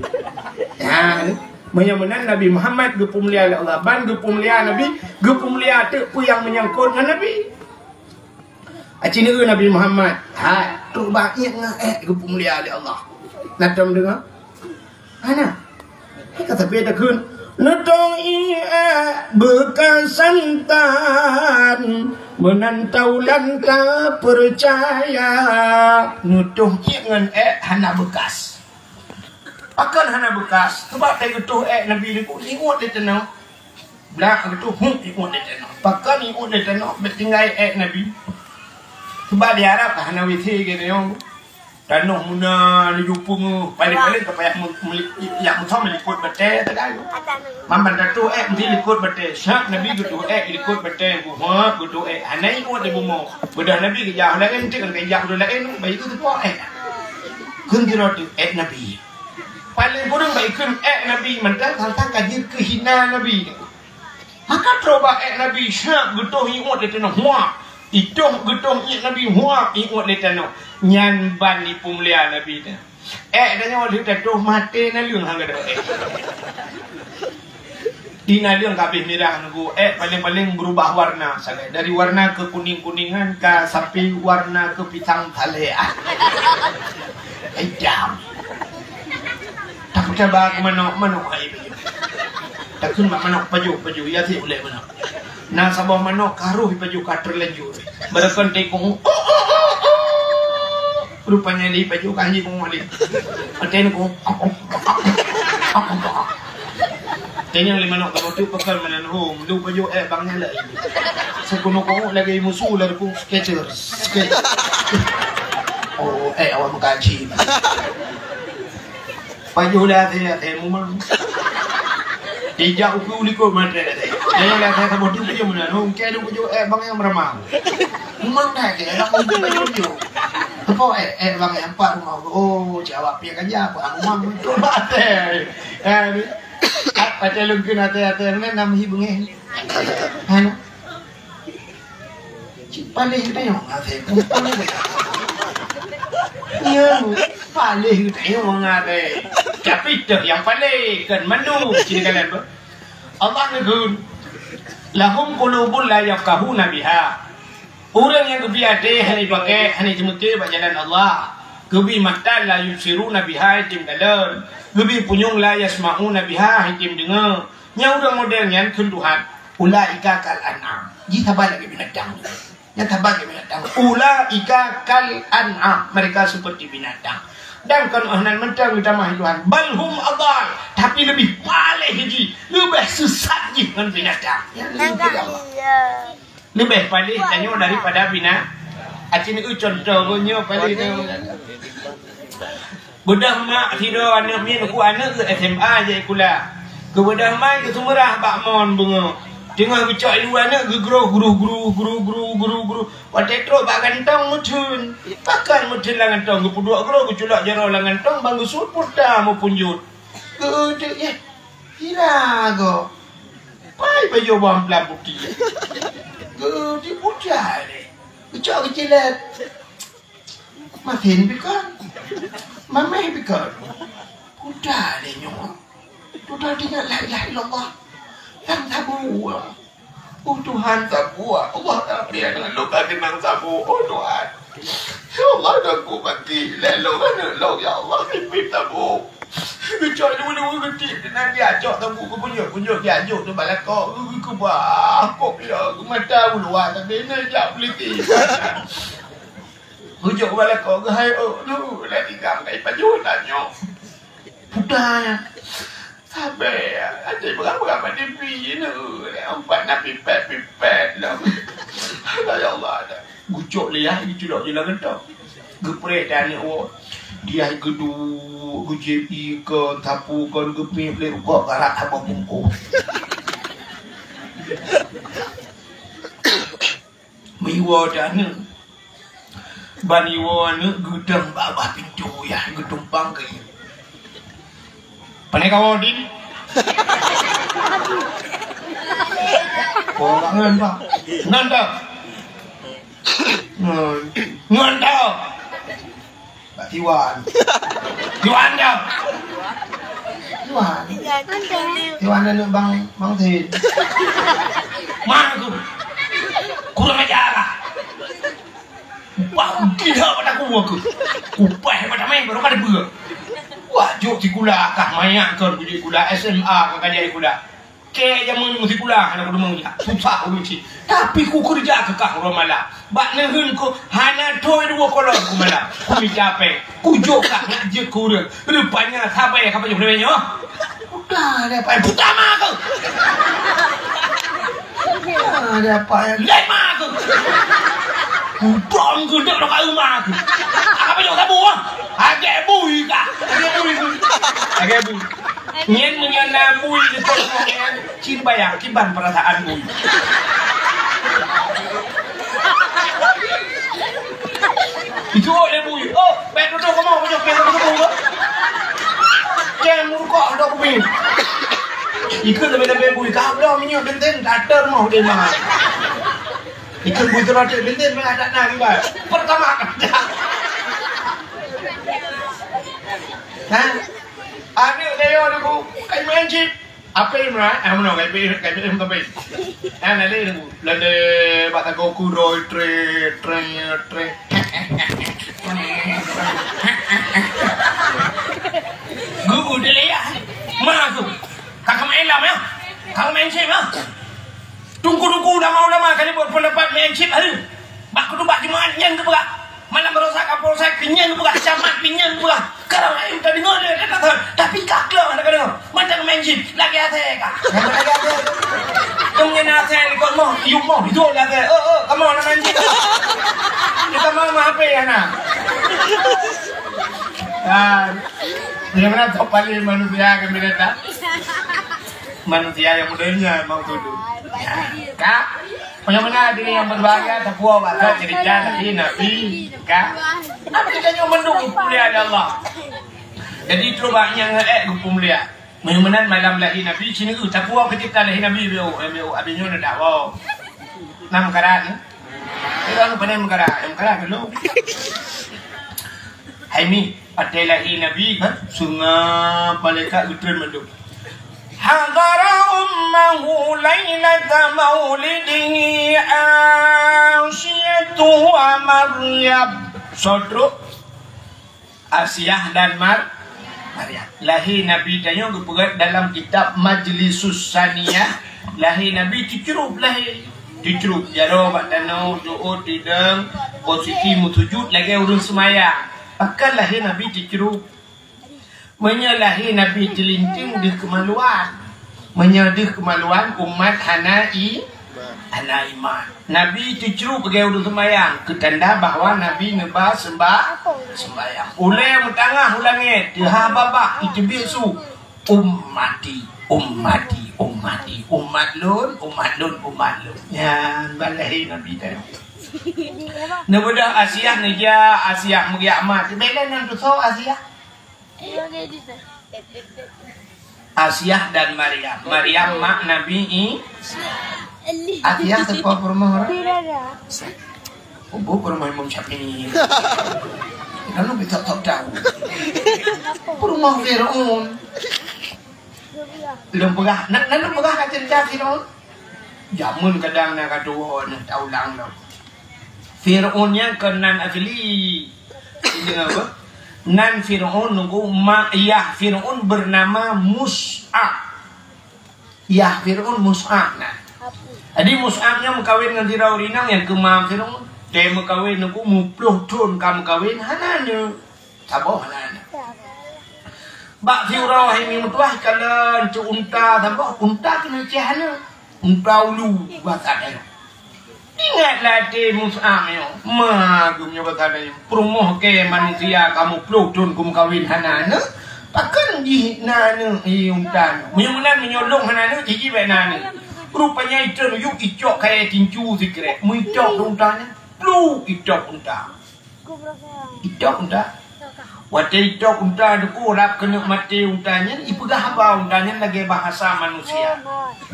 Ya, meunyoe meunan Nabi Muhammad geupeumulia lé Allah. Ban geupeumulia Nabi, geupeumulia teuk peue nyang menyangkut ngon Nabi. Aci neu Nabi Muhammad, hai, trok bak iék ngon ék geupeumulia lé Allah. Na tom deungoe? Hana. Hai ka sabe takheun, neutong iék beukas santan, meunan taulan tapeucaya. Neutong iék ngon ék hana beukas. Pakon hana beukas? Sabab teuh geutoh ék Nabi nyoe, iék lé tanoh. Blah geutoh, huh, iék lé tanoh. Pakon iék lé tanoh, bèk tinggai ék Nabi. Sebab di Arab ka hana W C keu tanyoe. Tanoh meunan laju peungeuh, paléng-paléng ka payah me-, meli-, jak meusom likot batèe teuga. Mamban tatoh ék meusti likot batèe. Syak Nabi geutoh ék likot batèe, geuhôb geutoh ék. Hana iék lé bumoe. Beudoh Nabi geujak laén, teuk geujak beudoh laén, bayi geuh teupoh ék. Kheun sidroe teuk ék Nabi. Paléng kureueng bak ikheun ék Nabi mantong, tang-tang ka jeuet keu hina Nabi. Maka trok bak ék Nabi, syak geutoh iék lé tanoh, huak. Itoh geutoh iék Nabi, huak, iék lé tanoh. Nyan ban ipeumulia Nabi nyan. Ék tanyoe lheueh tatoh maté naleueng han gadôh ék. Di naleueng ka abéh mirah nunggu, ék paléng-paléng beurubah warna sagai. Dari warna kekuning-kuningan ka sampai warna kepisang saleh. Itam. Takheun bak manok, manok hai. Takheun bak manok pajoh, pajoh, ya si ulèe manok. Na saboh manok ka roh pajoh ka teulanjur. Beureukan tekong. Rupanya lé pajoh ka hanjeuet kong lé. Aten kong. Tanyong lé manok kamoe teuk pakon meunan hom, lu pajoh ék bang nyan lé. Seukunoe kong lagèe musu lé kong sketer. Sketer. Oh, ék awak meukaji. Pajoh lé até, até mumang. Dijak ukeue u likot meunan até. Nyoe lé até saboh tu pajoh meunan. Ungke du pajoh, eh, bang nyang meuramah. Mumang dah ke, bang nyang pajoh-pajoh. Teupok, eh, eh, bang nyang empat rumah. Oh, cak awak piah ganja, apa mumang beutôi bak até. Eh, ni. Até lôn kheun até-até meunan nam hi beungéh. Hana. Cit paléh geutanyoe ngon até. Nyan, paléh geutanyoe ngon até. Tapi teuh nyang paléh, kon mandum. Cit kalon beuh. Allah neukheun, "Lahum qulubun la yafqahuna biha." Ureuëng nyang geubri até hana jipaké, hana jimeuté bak jalan Allah. Geubri mata la yubsiruna biha, hana jikalon. Geubri punyueng la yasma'una biha, hana jideungoe. Nyang ureuëng model nyan kheun Tuhan, "Ulaika kal an'am." Jih saban lagée binatang. Nyan saban lagée binatang. "Ulaika kal an'am." Mereka seperti binatang. Dan kon oh nan mantong geutamah Tuhan. "Bal hum adal." Tapi leubeh paléh jih, leubeh sesat jih ngon binatang. Nyan leubeh Allah. Leubeh paléh tanyoe daripada bina-, aci neu contoh nyoe paléh tanyoe. Beudôh mak sidroe aneuk miet, ku aneuk geuh S M A jai sikula. Geubeudôh mak geuseumeurah bak mon beungoh. Teungoh geucok ilu aneuk geugroh, gruh, gruh, gruh, gruh, gruh, gruh. Watée trok bak gantong meutheun. Pakon meutheun lam gantong, geupeuduek groh, geuculok jaroe lam gantong, ban geusuet pulta meupunjot. Geudeuk, yeh. Sira gob. Pai pajoh bang peulabuti. Geuti putai lé. Geucok geucilet. Masin pikon. Mameh pikon. Putai lé nyoe. Tutoe teuingat la ilaha illallah. Sang sabu. Oh Tuhan, sabu. Allah Rabbi, aneuk lôn ka keunong sabu. Oh Tuhan. Ya Allah, dah ku mati. Lé lôn aneuk lôn, ya Allah, sipit sabu. Geucok dua-dua geutik keunan dia, cok teungku geupunyok-punyok dia jok tu bak lakoe, geukeubah kop dia, geumata u luwa tapi na jak peuliti. Geujok bak lakoe geuhai, "Oh, nu, dah tiga kai pajoh tanyoe." Puta ya. Sabe, aja berapa-berapa depi ni. Empat na pipet-pipet dah. Ya Allah dah. Gucok lé yah, geuculok je lam gentong. Geupreh dan aneuk woe. Dia geuduek, geujieb ié kon, sapu kon, geupéh lé rukok garak saboh bungkôh. Meuiwoe dan aneuk. Ban iwoe aneuk geudong bak babah pintoe yah geutumpang keu ié. Pane kawoe udin? Oh, ngon bah. Ngon dah. Ngon. Ngon dah. Bak Tiwan. Tiwan dah. Tiwan. Tiwan aneuk bang, bang Tin. Mana tu? Kurang ajar lah. Wah, gila pada aku aku. Kupai pada main baru kada beu. Wah, jok sikula kah mayak kon kujak sikula S M A kah kajak sikula. Keu jameun meusikula hana kudeungoe jak. Susah ulôn cit. Tapi kukeureuja keu kah uroe malam. Bak neuheun ku hana thoi dua kolom ku malam. Kumita péng. Kujok kah nyak jeuet keu ureueng. Rupanya sabai ka pajoh lewat nyoe. Udah ada apa? Puta ma aku. Ada apa ya? Lek ma aku. Udong ku dek lo kau ma aku. Apa pajoh sabu ah? Agak bui kah? Agak bui. Agak bui. Nyan meunyoe na bui di tengah nyan, cit bayang kiban perasaan bui. Itu oleh bui. Oh, baik duduk kamu, kamu jangan kamu kamu. Jangan murukok dok bui. Ikut lebih-lebih bui. Kau belum minyak benten, tak ada mau dia mah. Ikut bui tu ada benten, mana ada nak kiban. Pertama kerja. Ha? Aneuk dayah ni ku, kai main cit. Apa yang meunan? Ah, meunan, kai pi, kai pi, kai pi. Ah, lale ni ku. Lale, bak tago ku roi, tre, tre, tre. Guru dia leh ya. Ma tu. Kakak main lam ya. Kakak main cit ya. Tungku-tungku ulama-ulama kali buat pendapat main cit hari. Bak khutubah Jumaat nyan geupeugah. Malam baroesa Kapolsek pih nyan geupeugah, camat pih nyan geupeugah. Karang ayam teudeungoe lé, tapi ka kleueng hana kadeungoe. Mantong main jin, lagèe asèe ka. Lagèe asèe. Teungoh asèe likot moh, yub moh, itu lagèe asèe. Oh, oh, kamoe na main jin. Kita mau mah H P ya na. Ah. Bagaimana top paling manusia ke binatang? Manusia yang modelnya mau tuduh. Ya, Kak, bagaimana diri yang berbahagia, sebuah bahasa cerita dari Nabi, Kak? Apa kita nyoe mendung mulia ya Allah? Jadi, coba nyang eh, mulia. Meunyoe meunan malam lahé Nabi, sineuk tapuwoe keutika lahé Nabi, bieu, bieu, abéh nyoe neudak woe. Nam karat, eh? Ureueng pandai meukarat, meukarat dulu. Hai mi, watèe lahé Nabi, kan? Sungai malaikat geutreun mandum. Hadara ummahu lailata maulidihi Asiyatu wa Maryam. Soe trok? Asiah dan Mar-, Maryam. Lahé Nabi tanyoe geupeugah dalam kitab Majlisus Saniyah, lahé Nabi teucrueb lahé. Teucrueb, jaroe bak tanoh, jeuet, tidong, posisi meusujud lagèe ureueng seumayang. Pakon lahé Nabi teucrueb? Meunyoe lahé Nabi teulinting deuh keumaluan. Meunyoe deuh keumaluan, umat hana i-, hana iman. Nabi teucrueb lagèe ureueng seumayang, keu tanda bahwa Nabi neuba seumba-, seumbayang. Ulèe meutangaih u langèt, teuhah babah, iteubiet su, "Ummati, ummati, ummati, umat lôn, umat lôn, umat lôn." Nyan ban lahé Nabi tadi. Neubeudôh Asiah neujak, Asiah meugeuyak mat. Bèk lé nan tusoe Asiah. Asiah dan Maryam. Maryam mak Nabi I-, Asiah teupo peurumoh orang? Ubu peurumoh Imam Syafi'i. Lalu kita tak tahu. Peurumoh Fir'aun. Lôn peugah, na, na lôn peugah ka ceurita Fir'aun? Jameun kadang na ka tuwo, na taulang lom. Fir'aun nyan kon nan asli. Deungö beuh. Nan Fir'aun nunggu ma-, yah Fir'aun bernama Mus'ab. Yah Fir'aun Mus'ab nan. Jadi Mus'ab nyan meukawen ngon sidroe ureueng inong nyang keu ma Fir'aun. Teuh meukawen nunggu muplôh thon ka meukawen hana aneuk. Saboh hana aneuk. Bak siuroe hai mi meutuah kalon cok unta saboh, unta keuneuk ceh aneuk. Unta ulu basa Dayu. Ingat lah até Mus'ab nyoe. Ma geuh nyoe basa Dayu. Peurumoh kèe manusia kamoe ploh thon keu meukawen hana aneuk. Pakon jih na aneuk, eh, unta nyoe. Meunyoe meunan meunyoe lôn hana aneuk, jih bèk na aneuk. Rupanya itôn yub icok kayèe tincu sikrek. Meuicok unta nyan. Ploh itôp unta. Itôp unta. Watèe itôp unta teungku rab keuneuk maté unta nyan, ipeugah haba unta nyan lagèe bahasa manusia.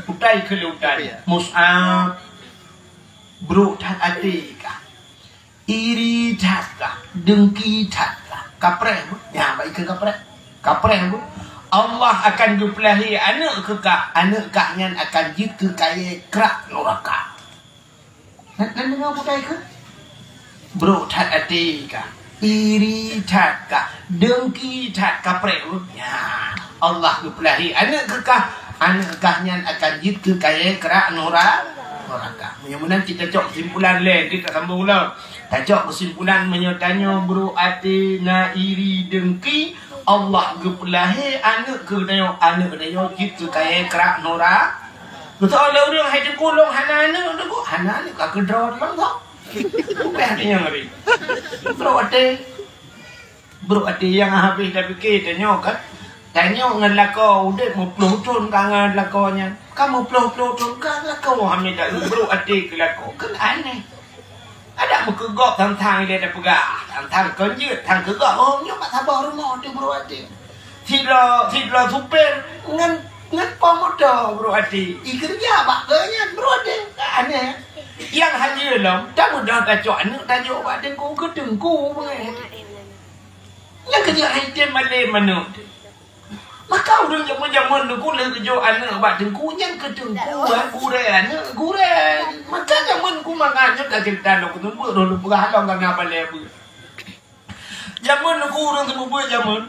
Utai keu lé unta nyan. Mus'ab, brok that até kah? Iri that kah? Dengki that kah? Kapreh, nyan bak ikeu kapreh. Kapreh, Allah akan geupeulahé aneuk keu kah, aneuk kah nyan akan jeuet keu kayèe krak nuraka. Nan, nan deungö bukai keu? Brok that até kah? Iri that kah? Dengki that kapreh? Nyan, Allah geupeulahé aneuk keu kah, aneuk kah nyan akan jeuet keu kayèe krak nura-, nuraka. Meunyoe meunan cit tacok keusimpulan lé, cit tasambong ulang. Tacok keusimpulan meunyoe tanyoe brok até na iri dengki, Allah geupeulahé aneuk keu tanyoe, aneuk tanyoe jeuet keu kayèe krak nura-, Beutôi lé ureueng hai teungku lôn hana aneuk teungku, hana aneuk ka keudroe lôn kok. Bukon nyang ngeri. Brok até. Brok até nyang habéh tapike tanyoe kan. Tanyoe ngon lakoe udép meuploh thon ka ngon lakoe nyan. Ka meuploh-ploh thon ka lakoe hana brok até keu lakoe. Kan aneh. Adak meukeugok tang-tang ilèe tapeugah, tang-tang kon jeuet, tang keugok, oh, nyoe mak saboh rumoh teuh brok até. Sidroe, sidroe supir ngon, ngon po moto brok até. Ikeureuja bak geuh nyan brok até. Aneh. Nyang hajeue lom, tamudah tacok aneuk tajok bak teungku, keu teungku beungèh. Nyang keujeuet hai tem malém aneuk. Maka ureueng jameun-jameun teungku lheueh geujok aneuk bak teungku nyan keu teungku, eh, gurèe aneuk gurèe. Maka jameun ku mangat nyoe ka ceurita lôn keuneuk beuet, lôn peugah lom ka na balèe beuet. Jameun teungku ureueng seumeubeuet jameun,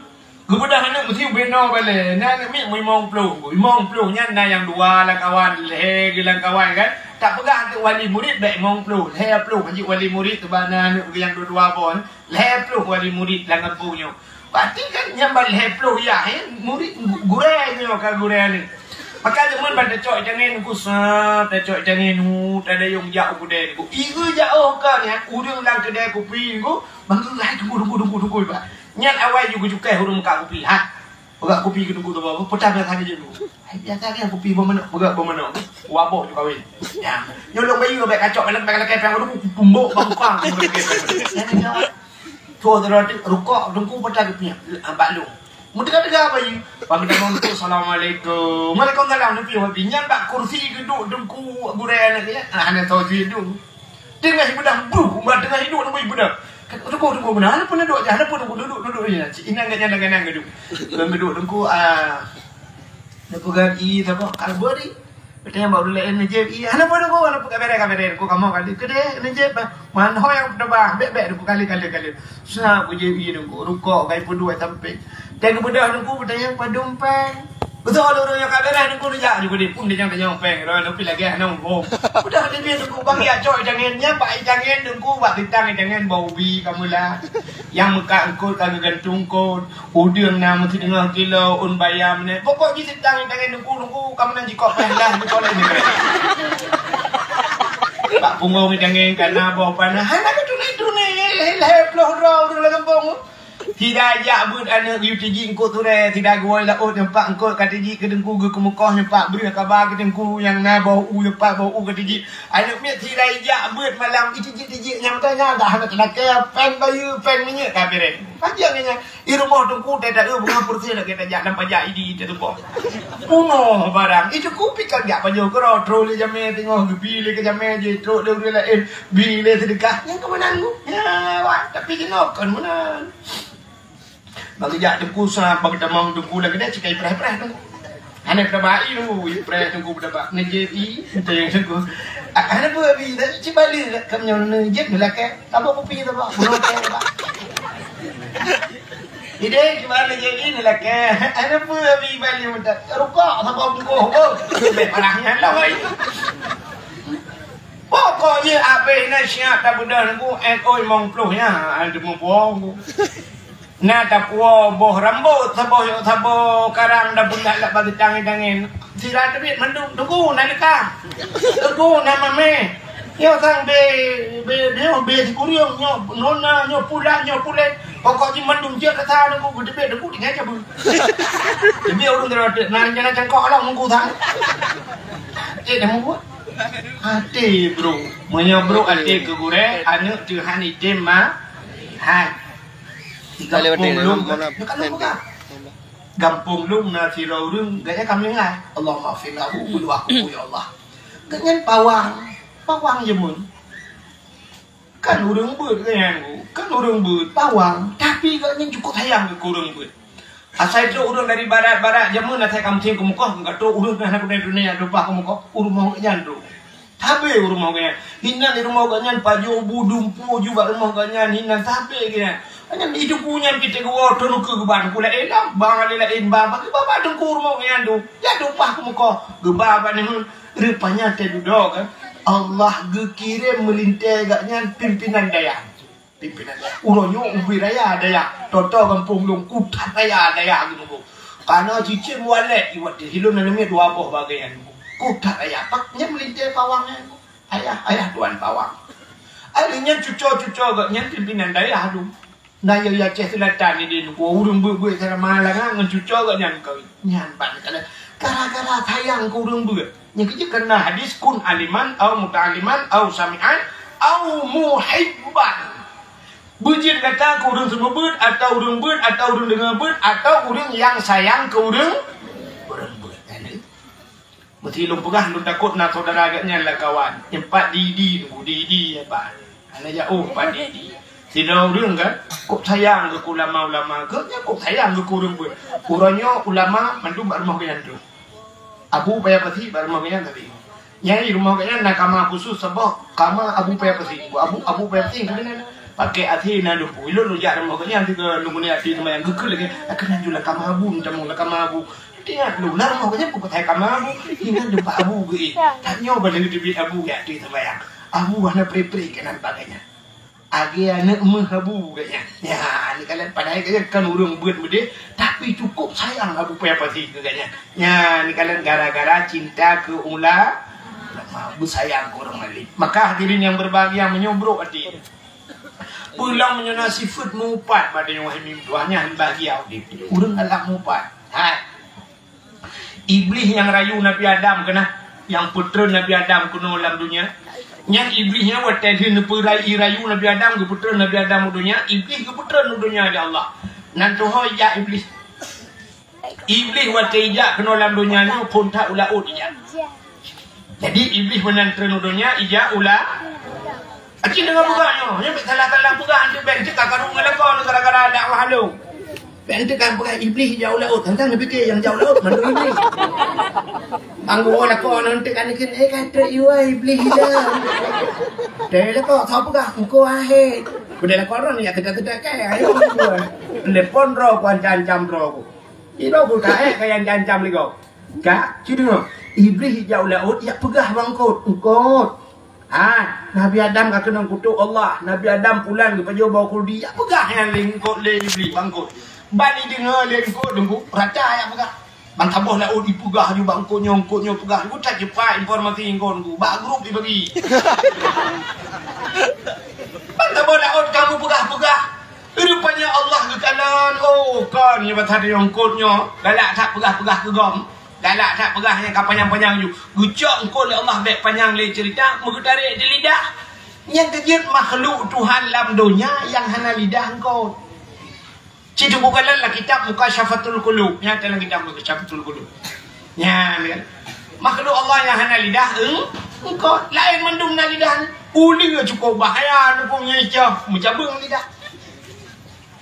geubeudôh aneuk meusiu binoe balèe. Na aneuk miet meulimong ploh, limong ploh nyan na nyang dua lam kawan, lhèe geuh lam kawan kan. Tak peugah keu wali murid bèk limong ploh, lhèe ploh hanjeuet wali murid teuba na aneuk geuh nyang dua-dua boh. Lhèe ploh wali murid lam gampông nyoe. Berarti kan nyang ban lhèe ploh yah, eh, murid gu-, gurèe nyoe ka gurèe ni. Maka jameun ban tacok i tangen ku, sa, tacok i tangen, hu, tadayong jak u keudè ku. Ieu jak oh ka nyan, ureueng lam keudè kupi ku, bangga hai tunggu, tunggu, tunggu, tunggu, ba. Nyan awai ju geucukai ureueng meukat kupi. Ha. Peugah kupi keu Teungku Toba, peutah biasa keu Teungku. Hai, biasa keu kupi beumeunok, peugah beumeunok. Waboh ju kawin. Ya. Nyoe lôn bayeue bèk kacok, bèk lakèe pèng, aduh, kumbok bang kang. Nyan jawab. Tuh, terus rukok Teungku peutah keu piah, bak lôn. Meuteuga-teuga bayeue. Bang kita bantu, "Assalamualaikum." "Waalaikumsalam." Teungku, nyan bak kursi geuduek Teungku gurèe aneuk nyan. Ah, hana tho jih duek. Teungoh ibeudôh, buh, umat teungoh iduek, teungoh ibeudôh. Teungku, Teungku, beuna, hana peue neuduek, hana peue, Teungku, duek, duek, duek, ya. Inan gobnyan, gobnyan geuduek. Geuduek, Teungku, ah, neupeugah ié saboh, ah, beuh di. Beutôi bak ureueng laén neujép ié, hana peue, Teungku, hana peue, ka bèrèh, ka bèrèh, Teungku, kamoe kali. Keudéh neujép, bah. Man ho nyang peuteuba, bèk, bèk, Teungku, kali, kali, kali. Sa peujép ié, Teungku, rukok, kai peuduek sampéng. Teungoh geubeudôh, Teungku, geutanyong padum pèng. Beutôi lôn, ureueng nyang ka bèrèh Teungku neujak, Teungku, di pun neujak tanyong pèng, droe Teungku lagèe hana muphom. Udah, Teungku, bang jak cok itangen, nyan bak itangen Teungku, bak sitang itangen bak ubi ka meulat. Nyang meukat eungkôt ka geugantung eungkôt, udeueng na meusideungoh kilo, ôn bayam nyan. Pokok jih sitang itangen Teungku, Teungku ka meunan jikok pèng lah, jikok laén nyan. Bak punggong itangen ka na boh panah, hana geutuléh-tuléh, lhèe ploh droe ureueng lam gampông. Sira jak beuet aneuk geuyue tijik eungkôt turée, sira geuwoe laôt nyoe pat eungkôt ka tijik keu Teungku, geukeumeukoh nyoe pat breueh kaba keu Teungku nyang na boh u, nyoe pat boh u ka tijik. Aneuk miet sira ijak beuet malam, itijik-tijik nyang tanya dah hana teulakèe, pèng bayeue, pèng minyeuk ka bèrèh. Pajan nyan, i rumoh Teungku teuta eu bunga pursi lagèe tajak lam pajak idi teutuboh. Punoh barang, i Teungku pih ka jak pajoh keudroe, trok lé jamé teungoh, geubi lé keu jamé jih, trok lé ureueng laén, bi lé seudeukah. Nyang keumeunang, ya, wah, tapi jinoe kon meunan. Bagi jak Teungku sa, bagi tamong Teungku lagèe nyan, sikai preh-preh Teungku. Hana peutaba i Teungku, i preh Teungku peutaba. Neujép i, entah nyang Teungku. Ah, hana peue abi, tapi cit balik lah. Kamoe nyoe neujép neulakèe. Tabok kupi tabok, bunoe teh tabok. Idéh, cit balik neujép i neulakèe. Hana peue abi balik meutat. Rukok saboh bungkôh, beuh. Bèk parah nyan lah, wai. Pokok jih abéh na siap tabeudôh Teungku, N O limong ploh nyan, teumeupuwoe Teungku. Na tapuwoe boh rambôt, saboh, saboh karang, dan beundak lam bageutang itangen. Sira teubiet mandum, Teungku, na leukah. Teungku, na mamèh. Nyoe sang bé, bé, nyoe bé sikureueng, nyoe nona, nyoe pulan, nyoe pulen. Pokok jih mandum jeuet rasa Teungku, geuteubiet Teungku tinggai cabeueng. Teubiet ureueng teurotek, na rencana cangkok lom Teungku sang. Cit dah mubuet. Até brôk. Meunyoe brôk até keu gurèe, aneuk teuh han item ma-, hai. Di gampông lôn, nyoe kan lôn peugah. Gampông lôn na sidroe ureueng, gobnyan ka meuninggai. Allahummaghfir lahu, peuleueh kubu, ya Allah. Gobnyan pawang, pawang jameun. Kan ureueng beuet gobnyan, kan ureueng beuet, pawang. Tapi gobnyan cukup sayang keu ureueng beuet. Asai trok ureueng dari barat-barat jameun, asai ka musém keumeukoh, ka trok ureueng hana keudroe dunia, tumpah keumeukoh, u rumoh gobnyan trok. Sabé u rumoh gobnyan. Inan di rumoh gobnyan pajoh bu dumpeue ju bak rumoh gobnyan, inan sabé gobnyan. Nyan di Teungku nyan pih teuk geuwoe, teuneuk keu geuba Teungku laén lam, ba laén-laén ba, ba geuba bak Teungku rumoh gobnyan tu. Jak tumpah keumeukoh, geuba bak nyan, rupanya teududoe kan. Allah geukirém meulintèe gobnyan pimpinan dayah. Pimpinan dayah. Uroe nyoe ubé raya dayah. Toto gampông lôn, kuthat raya dayah geuneuk. Kana cicém walét iwat di hilôn na neumé dua boh bagaian. Kuthat raya. Pak nyan meulintèe pawang nyan. Ayah, ayah tuan pawang. Ahli nyan cuco-cuco gobnyan pimpinan dayah tu. Na yö Aceh Selatan ni di ureueng beuet-beuet sama langa ngon cuco gobnyan kawin. Nyan ban kala gara-gara sayang keu ureueng beuet. Nyan keuh jeuet keu na hadis, "Kun aliman au muta'alliman au sami'an au muhibban." Beujeuet gata keu ureueng seumeubeuet, atau ureueng beuet, atau ureueng deungoe beuet, atau ureueng nyang sayang keu ureueng, ureueng beuet. Meusi lôn peugah, lôn takot na syedara gobnyan lam kawan. Nyan pat di-di, di-di, ya, Pak. Hana jak, oh, pat di-di. Sidroe ureueng kan, kok sayang keu ulama-ulama. Gobnyan kok sayang keu ureueng beuet. Uroe nyoe ulama mandum bak rumoh gobnyan tu. Abu Paya Pasi bak rumoh gobnyan tapi. Nyang di rumoh gobnyan na kama khusus saboh, kama Abu Paya Pasi. Abu, Abu Paya Pasi keunan. Pakai até na lumpu. Ilôn lôn jak rumoh gobnyan, lôn guna até seumayang geukheun lagèe, "Keunan ju lam kama Abu, tamong lam kama Abu." Teuingat lôn, na rumoh gobnyan peukatai kama Abu. Inan teumpat Abu geuék. Tanyoe ban lagèe teubiet Abu jak até seumayang. Abu hana pre-pre keunan bagainya. Agé aneuk meuh Abu gobnyan. Nyan, neukalon padahai gobnyan kan ureueng beuet meudeh, tapi cukup sayang Abu Paya Pasi keu gobnyan. Nyan, neukalon gara-gara cinta keu ula-, ulama, beusayang keu ureueng alim. Maka hadirin yang berbahagia, meunyoe brok até. Peue lom meunyoe na sifeuet meuupat bak tanyoe, wahai meutuah, nyan bahagia udép. Ureueng galak meuupat. Hai. Iblih nyang rayu Nabi Adam keunah, nyang peutreun Nabi Adam keunoe lam donya. Nyan Iblih nyan watée lheueh neupeurai-, rayu Nabi Adam, geupeutreun Nabi Adam u donya, Iblih geupeutreun u donya lé Allah. Nan tuho ijak Iblih. Iblih watée ijak keunoe lam donya nyoe phon that u laôt ijak. Jadi Iblih meunan treun u donya ijak u la-, Aci deungoe peugah nyoe, nyoe bèk salah-salah peugah, eunteuk bèk eunteuk ka karu ngon lakoe gara-gara dakwah lôn. Bèk eunteuk ka peugah Iblih ijak u laôt, teuntang neupike nyang jak u laôt mandum Iblih. Bang geuwoe lakoe nyoe eunteuk ka neukheun, "Eh, ka trép iwa Iblih ijak." Deh lakoe, soe peugah, "Engkau ahé." Beudeh lakoe droe nyan teuka-teuka kèe, ayo. Telepon droe ku ancam-ancam droe ku. Ido ku ka ék ka nyang ancam lé gob. Ka, ci deungoe. Iblih ijak u laôt, ijak peugah bak eungkôt, "Eungkôt. Ha, Nabi Adam ka keunong kutok Allah. Nabi Adam pulan geupajoh boh khuldi." Ijak peugah nyan lé eungkôt lé Iblih bak eungkôt. Ban ideungoe lé eungkôt, deungku, rata ijak peugah. Ban saboh laôt ipeugah ju bak eungkôt nyoe, eungkôt nyoe peugah. Deungku, that cepat informasi eungkôt, deungku. Bak grup ibagi. Ban saboh laôt kamoe peugah-peugah. Rupanya Allah geukalon, oh, kon nyoe bak that eungkôt nyoe galak that peugah-peugah keu gob. Galak that peugah nyang ka panyang-panyang ju. Geucok eungkôt lé Allah bèk panyang lé ceurita, meugeutarek di lidah. Nyang keujeuet makhluk Tuhan lam donya nyang hana lidah eungkôt. Ci teupeugah lam kitab Mukasyafatul Qulub. Nyan dalam kitab Mukasyafatul Qulub. Nyan kan. Makhluk Allah nyang hana lidah, eung-, eungkôt. Laén mandum na lidah. Uleue cukôp bahaya, nukung nyan icah, meucabeueng lidah.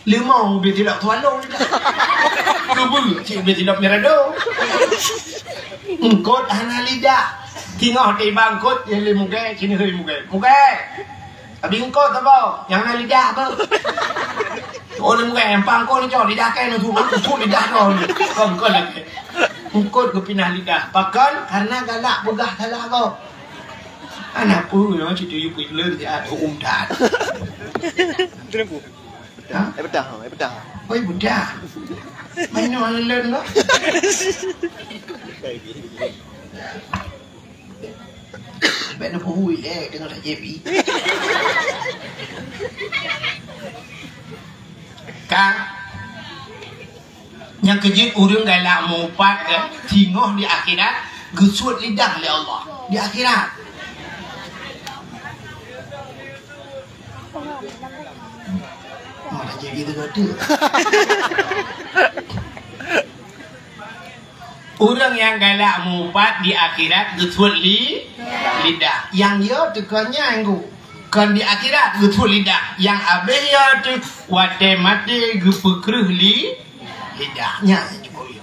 Limong ubé tilok tuan lôn lidah. Keubeue cit ubé tilok mirado. Eungkôt hana lidah. Singoh tiba eungkôt, ya lé mugée, sini hei mugée. Mugée. Abi eungkôt apa? Nyang na lidah apa? Oh, lé mugée, empang eungkôt ni, cok lidah kèe, nusuk, nusuk lidah kau ni. Kau eungkôt lagi. Eungkôt geupinah lidah. Pakon? Karena galak peugah salah kau. Anak pun, ya, cucu you pun leuh, ya, umdan. Ha? Eh, pedah, eh, pedah. Oi, budak. Main orang lain lah. Bèk neupuhui, eh, tengok tak J B. Ka. Nyang keujeuet ureueng galak meuupat, eh, singoh di akhirat, geusuet lidah lé Allah. Di akhirat. Malah jadi tu kata. Ureueng nyang galak meuupat di akhirat geusuet li-, lidah. Nyang yo teuka nyang ku. Kon di akhirat geusuet lidah. Nyang abéh yo teu watée maté geupeukreuh li-, lidah. Nyan cukup yo.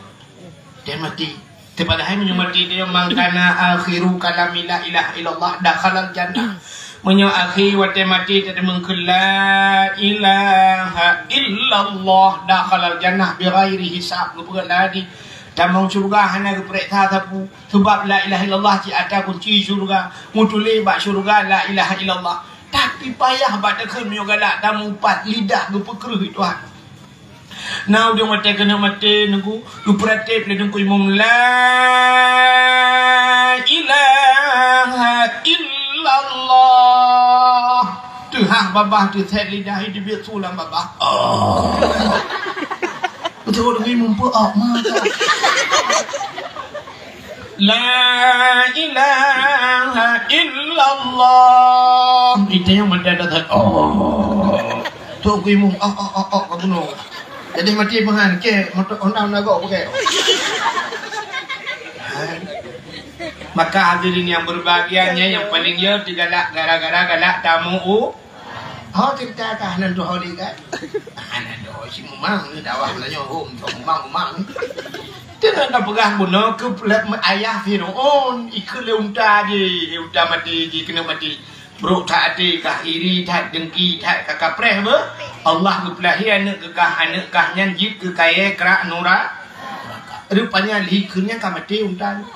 Watée maté. Teupadahai meunyoe maté teuh, "Man kana akhiru kalami la ilaha illallah dakhalal jannah." Meunyoe akhé watée maté teuh teumeung kheun la ilaha illallah dakhalal jannah bighairi hisab, geupeugah lagi tamong syeuruga hana geupeuriksa sapeue, sabab la ilaha illallah cit atra kunci syeuruga, meutuléh bak syeuruga la ilaha illallah. Tapi payah bak takheun meunyoe galak tameuupat lidah geupeukreuh Tuhan. Na ureueng watée keuneuk maté, neugeu, geupeuratéb lé teungku imum, "La ilaha illallah." Teuhah babah, teusét lidah, teubiet su lam babah. Oh. Beutôi teungku imum peuok mata. La ilaha illallah. Itanyong mantong that. Oh. Teungku imum, oh, oh, oh, oh, ka bunoe. Jadi maté peuhan, ke, moto, onda, onda gok pakai. Maka hadirin yang berbahagia, nyang paling yo teugalak gara-gara galak tameuupat. Oh, cerita kah nan tu holi kan? Ah, nan tu si mumang ni dakwah nanya hom, tu mumang, mumang. Teuka tapeugah bunoe keu ayah Firaun, ikheun lé unta jih, unta maté jih, keuneuk maté. Brok that até kah, iri that, dengki that, ka kapreh beuh. Allah geupeulahé aneuk keu kah, aneuk kah nyan jeuet keu kayée krak nura-, nuraka. Rupanya lheuh kheun nyan ka maté unta nyan.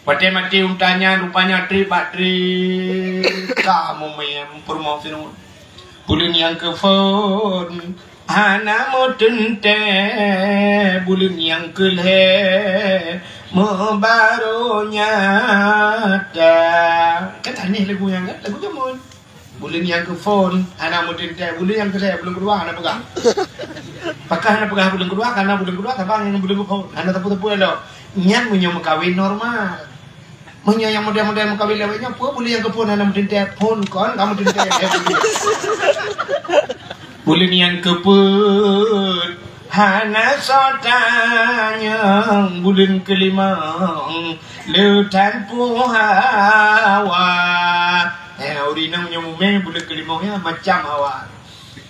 Watée maté unta nyan, rupanya treb bak treb ka mumeng peurumoh Firaun. Buleuen nyang keuphon hana meuteuntée, buleuen nyang keulhée meubarô nyata. Kan aneh lagu nyan kan? Lagu jameun. Buleuen nyang keuphon hana meuteuntée, buleuen nyang keulhée, buleuen keudua hana peugah. Pakon hana peugah buleuen keudua, karena buleuen keudua saban ngon buleuen keuphon. Hana teupeu-teupeu lom. Nyan meunyoe meukawen normal. Meunyoe nyang model-model meukawen lawét nyoe, peue buleuen nyang keuphon hana meuteuntèe, phon kon ka meuteuntèe. Buleuen nyang keupeuet hana soe tanyong, buleuen keulimong le that peue hawa. Eh, ureueng inong nyoe mumè buleuen keulimong nyan macam hawa.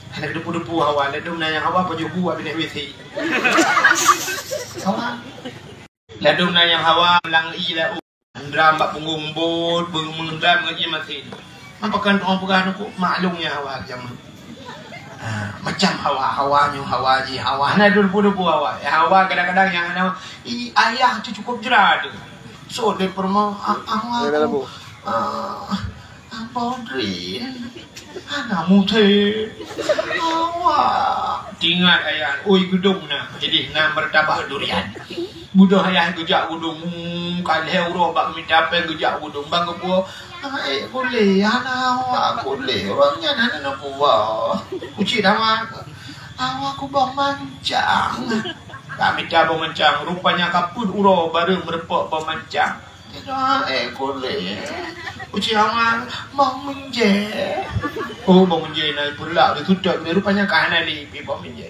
Hana deupeu-deupeu hawa, ladôm na nyang hawa pajoh bu abéh naik W C. Hawa. Ladôm na nyang hawa lam ie laôt. Meundram bak punggong bot, beumeundram ngon ie masin. Pakon tu'oh peugah nyoe kok maklum nyang hawa jameun. Ha, macam hawa, hawa nyoe hawa jih, hawa. Hana deupeu-deupeu hawa. Eh, hawa kadang-kadang nyang hana, i, ayah tu cukup jera tu. So, dia pernah, ah, hawa tu. Ah, Abang Drin, hana muté. Awak. Ingat ayah, oi geudong na. Jadi, na martabak durian. Beudôh ayah geujak geudong, hmm, ka lhèe uroe bak mita pèng geujak geudong. Bang geupeue, "Ah, ék kulét, hana awak kulét. Ureueng nyan hana neupeubuet." Kucit awak. Awak kuboh mancang. Ka mita boh mancang. Rupanya ka peuet uroe barô meurumpok boh mancang. Tidak, eh, kulét. Uci Aman, bang menje. Oh, bang menje na pulak di tutup. Rupanya ka hana lé pi bang menje.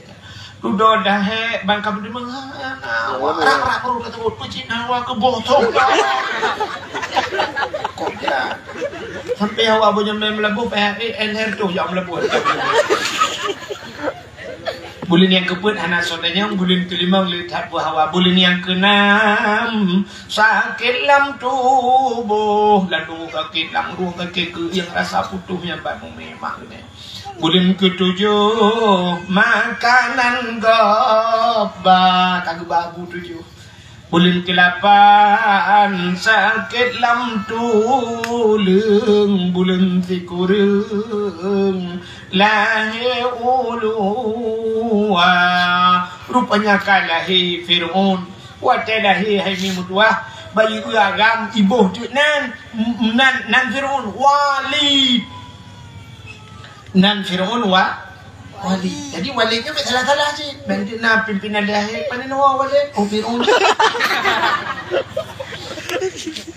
Dudoe dahé bang ka beudeungoe. Nah, rak-rak baru ka teubot. Uci na wa keu bosong. Kok ya? Sampai awak boh jamé meulaboh, P H E N R tu nyang meulaboh. Buleuen nyang keupeuet hana soe tanyong, buleuen keulimong le that peue hawa, buleuen nyang keunam sakét lam tuboh, ladôm sakét lam rueng, sakét keuieng, rasa putôh nyang bak mumè mak geuh. Buleuen keutujoh makanan gob ba, ka geuba bu tujoh. Buleuen keulapan sakét lam tuleueng, buleuen sikureueng lahé u luwa. Rupanya ka lahé Fir'aun. Watèe lahé hai mi meutuwah, bayeue agam iboh teuk nan, nan, nan Fir'aun, Walid. Nan Fir'aun wa-, Walid. Jadi, Walid nyoe bèk salah-salah cit. Bèk na pimpinan lahé, pane neuwoe Walid? Oh, Fir'aun.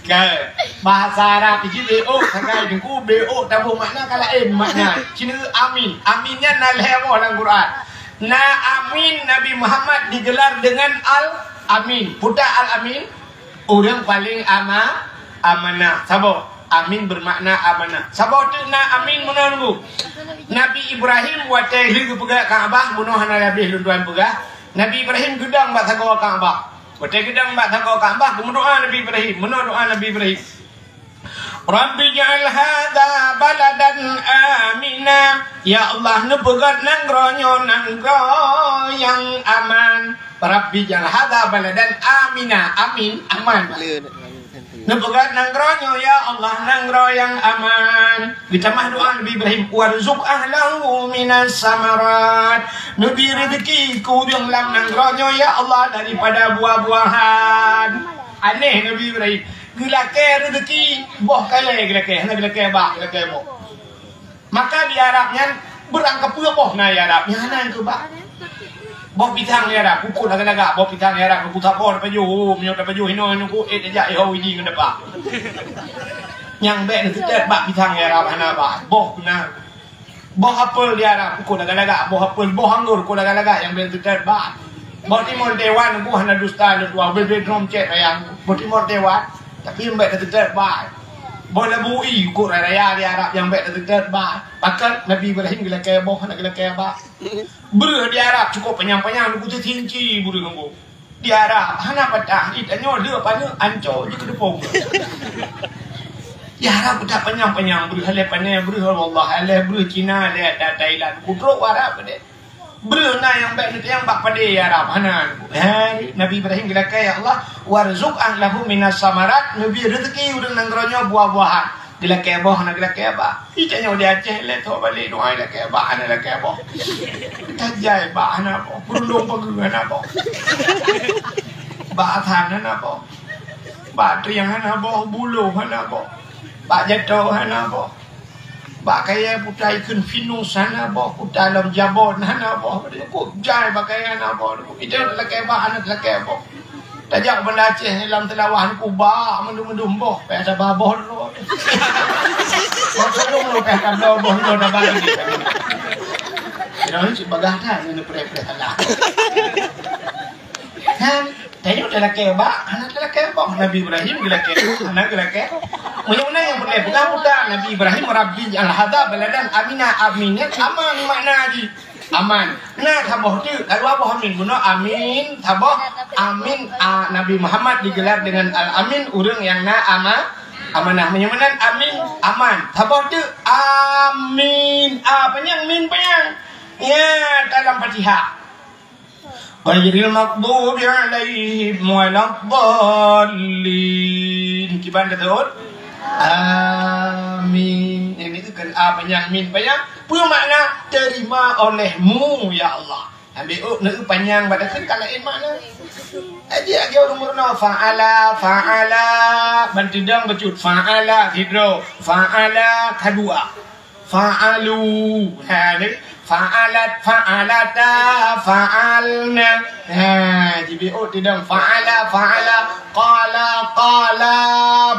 Kan, bahasa Arab jih B O, sagai deungku, B O taboh makna ka laén makna. Cina amin. Amin nyan na lhèe boh lam Quran. Na amin Nabi Muhammad digelar dengan Al-Amin. Peue Al-Amin? Ureueng paleng ama-, amanah. Saboh. Amin bermakna amanah. Saboh teuk na amin meunoe nunggu. Nabi Ibrahim watèe lheueh geupeugah Ka'bah, meunoe hana habéh lôn tuan peugah. Nabi Ibrahim geudong bak sagoe Ka'bah. Watèe geudong bak sagoe Ka'bah, geumeudoa Nabi Ibrahim. Meunoe doa Nabi Ibrahim. "Rabbi ij'al hadza baladan amina." Ya Allah, neupeugöt nanggroe nyoe nanggroe nyang aman. Rabbi ij'al hadza baladan amina. Amin, aman. Neupeugöt nanggroe nyoe, ya Allah, nanggroe nyang aman. Geutamah doa Nabi Ibrahim, "Warzuq ahlahu minas samarat." Neubri reuzeki keu ureueng lam nanggroe nyoe, ya Allah, daripada buah-buahan. Aneh Nabi Ibrahim. Geulakèe reuzeki, boh kalè geulakèe, hana geulakèe bak, geulakèe boh. Maka di Arab nyan, beurangkapeue boh na di Arab, nyan hana nyang keu bak. Boh pisang di Arab, kukut lagak-lagak, boh pisang di Arab, kukut saboh tapajoh, oh, meunyoe tapajoh hinoe, hinoe ku, eh, tajak iho widi ngon dapa. Nyang bèk neuseutôt bak pisang di Arab hana bak, boh na. Boh apel di Arab, kukut lagak-lagak, boh apel, boh anggor, kukut lagak-lagak, nyang bèk neuseutôt bak. Boh timon Taiwan, ku hana dusta lôn tuan, bèk-bèk drom cèt raya. Boh timon Taiwan, tapi nyang bèk neuseutôt bak. Boh labu ie, kukut raya-raya di Arab, nyang bèk neuseutôt bak. Pakon Nabi Ibrahim geulakèe boh, hana geulakèe bak. Breuh di Arab cukôp panyang-panyang, nunggu teusinci breuh nunggu. Di Arab hana patah, di tanyoe le paneuk anco jikeudeupông. Di Arab patah panyang-panyang breuh, halai pané breuh, wallah, halai breuh Cina, halai Thailand, kudrop Arab deh. Breuh na nyang bèk neutanyong bak padé di Arab, hana. Hai, Nabi Ibrahim geulakèe, "Ya Allah, warzuq ahlahu minas samarat," neubri reuzeki ureueng nanggroe nyoe buah-buahan. Geulakèe boh, hana geulakèe bak. Ih, tanyoe di Aceh lé, tho balek doa lakèe bak, hana lakèe boh. Tajai bak hana boh, peureulông pageue hana boh. Bak athan hana boh. Bak triang hana boh, buloh hana boh. Bak jato hana boh. Bak kayèe puta ikheun Pinus hana boh, puta lam Jabon hana boh. Kok jai bak kayèe hana boh. Ita lakèe bak hana lakèe boh. Tajak Banda Aceh lam Teulawah nyoe bak mandum-mandum boh. Payah taba boh dulu. Boh dulu payah taba boh dulu taba lagi. Kira ni cit bagah dah ni preh-preh salah. Kan? Tanyoe talakèe bak, hana talakèe boh. Nabi Ibrahim geulakèe bak, hana geulakèe. Meunyoe na nyang peureulèe peugah buta Nabi Ibrahim, "Rabbi ij'al hadza baladan amina." Amin nyan aman makna jih. Aman. Na saboh teuk, ka dua boh amin. Bunoe amin, saboh amin, a, Nabi Muhammad digelar dengan Al-Amin, ureueng nyang na ama-, amanah. Meunyoe meunan amin, aman. Saboh teuk amin. A panyang, min panyang. Nya dalam Fatihah. Ghairil maghdubi 'alaihim waladdallin. Kiban taseut? Amin. Ini kan a panyang, min panyang. Peue makna? Terima olehmu, ya Allah. Ambil uk, na eu panyang bak takheun ka laén makna. Aji lagèe ureueng meurunoe, fa'ala, fa'ala. Ban teudong bacut, fa'ala sidroe, fa'ala kadua. Fa'alu. Ha, ni. Fa'alat, fa'alata, fa'alna. Ha, jibiôh teudong. Fa'ala, fa'ala, qala, qala.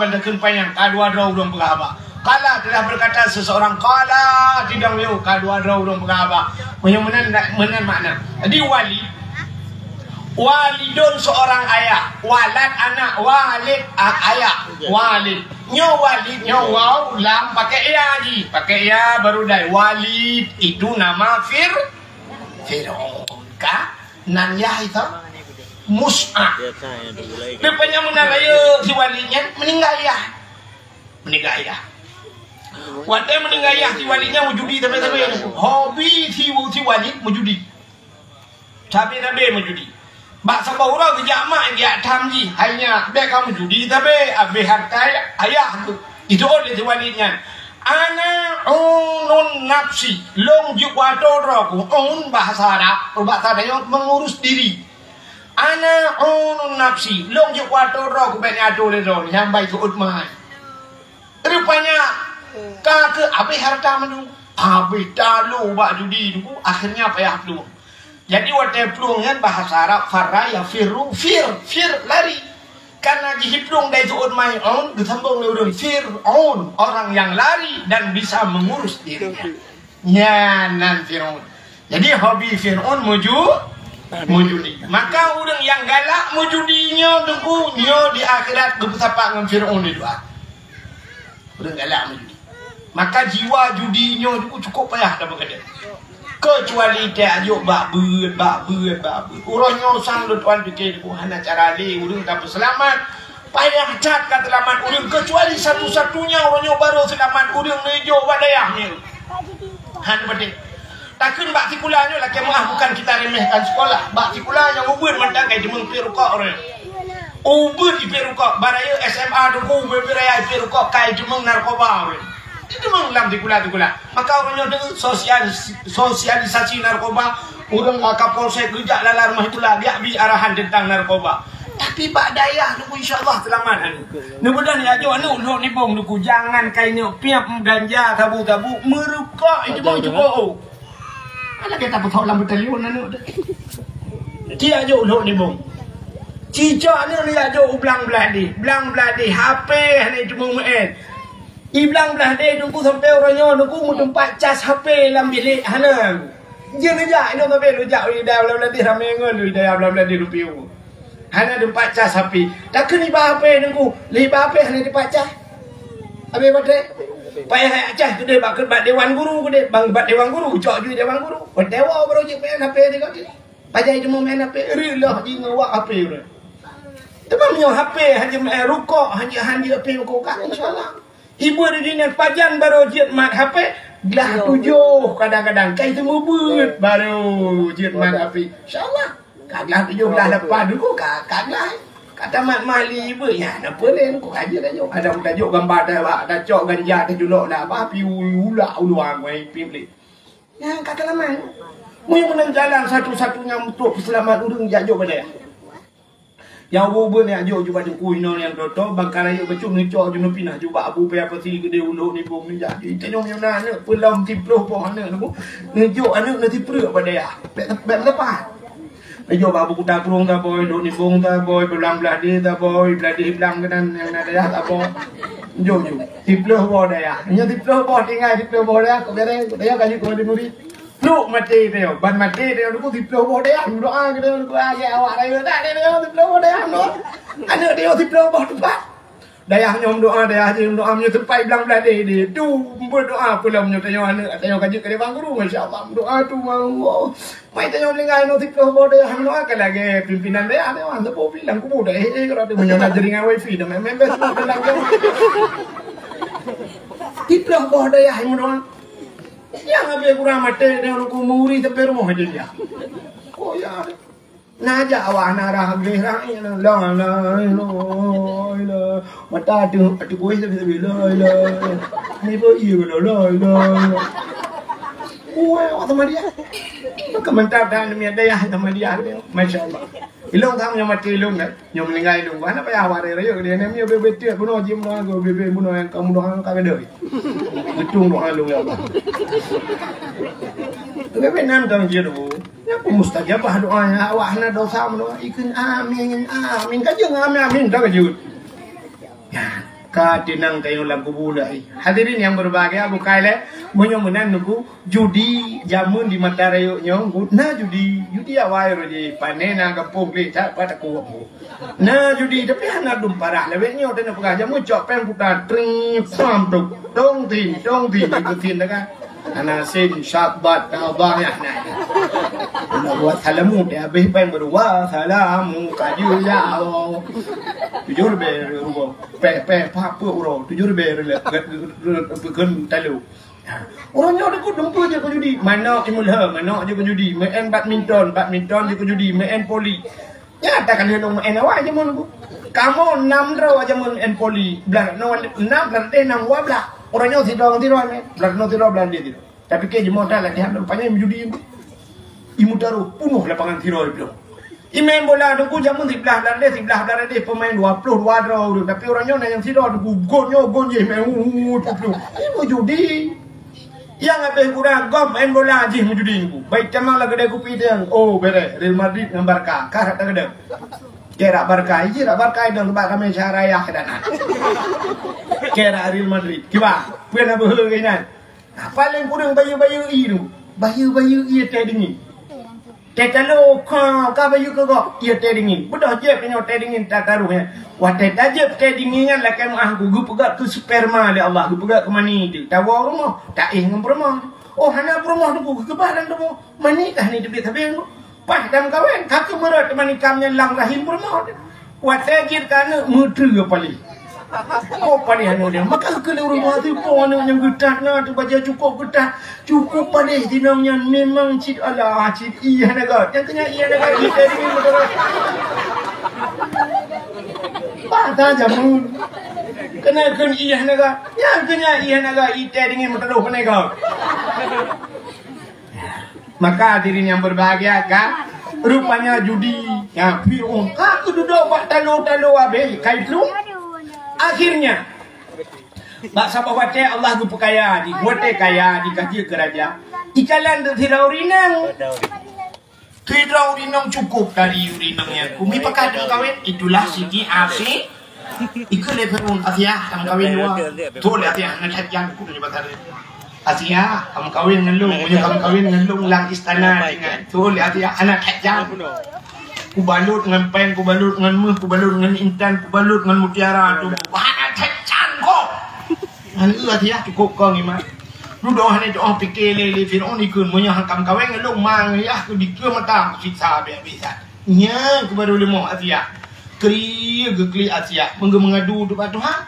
Ban takheun panyang, ka dua droe ureueng peugah haba. Qala, telah berkata seseorang, qala, teudong yôh, ka dua droe ureueng peugah haba. Meunyoe meunan, meunan makna. Jadi, wali Walidun seorang ayah, walad anak, walid a-, ayah, walid. Nyoe walid, nyoe waw, lam, pakai ya ji, pakai ya baru dai. Walid itu nama Fir-, Fir'aun. Ka? Nan yah itu Mus'ab. Rupanya meunan rayeuk si walid nyan meuninggai yah. Meuninggai yah. Watèe meuninggai yah si walid nyan meujudi sabe-sabe. Hobi si, si walid meujudi. Sabe-sabe meujudi. Bak saboh uroe geujak mak geujak tham jih, "Hai nyak, bèk kamoe judi sabe, abéh hareuta ayah keuh." Jiteuôt lé si walid nyan, "Ana unun nafsi, lôn jeuet keu atô droe keuh." Un bahasa Arab, bahasa tanyoe mengurus diri. "Ana unun nafsi, lôn jeuet keu atô droe keuh, bèk neuatô lé droe." Nyan bai teuôt mai. Rupanya ka keuh abéh hareuta mandum. Abéh talu bak judi tu, akhirnya payah plueng. Jadi watèe plueng nyan bahasa Arab farra yafirru, fir, fir, lari. Karena jih plueng dari seuôt mai aun, geusambong lé ureueng Fir'aun, orang yang lari dan bisa mengurus dirinya. Nyan nan Fir'aun. Jadi hobi Fir'aun muju-, mujudi. Maka ureueng nyang galak mujudi nyoe teungku, nyoe di akhirat geupeusapat ngon Fir'aun di doa. Ureueng galak meujudi. Maka jiwa judi nyoe cukup payah tapeugah. Keucuali tajok bak beuet, bak beuet, bak beuet. Uroe nyoe sang lôn tuan pike, hana cara lé ureueng tapeuseulamat. Payah that ka seulamat ureueng, keucuali satu-satunya uroe nyoe barô seulamat ureueng neujok bak dayah nyoe. Han beudeh. Takheun bak sikula nyoe lakèe meu'ah, bukan kita remehkan sekolah. Bak sikula nyang ubeut mantong kai jeumeung pih rukok ureueng. Ubeut ipih rukok, baraya S M A teungku, ubé-ubé raya ipih rukok, kai jeumeung narkoba ureueng. Jeumeung lam sikula-sikula. Maka ureueng nyoe deungon sosialis-, sosialisasi narkoba, ureueng ka Kapolsek geujak lala rumoh sikula, geujak bi arahan teuntang narkoba. Tapi bak dayah teungku, insya Allah seulamat aneuk. Neubeudôh neujak jok aneuk lhok nibong teungku, jangan kai neuk piep, ganja, sabu-sabu, meurukok, jeumeung cukup. Ada kita peuthok lam batalion aneuk tu. Dia jok lhok nibong. Cicak aneuk dia jok u blang blah deh. Blang blah deh, H P hana jeumeung meu'en. I blang blah deh teungku sampai uroe nyoe teungku meuteumpat cas H P lam bilék hana. Jeuet neujak, inong sabe neujak, ui dayah blah blah deh ramé ngon, ui dayah blah blah deh rupiah. Hana teumpat cas H P. Takheun iba H P teungku, lé iba H P hana teumpat cas. Habéh baterai. Payah cas keudeh bak, bak dewan guru keudeh, bang bak dewan guru, cok jih dewan guru. Watèe woe baru jeuet meu'en H P di kaki. Pajan jeuet meu'en H P, reuloh jih ngon wak H P ureueng. Teuma meunyoe H P hana jeuet meu'en, rukok hana jeuet, hana jeuet H P meuko ka, insya Allah. Ibu di dinan pajan baru jeuet mat H P, glah tujoh kadang-kadang, kai teumeubeuet baru jeuet mat H P. Insya Allah. Ka glah tujoh, glah lapan dulu ka, ka glah. Ka tamat mali beuet, nyan apa lé, ku ka jeuet tajok. Ada tajok gambar, ada, ada cok ganja, tajulok dah, bah, pi ulak uluang, wai, pi beli. Nyan ka seulamat. Meunyoe meunan jalan satu-satunya untuk peuseulamat ureueng jak jok bak dayah. Nyang ubeut-ubeut nyan jok ju bak teungku inoe nyang toto, bangka rayeuk bacut neucok ju neupinah ju bak Abu Paya Pasi Geudée Ulok Nibong neujak ju. Itanyong nyang na aneuk peulom siplôh boh aneuk nibong. Neujok aneuk neusipreuk bak dayah. Bèk, bèk meusapat. Neujok bak Abu Kuta Krueng taboi, Lok Nibong taboi, Blang Blahdeh taboi, Blahdeh Blang keunan nyang na dayah taboi. Jok ju. Siplôh boh dayah. Nyoe siplôh boh tinggai siplôh boh dayah, kok beureh, dayah ka jeuet keu murit. Trok maté teuh, ban maté teuh, nyoe siplôh boh dayah, meudoa keu teuh, nyoe ajak awak rayeuk dak teuh, nyoe siplôh boh dayah, nyoe. Aneuk teuh siplôh boh teumpat. Dayah nyoe meudoa, dayah jih meudoa, meunyoe teumpat Blang Blahdeh deh. Tu, meudoa peulom nyoe tanyoe aneuk, tanyoe ka jeuet keu Bang Guru, masya Allah, meudoa tu, Allah. Mai tanyoe meuninggai nyoe siplôh boh dayah, meudoa ka lagèe pimpinan dayah, dayah, saboh pi lam kubu dah, eh, eh, kalau tu meunyoe na jaringan wifi, dah main-main best tu, dalam jam. Siplôh boh dayah meudoa. Nyang habéh kurang maté, dia ureueng muri sampai rumoh aja dia. Oh, ya. Na jak awak na rah habéh rah, ya, la, la, la, la. Mata tu, tu kuih tapi, tapi, la, la, la. Ni pun iya, la, la, la, la. Wah, awak sama dia. Maka mantap dah, demi dayah sama dia. Masya Allah. Ilong sama yang mati ilong kan. Nyoe meuninggai lôn, hana payah waréh rayeuk dia. Nyoe bebe tiek bunoe jih bunoe, bebe bunoe nyang kamoe doa ka gadôh. Geutung doa lôn, ya Allah. Bebe nan tang jih tu. Nyan pun mustajabah doa nyan. Awak hana dosa meudoa. Ikheun amin, amin. Ka jeuet amin, amin. Dah ka jeuet. Nyan, ka teunang tanyoe lam kubu lé. Hadirin yang berbahagia, bukai lé. Meunyoe meunan nunggu Judi jameun di mata rayeuk nyoe, na judi, judi awai roh jih, pane na gampông gleh that pat takue. Na judi, tapi hana dum parah lawét nyoe, tanyoe peugah jameun cok péng kuta, tring, sam, tuk, tong tin, tong tin, itu tin dah kan. Hana sin, syabat, tabah, ya, na. Hana buat salamu, dia habéh péng baru, wa salamu, kaju, ya, oh. Tujoh ribèe rugoe, pèh, pèh, pah, peuet uroe, tujoh ribèe reulet, reulet, reulet, reulet, reulet, reulet, reulet, reulet, reulet, reulet, reulet, Uroe nyoe teungku dumpeue jeuet keu judi. Manok imulha, manok jeuet keu judi. Main badminton, badminton jeuet keu judi. Main voli. Nyan ata ka lheueh lôn main awai jameun teungku. Kamoe nam droe jameun main voli. Blah, no, nam, blah, eh, nam, dua blah. Uroe nyoe sidroe ngon sidroe main. Blah, no, sidroe, blah, dia sidroe. Tapi keu jameun ata latihan, pané judi. Imutaroh, punoh lapangan sidroe bloe. Imain bola teungku jameun siblah blah leudeh, siblah blah leudeh, peumain dua ploh dua droe ureueng. Tapi uroe nyoe na nyang sidroe teungku, gon nyoe, gon jih, main, uh, uh, uh, uh. Ini meujudi. Nyang habéh kurang gob main bola jih meujudi teungku. Bai tamong lam keudè kupi teuh. Oh, beres. Real Madrid ngon Barca. Ka rata keudè. Kira Barca, iji rak Barca idong sebab ramé syara yah dan. Kira Real Madrid. Kiba, peue na beuhe keunan. Nah, paléng kureueng bayeue-bayeue ie tu. Bayeue-bayeue ie teh dingin. Teh talo ka, ka bayeue keu gob, ie teh dingin. Beudôh jieb nyoe teh dingin tataroh nyan. Watèe tajieb teh dingin nyan lakèe meu'ah ku geupeugöt keu sperma lé Allah, geupeugöt keu mani tu. Tawoe rumoh, taéh ngon peurumoh. Oh, hana peurumoh teungku, geukeubah lam tuboh. Mani tah ni teubiet sabe nyoe. Paih tameukawen, ka keumeurot mani kam nyan lam rahim peurumoh tu. Watèe jeuet keu aneuk, meutreue paléh. Oh, paléh aneuk dia. Maka keu lé ureueng tuha teupeue aneuk nyang geutat na tu, bajèe cukôp geutat. Cukôp paléh inong nyan, memang cit alah, cit ie hana göt. Nyang keu nyan ie hana göt, ie teh dingin meuteurôh. Bah ta jameun. Keuneuk kheun ie hana göt. Nyang keu nyan ie hana göt, ie teh dingin meuteurôh keuneuk göt. Maka hadirin yang berbahagia, ka rupanya judi. Ya, Fir'aun ka geududoe bak talo-talo habéh, ka iplueng. Akhirnya, bak saboh watèe Allah geupeukaya jih, watèe kaya jih ka jeuet keu raja. Ikalon sidroe ureueng inong. Sidroe ureueng inong cukôp tadi ureueng inong nyan. Kumi pakat meukawen, itulah siti Asi. Ikheun lé Fir'aun, "Asiah, tameukawen dua." Tuh lé Asiah, hana that jam, ku nyoe bak Asiah, tameukawen ngon lôn, meunyoe tameukawen ngon lôn lam istana ringan. Tuh lé Asiah, hana that jam. Kubalot ngon péng, kubalot ngon méuh, kubalot ngon intan, kubalot ngon mutiara tu. Hana that jam kok. Hana Asiah cukôp kong iman. Dudoe hana doa pike lé, lé Fir'aun ikheun, meunyoe hana tameukawen ngon lôn, mang yah keu dikeue mata siksa habéh-habéh that. Nyan keuh baru leumoh Asiah. Keu ie geuklik Asiah, meungeumengadu ubak Tuhan.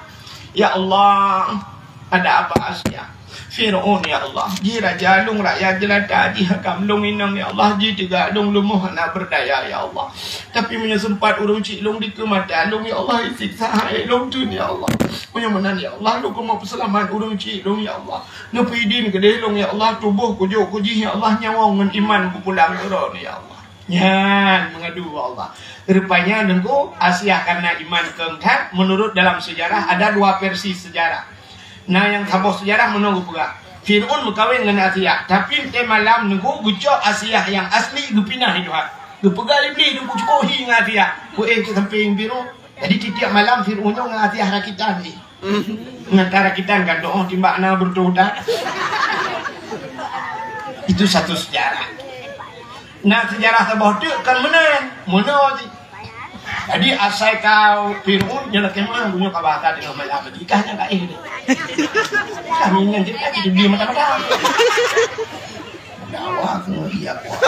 Ya Allah, ada apa Asiah? Fir'aun, ya Allah, jih raja lôn, rakyat jeulata jih hakam lôn inong, ya Allah, jih teuga lôn leumoh hana beurdaya, ya Allah. Tapi meunyoe seumpat ureueng chik lôn dikeue mata lôn, ya Allah, isiksa hai lôn teun, ya Allah. Meunyoe meunan, ya Allah, lôn keumoe peuseulamat ureueng chik lôn, ya Allah. Neupeuidin keudeh lôn, ya Allah, tuboh kujok keu jih, ya Allah, nyawöng ngon iman kupulang keu droeneuh, ya Allah. Nyan mengadu bak Allah. Rupanya nunggu Asiah karena iman keu that, menurut dalam sejarah ada dua versi sejarah. Nah, nyang saboh sejarah meunoe geupeugah, Fir'aun meukawen ngon Asiah, tapi teuh malam nunggu geucok Asiah nyang asli geupinah di tuha. Geupeugah Iblih, "Nunggu cukup hi ngon Asiah." Ku eh ke samping Fir'aun. Jadi, tiep-tiep malam Fir'aun nyoe ngon Asiah rakitan jih. Ngon rakitan kan doh timbak na beureutoh udah. Itu satu sejarah. Nah, sejarah saboh teuk kan meunan, meunoe jih. Jadi, asai ka Fir'aun nyoe lakée meu'ah, nyoe ka bahasa di rumah lama jih. Kah nyan ka eh deh. Kami nyan jadi lagi di mata-mata. Dakwah keu iya kuat.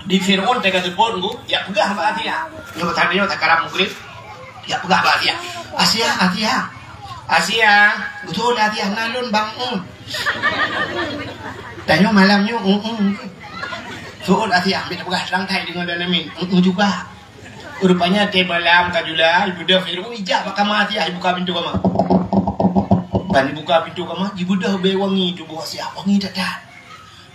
Di Fir'aun teuka teupot ngu, jak peugah bak Asiah. Nyoe tadi nyoe takarab mugrib. Jak peugah bak Asiah. "Asiah, Asiah. Asiah, beutôi Asiah, na lôn bang, mm." Tanyoe malam nyoe, mm, mm. Seuôt Asiah, ambil peugah seurang thai deungon dan amin. Mm, mm juga. Rupanya teuh malam ka jula, ibeudôh Fir'aun ijak bak kama Asiah, ibuka pintoe kama. Ban ibuka pintoe kama, jibeudôh bèe wangi tuboh Asiah, wangi that-that.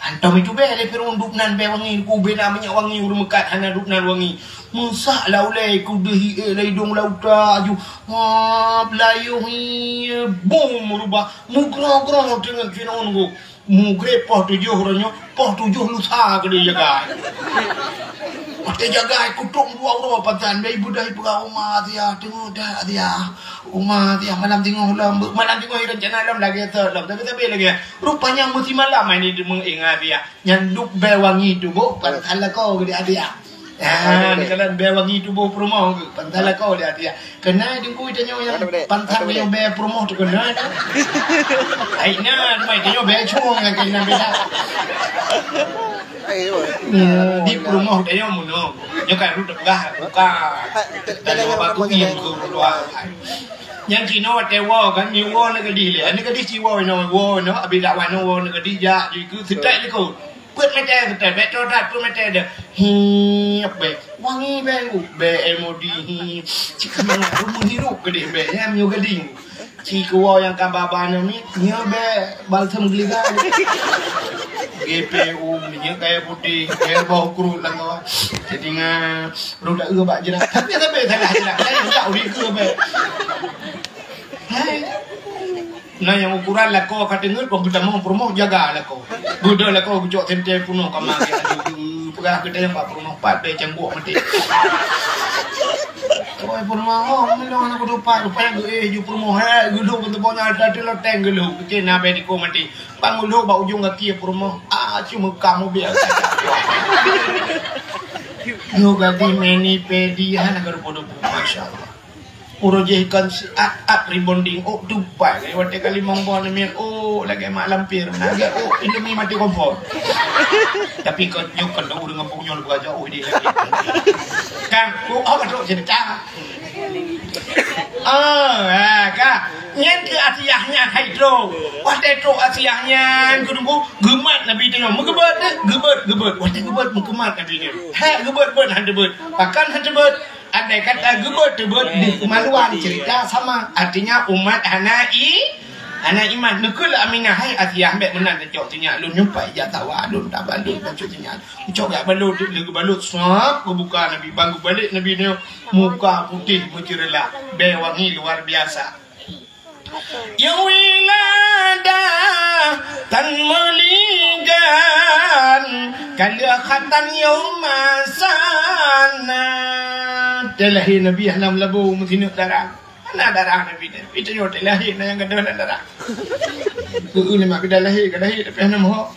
Hantom itu bèe lé Fir'aun dub nan bèe wangi, ku bèe na minyeuk wangi ureueng meukat hana dub nan wangi. Meusak lam ulèe ku deuh hi, eh, lam idông lam uta aju. Hap, layuh hi, bum, meurubah. Mugroe-groe teungeut Fir'aun ku. Mugreb poh tujoh uroe nyoe, poh tujoh lusa keudeh jagai. Watèe jagai kutrok dua uroe pantan, bèe ibeudôh ipeugah, "Uma Asiah, teungeut that Asiah. Uma Asiah, malam singoh lom." Malam singoh rencana lom lagèe sot lom. Tapi, tapi lagèe Rupanya meusimalam ai ni deungon ingat Asiah. Nyan dub bèe wangi tuboh, pantan lakoe geude Asiah. Ah, ni kalau bèe wangi tuboh peurumoh geuh, pantan lakoe geude Asiah. Keunan teungku tanyoe nyang pantan tanyoe bèe peurumoh tu keunan. Ai na, mai tanyoe bèe cuong nyang keunan beda. Di peurumoh tanyoe meunoe. Nyoe kan rot peugah, buka. Tanyoe baku yang keudua. Nyang cit nyoe watèe woe kan, nyoe woe aneuk gadih lé. Aneuk gadih cit woe inoe, woe inoe, abéh dakwah nyoe woe aneuk gadih jak, di keu seutek likot. Peuet meter seutek, meter that peuet meter deh. Hiep bèe. Wangi bèe, bèe M O D, hi. Cit keu mangat, rumoh hirup gadih bèe, nyan nyoe gadih. Cit keu woe nyang ka ba-ba nyoe mi, nyoe bèe balsam geuliga. G P U, minyeuk kayèe putéh, bèe boh kruet lam kawan. Jadi ngan Rôh dak eu bak jeurat. Tapi, tapi salah jeurat. Saya tak uri ke, bèe. Hai. Nah, nyang ukuran lakoe ka teungeut, bang geutamong peurumoh jaga lakoe. Beudôh lakoe geucok senter peunoh ka magai. Aduh, peugah geutanyoe bak peurumoh pat bèe cangguek maté. Oi, peurumoh, oh, meunyoe aneuk kutupat, rupanya geuéh ju peurumoh, hai, geulhok keu teumpat nyan, ada loteng geulhok. Keucil na bèe diko maté. Bang ulok bak ujong gaki peurumoh, ah, cuma kamu biasa. Nyoe gadih meni pedi hana garu podo, masya Allah. Uroe jih kan siat-at rebonding, oh tupai kali watèe ka limong boh namiet, oh lagèe mak lampir, lagèe oh Indomie mati kompor. Tapi kon nyoe kon ureueng gampông nyoe leubeh jauh deh. Kan, oh apa tu cerita? Ah, ha, ka. Nyan keu Asiah nyan hai trok. Watèe trok Asiah nyan keuneuk geumat Nabi tanyoe. Meugeubeuet deh, geubeuet, geubeuet. Watèe geubeuet meukeumat Nabi nyan. Hai geubeuet-beuet han teubeuet. Pakon han teubeuet? Andai kata geubeuet teubeuet, buh keumaluan cerita sama. Artinya umat hana i, hana iman. Neukheun lé Aminah, "Hai Asiah, bèk meunan tacok sinyak lôn, nyumpai jak sawa lôn, taban lôn tacok sinyak." Geucok jak balot, lheueh geubalot, sap, geubuka Nabi. Ban geubalek Nabi nyoe, muka putéh meuceureulak, bèe wangi luar biasa. Nyang wilada tan meuligan, ka lheueh khatan nyang masana. Teulahé Nabi hana meulabu meusineuk darah. Hana darah Nabi nyan. Pi tanyoe teulahé na nyang gadôh na darah. Keu lima bida lahé, ka lahé tapi hana meuhok.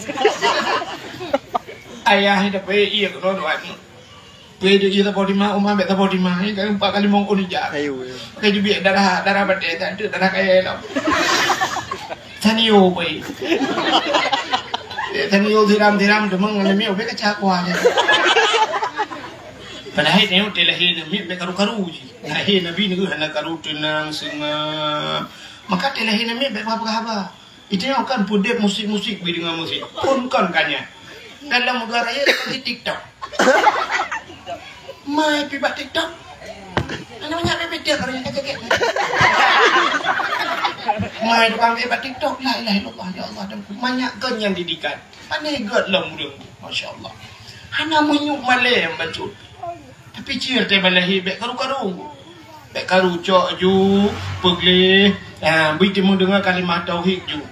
Ayah tapi iya keunoe doa ni. Pue dek iya saboh tima, uma bèk saboh tima. Ini kan empat kali mongkon ija. Ayo, ayo. Pakai jubiek darah, darah batèe, tak ada darah kaya elok. Sanio pue. Dek sanio siram-siram, teumang ngan miok bèk kacak kuah je. Padahai nyoe teuh lahé Nabi bèk karu-karu jih. Lahé Nabi nyoe hana karu, teunang, seungab. Maka teuh lahé Nabi bèk peugah haba. Itu nyoe kan peudeuh musik-musik bri deungon musik. Pun kon ka nyan. Dalam negara ya di TikTok. Mai pi bak TikTok. Ana banyak bebeda kalau yang kecek. Mai tukang bak TikTok, la ilaha illallah, ya Allah, dan manyak kon nyang didikan. Pane gét lom ureueng, masya Allah. Hana meunyoe malée nyang bacut. Tapi cit teuh bak lahé bék karu-karu. Bék karu cok ju, peugleh, ha, bri timu deungoe kalimah tauhid ju.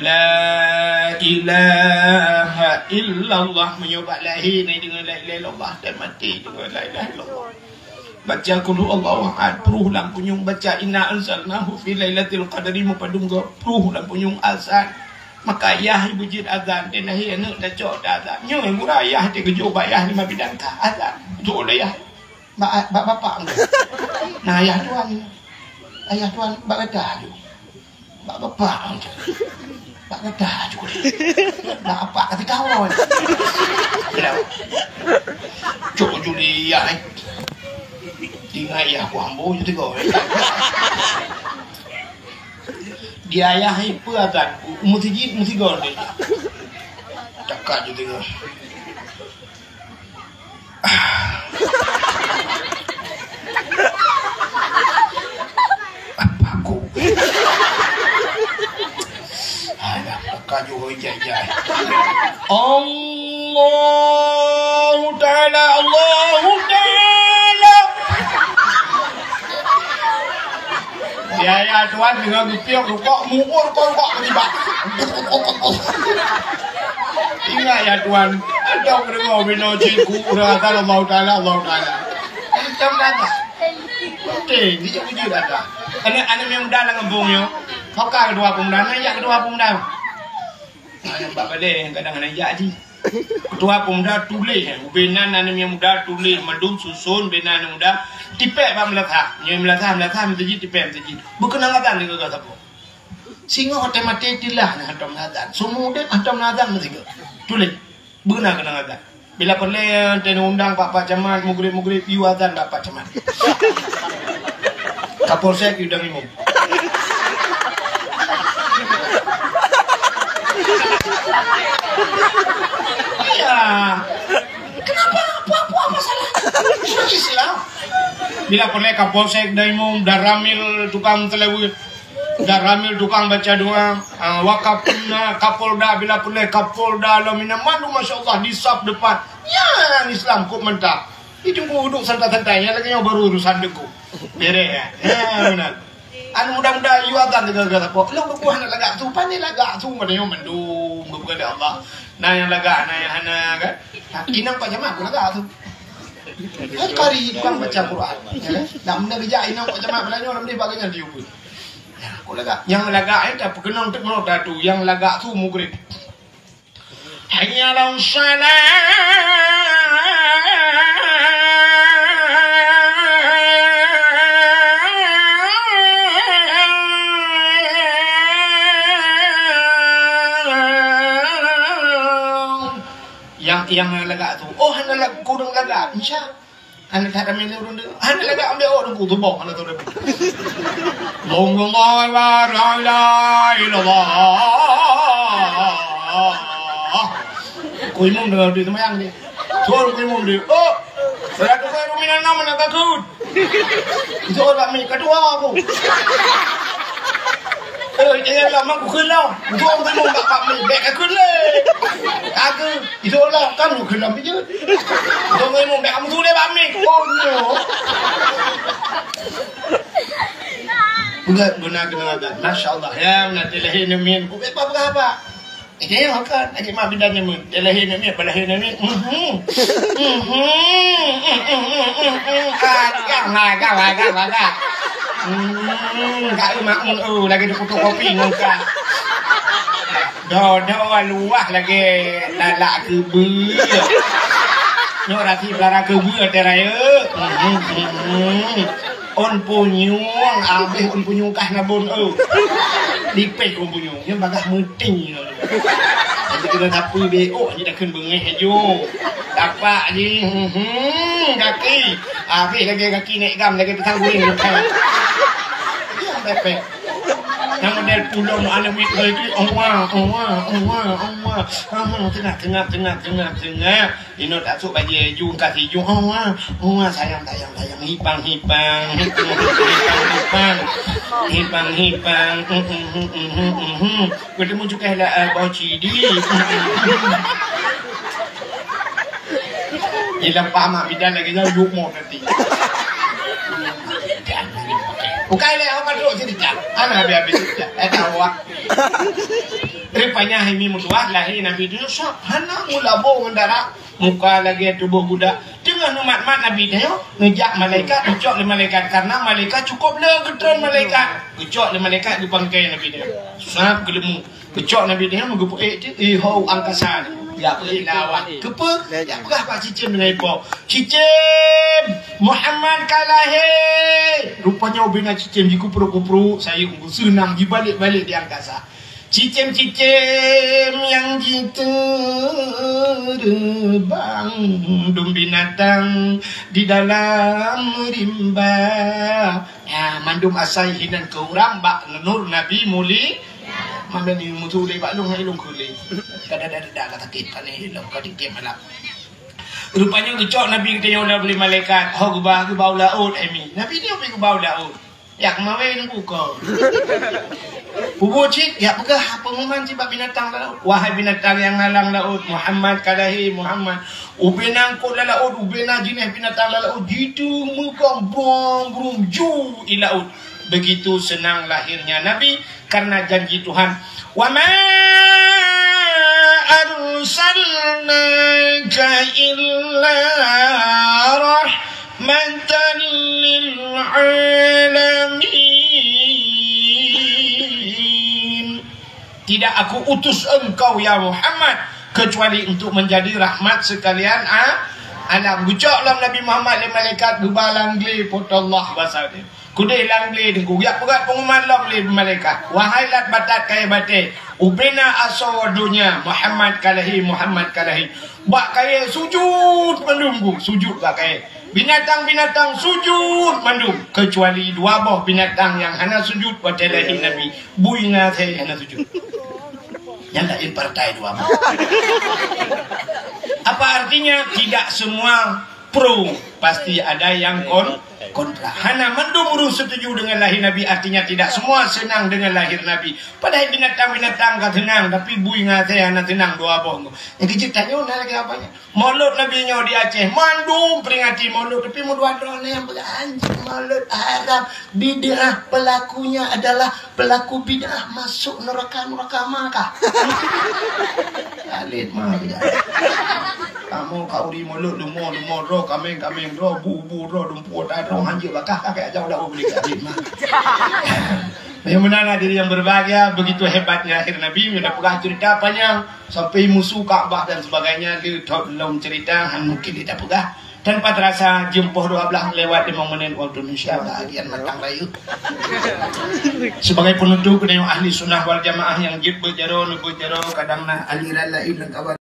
La ilaha illallah, meunyoe bak lahé na deungoe la ilaha illallah, dan maté deungoe la ilaha illallah. Baca qul huwallahu ahad, pruh lam punyueng, baca inna anzalnahu fi lailatul qadri meupadum goe, pruh lam punyueng azan. Maka yah ibu jeuet azan, dan lahé aneuk tacok teuh azan. Nyoe gura yah teuh geujok bak yah lima bidan ka azan. Jok lé yah. Bak, bak bapak engkau. Nah, ayah tuan. Ayah tuan bak gata aju. Bak bapak engkau. Bak gata aju. Bak bapak kata kawan. Bila cok juli ya, eh. Tinggai ya, aku ambo je tiga, eh. Di ayah ipe akan umur sijit, umur tiga dia. Cakap je tiga. Apa aku? Alah, maka jauh jai-jai. Allahu Ta'ala, Allahu Ta'ala. Ya, ya, Tuhan, dengan gepiok rukok, muur kau rukok ketiba. Ingat ya, Tuhan, ada pendengar bina cikgu, urang kata Allahu Ta'ala, Allahu Ta'ala. Macam kata. Penting, dia puji kata. Anak-anak yang muda dalam kampung nyo, kau kan ketua pemuda, nak jak ketua pemuda. Nah, yang bak balai, kadang anak jak je. Ketua pemuda tuléh, ubé nan aneuk muda tuléh mandum susun, ubé nan aneuk muda tipék bak meulasah. Nyoe meulasah, meulasah, meuseujid, tipék meuseujid. Beukeunong azan di geugaga sapo. Singoh watèe maté tilah nyan hantom azan. Seumeu udép hantom azan meusigoe. Tuléh. Beukeunong azan. Bila peureulèe teuh undang bak Pak Camat, mugrib-mugrib, yue azan bak Pak Camat. Kapolsek yue dang imum. Iya. Kenapa? Apa-apa masalah? Islam. Bila peureulèe Kapolsek dang imum, Danramil tukang seulaweuet, Danramil tukang baca doa, ah, Wakapolna, Kapolda, bila peureulèe Kapolda lom inan mandum, masya Allah, di saf depan. Nyan Islam kok mantap. Itu pun duduk santai-santai, nyang lagèe nyoe baru urusan deungon. Beres, ya. Ya, benar. Anu muda-muda yue azan deungon sapo. Lôn geupeugah hana lagak su, pane lagak su, pada nyoe mandum geupeugah lé Allah. Na nyang lagak, na nyang hana, kan? Nah, inong Pak Camat pun lagak su. Hai kari tukang baca Quran. Ya, kan? Dak meunyoe geujak inong Pak Camat peulanyoe, dak meunyoe bak geuhnyan diubeut. Ya, kok lagak. Nyang lagak, eh, tapeukeunong teuk meunurot atu. Nyang lagak su mugrib. Hayya 'alas shalah. Nyang, nyang lagak su. Oh, hana lag-, kureueng lagak. Insya. Hana that ramé lé ureueng deungoe. Hana lagak ambek awak Teungku, teuboh hana teurimong. Allahu Akbar, la ilaha illallah. Ku imum deungoe di seumayang ni. Suruh ku imum di. Oh, salatu khairum minan naum, hana takut. Itu orang mi kedua aku. Eh, jangan lama ku kena. Untuk aku imum bak, bak mi, bek aku le. Aku, itu orang kan ku kena bijak. Dong ilmu bèk kamu tuléh bak mic. Oh, no. Peugah guna keuneuk agam. Masya Allah. Ya, na teuh lahé neumiet. Ku bèk peugah apa? Eh, jangan makan. Lagi mak bidan nyaman. Teuh lahé neumiet, bak lahé neumiet. Mhm. Mhm. Agam, agam, agam, agam. Hmm, kak makmun, oh, lagi dikutuk kopi ngon kak. Dodo luwah lagèe lalak keubeue. Nyoe rasi pelara keubeue watèe rayeuk. Hmm, hmm, hmm. Ôn punyueng, abéh ôn punyueng kah nabôn, oh. Lipéh ôn punyueng, nyoe bagaih meuting nyoe. Jadi keuneuk sapeue beuh, oh, nyoe takheun beungéh aju. Tapak jih, hmm, hmm, gaki. Abéh lagèe gaki nèk gam, lagèe pisang guring. Nyoe pépék. Nyang Pulang aneuk miet lagi, "Oma, oma, oma, oma." Ah, tengah, tengah, tengah, tengah, tengah. Inoe tasôk bajèe ju, ka sijôk. "Oma, oma, sayang, sayang, sayang." Hipang, hipang, hipang, hipang, hipang, hipang. Geuteumu cukai lah, eh, bau cidi. Di lempah mak bidan lagi jauh yuk mau nanti. Bukan leh, apa tu cerita? Ana habis-habis cerita. Eh, tahu ah. Rupanya hai mi meutuah lahé Nabi Yusuf hana meulabô ngon darah. Muka lagèe tuboh budak. Teungoh neumat-mat Nabi tanyoe, neujak malaikat, geucok lé malaikat. Karena malaikat cukôp le geutreun malaikat. Geucok lé malaikat geupangkai Nabi tanyoe. Sab geuleumu. Geucok Nabi tanyoe meugeupeuék teuk, eh, ho angkasa. Ya, eh, lawan. Keupeue? Ya, peugah bak cicém deungon ipo. "Cicém, Muhammad ka lahé." Rupanya ubena cicém jikuprok-kuprok, sayeueng seunang jibalek-balek di angkasa. Cicém-cicém nyang jiteubang, dum binatang di dalam rimba. Ya, mandum asai hinan keu urang bak nur Nabi Muli. Mana ni mutu lé bak lôn, hai lôn keu lé. Kada-kada ka sakét pané lôn ka dikém malam. Rupanya geucok Nabi geutanyoe lom lé malaikat. Ho geuba, geuba u laôt, hai mi. Nabi nyoe pi geuba u laôt. Yak mawé nunggu ko. Pubuet cit, yak peugah pengumuman cit bak binatang lam laôt. Wahai binatang nyang na lam laôt, Muhammad ka lahé, Muhammad. Ubena eungkôt lam laôt, ubena jinéh binatang lam laôt, jiteumeugong brum-brum ju i laôt. Begitu senang lahirnya Nabi karena janji Tuhan. "Wa ma arsalnaka illa rahmatan lil alamin." Tidak Aku utus engkau, ya Muhammad, kecuali untuk menjadi rahmat sekalian a-, alam. Geucok lom Nabi Muhammad lé malaikat, geuba lam glé Po teu Allah basa dia. Keudeh lam glé teungku, geujak peugah pengumuman lom lé malaikat, "Wahai lat batat kayèe batèe, ubena asoe donya, Muhammad ka lahé, Muhammad ka lahé." Bak kayèe sujut mandum, sujut bak kayèe. Binatang-binatang sujut mandum, kecuali dua boh binatang nyang hana sujut watèe lahé Nabi. Bui ngon asèe hana sujut. Nyang laén partai dua boh. Apa artinya? Tidak semua pro, pasti ada yang kon-, kontra. Hana mandum ureueng setuju dengan lahir Nabi, artinya tidak semua senang dengan lahir Nabi. Padahai binatang-binatang ka seunang, tapi bui ngon asèe hana seunang dua boh. Nyang keujeuet tanyoe na lagèe apa nyan? Maulud Nabi nyoe di Aceh, mandum peringati Maulud, tapi meudua droeneuh nyang peugah anjing Maulud haram, bid'ah, pelakunya adalah pelaku bid'ah masuk neraka, neraka Makkah. Alit mah ya. Kamu kau di Maulud, leumo, leumo droe, kaméng, kaméng droe, bu, bu droe, dumpeue ata droe, hanjeuet bakah kakek ajau dah beli alit mah. Yang mana hadirin yang berbahagia, begitu hebatnya lahir Nabi, udah peugah cerita panjang. Sampai musuh Ka'bah dan sebagainya, le thot lom cerita, han mungkin kita peugah. Tanpa terasa, jeuem poh dua belas lewat lima menit waktu Indonesia bahagian matang rayeuk. Sebagai penutup, keuneuk ahli sunnah wal jamaah nyang jeuet beuet jaroe, neubeuet jaroe, kadang na aliran laén lam kawan.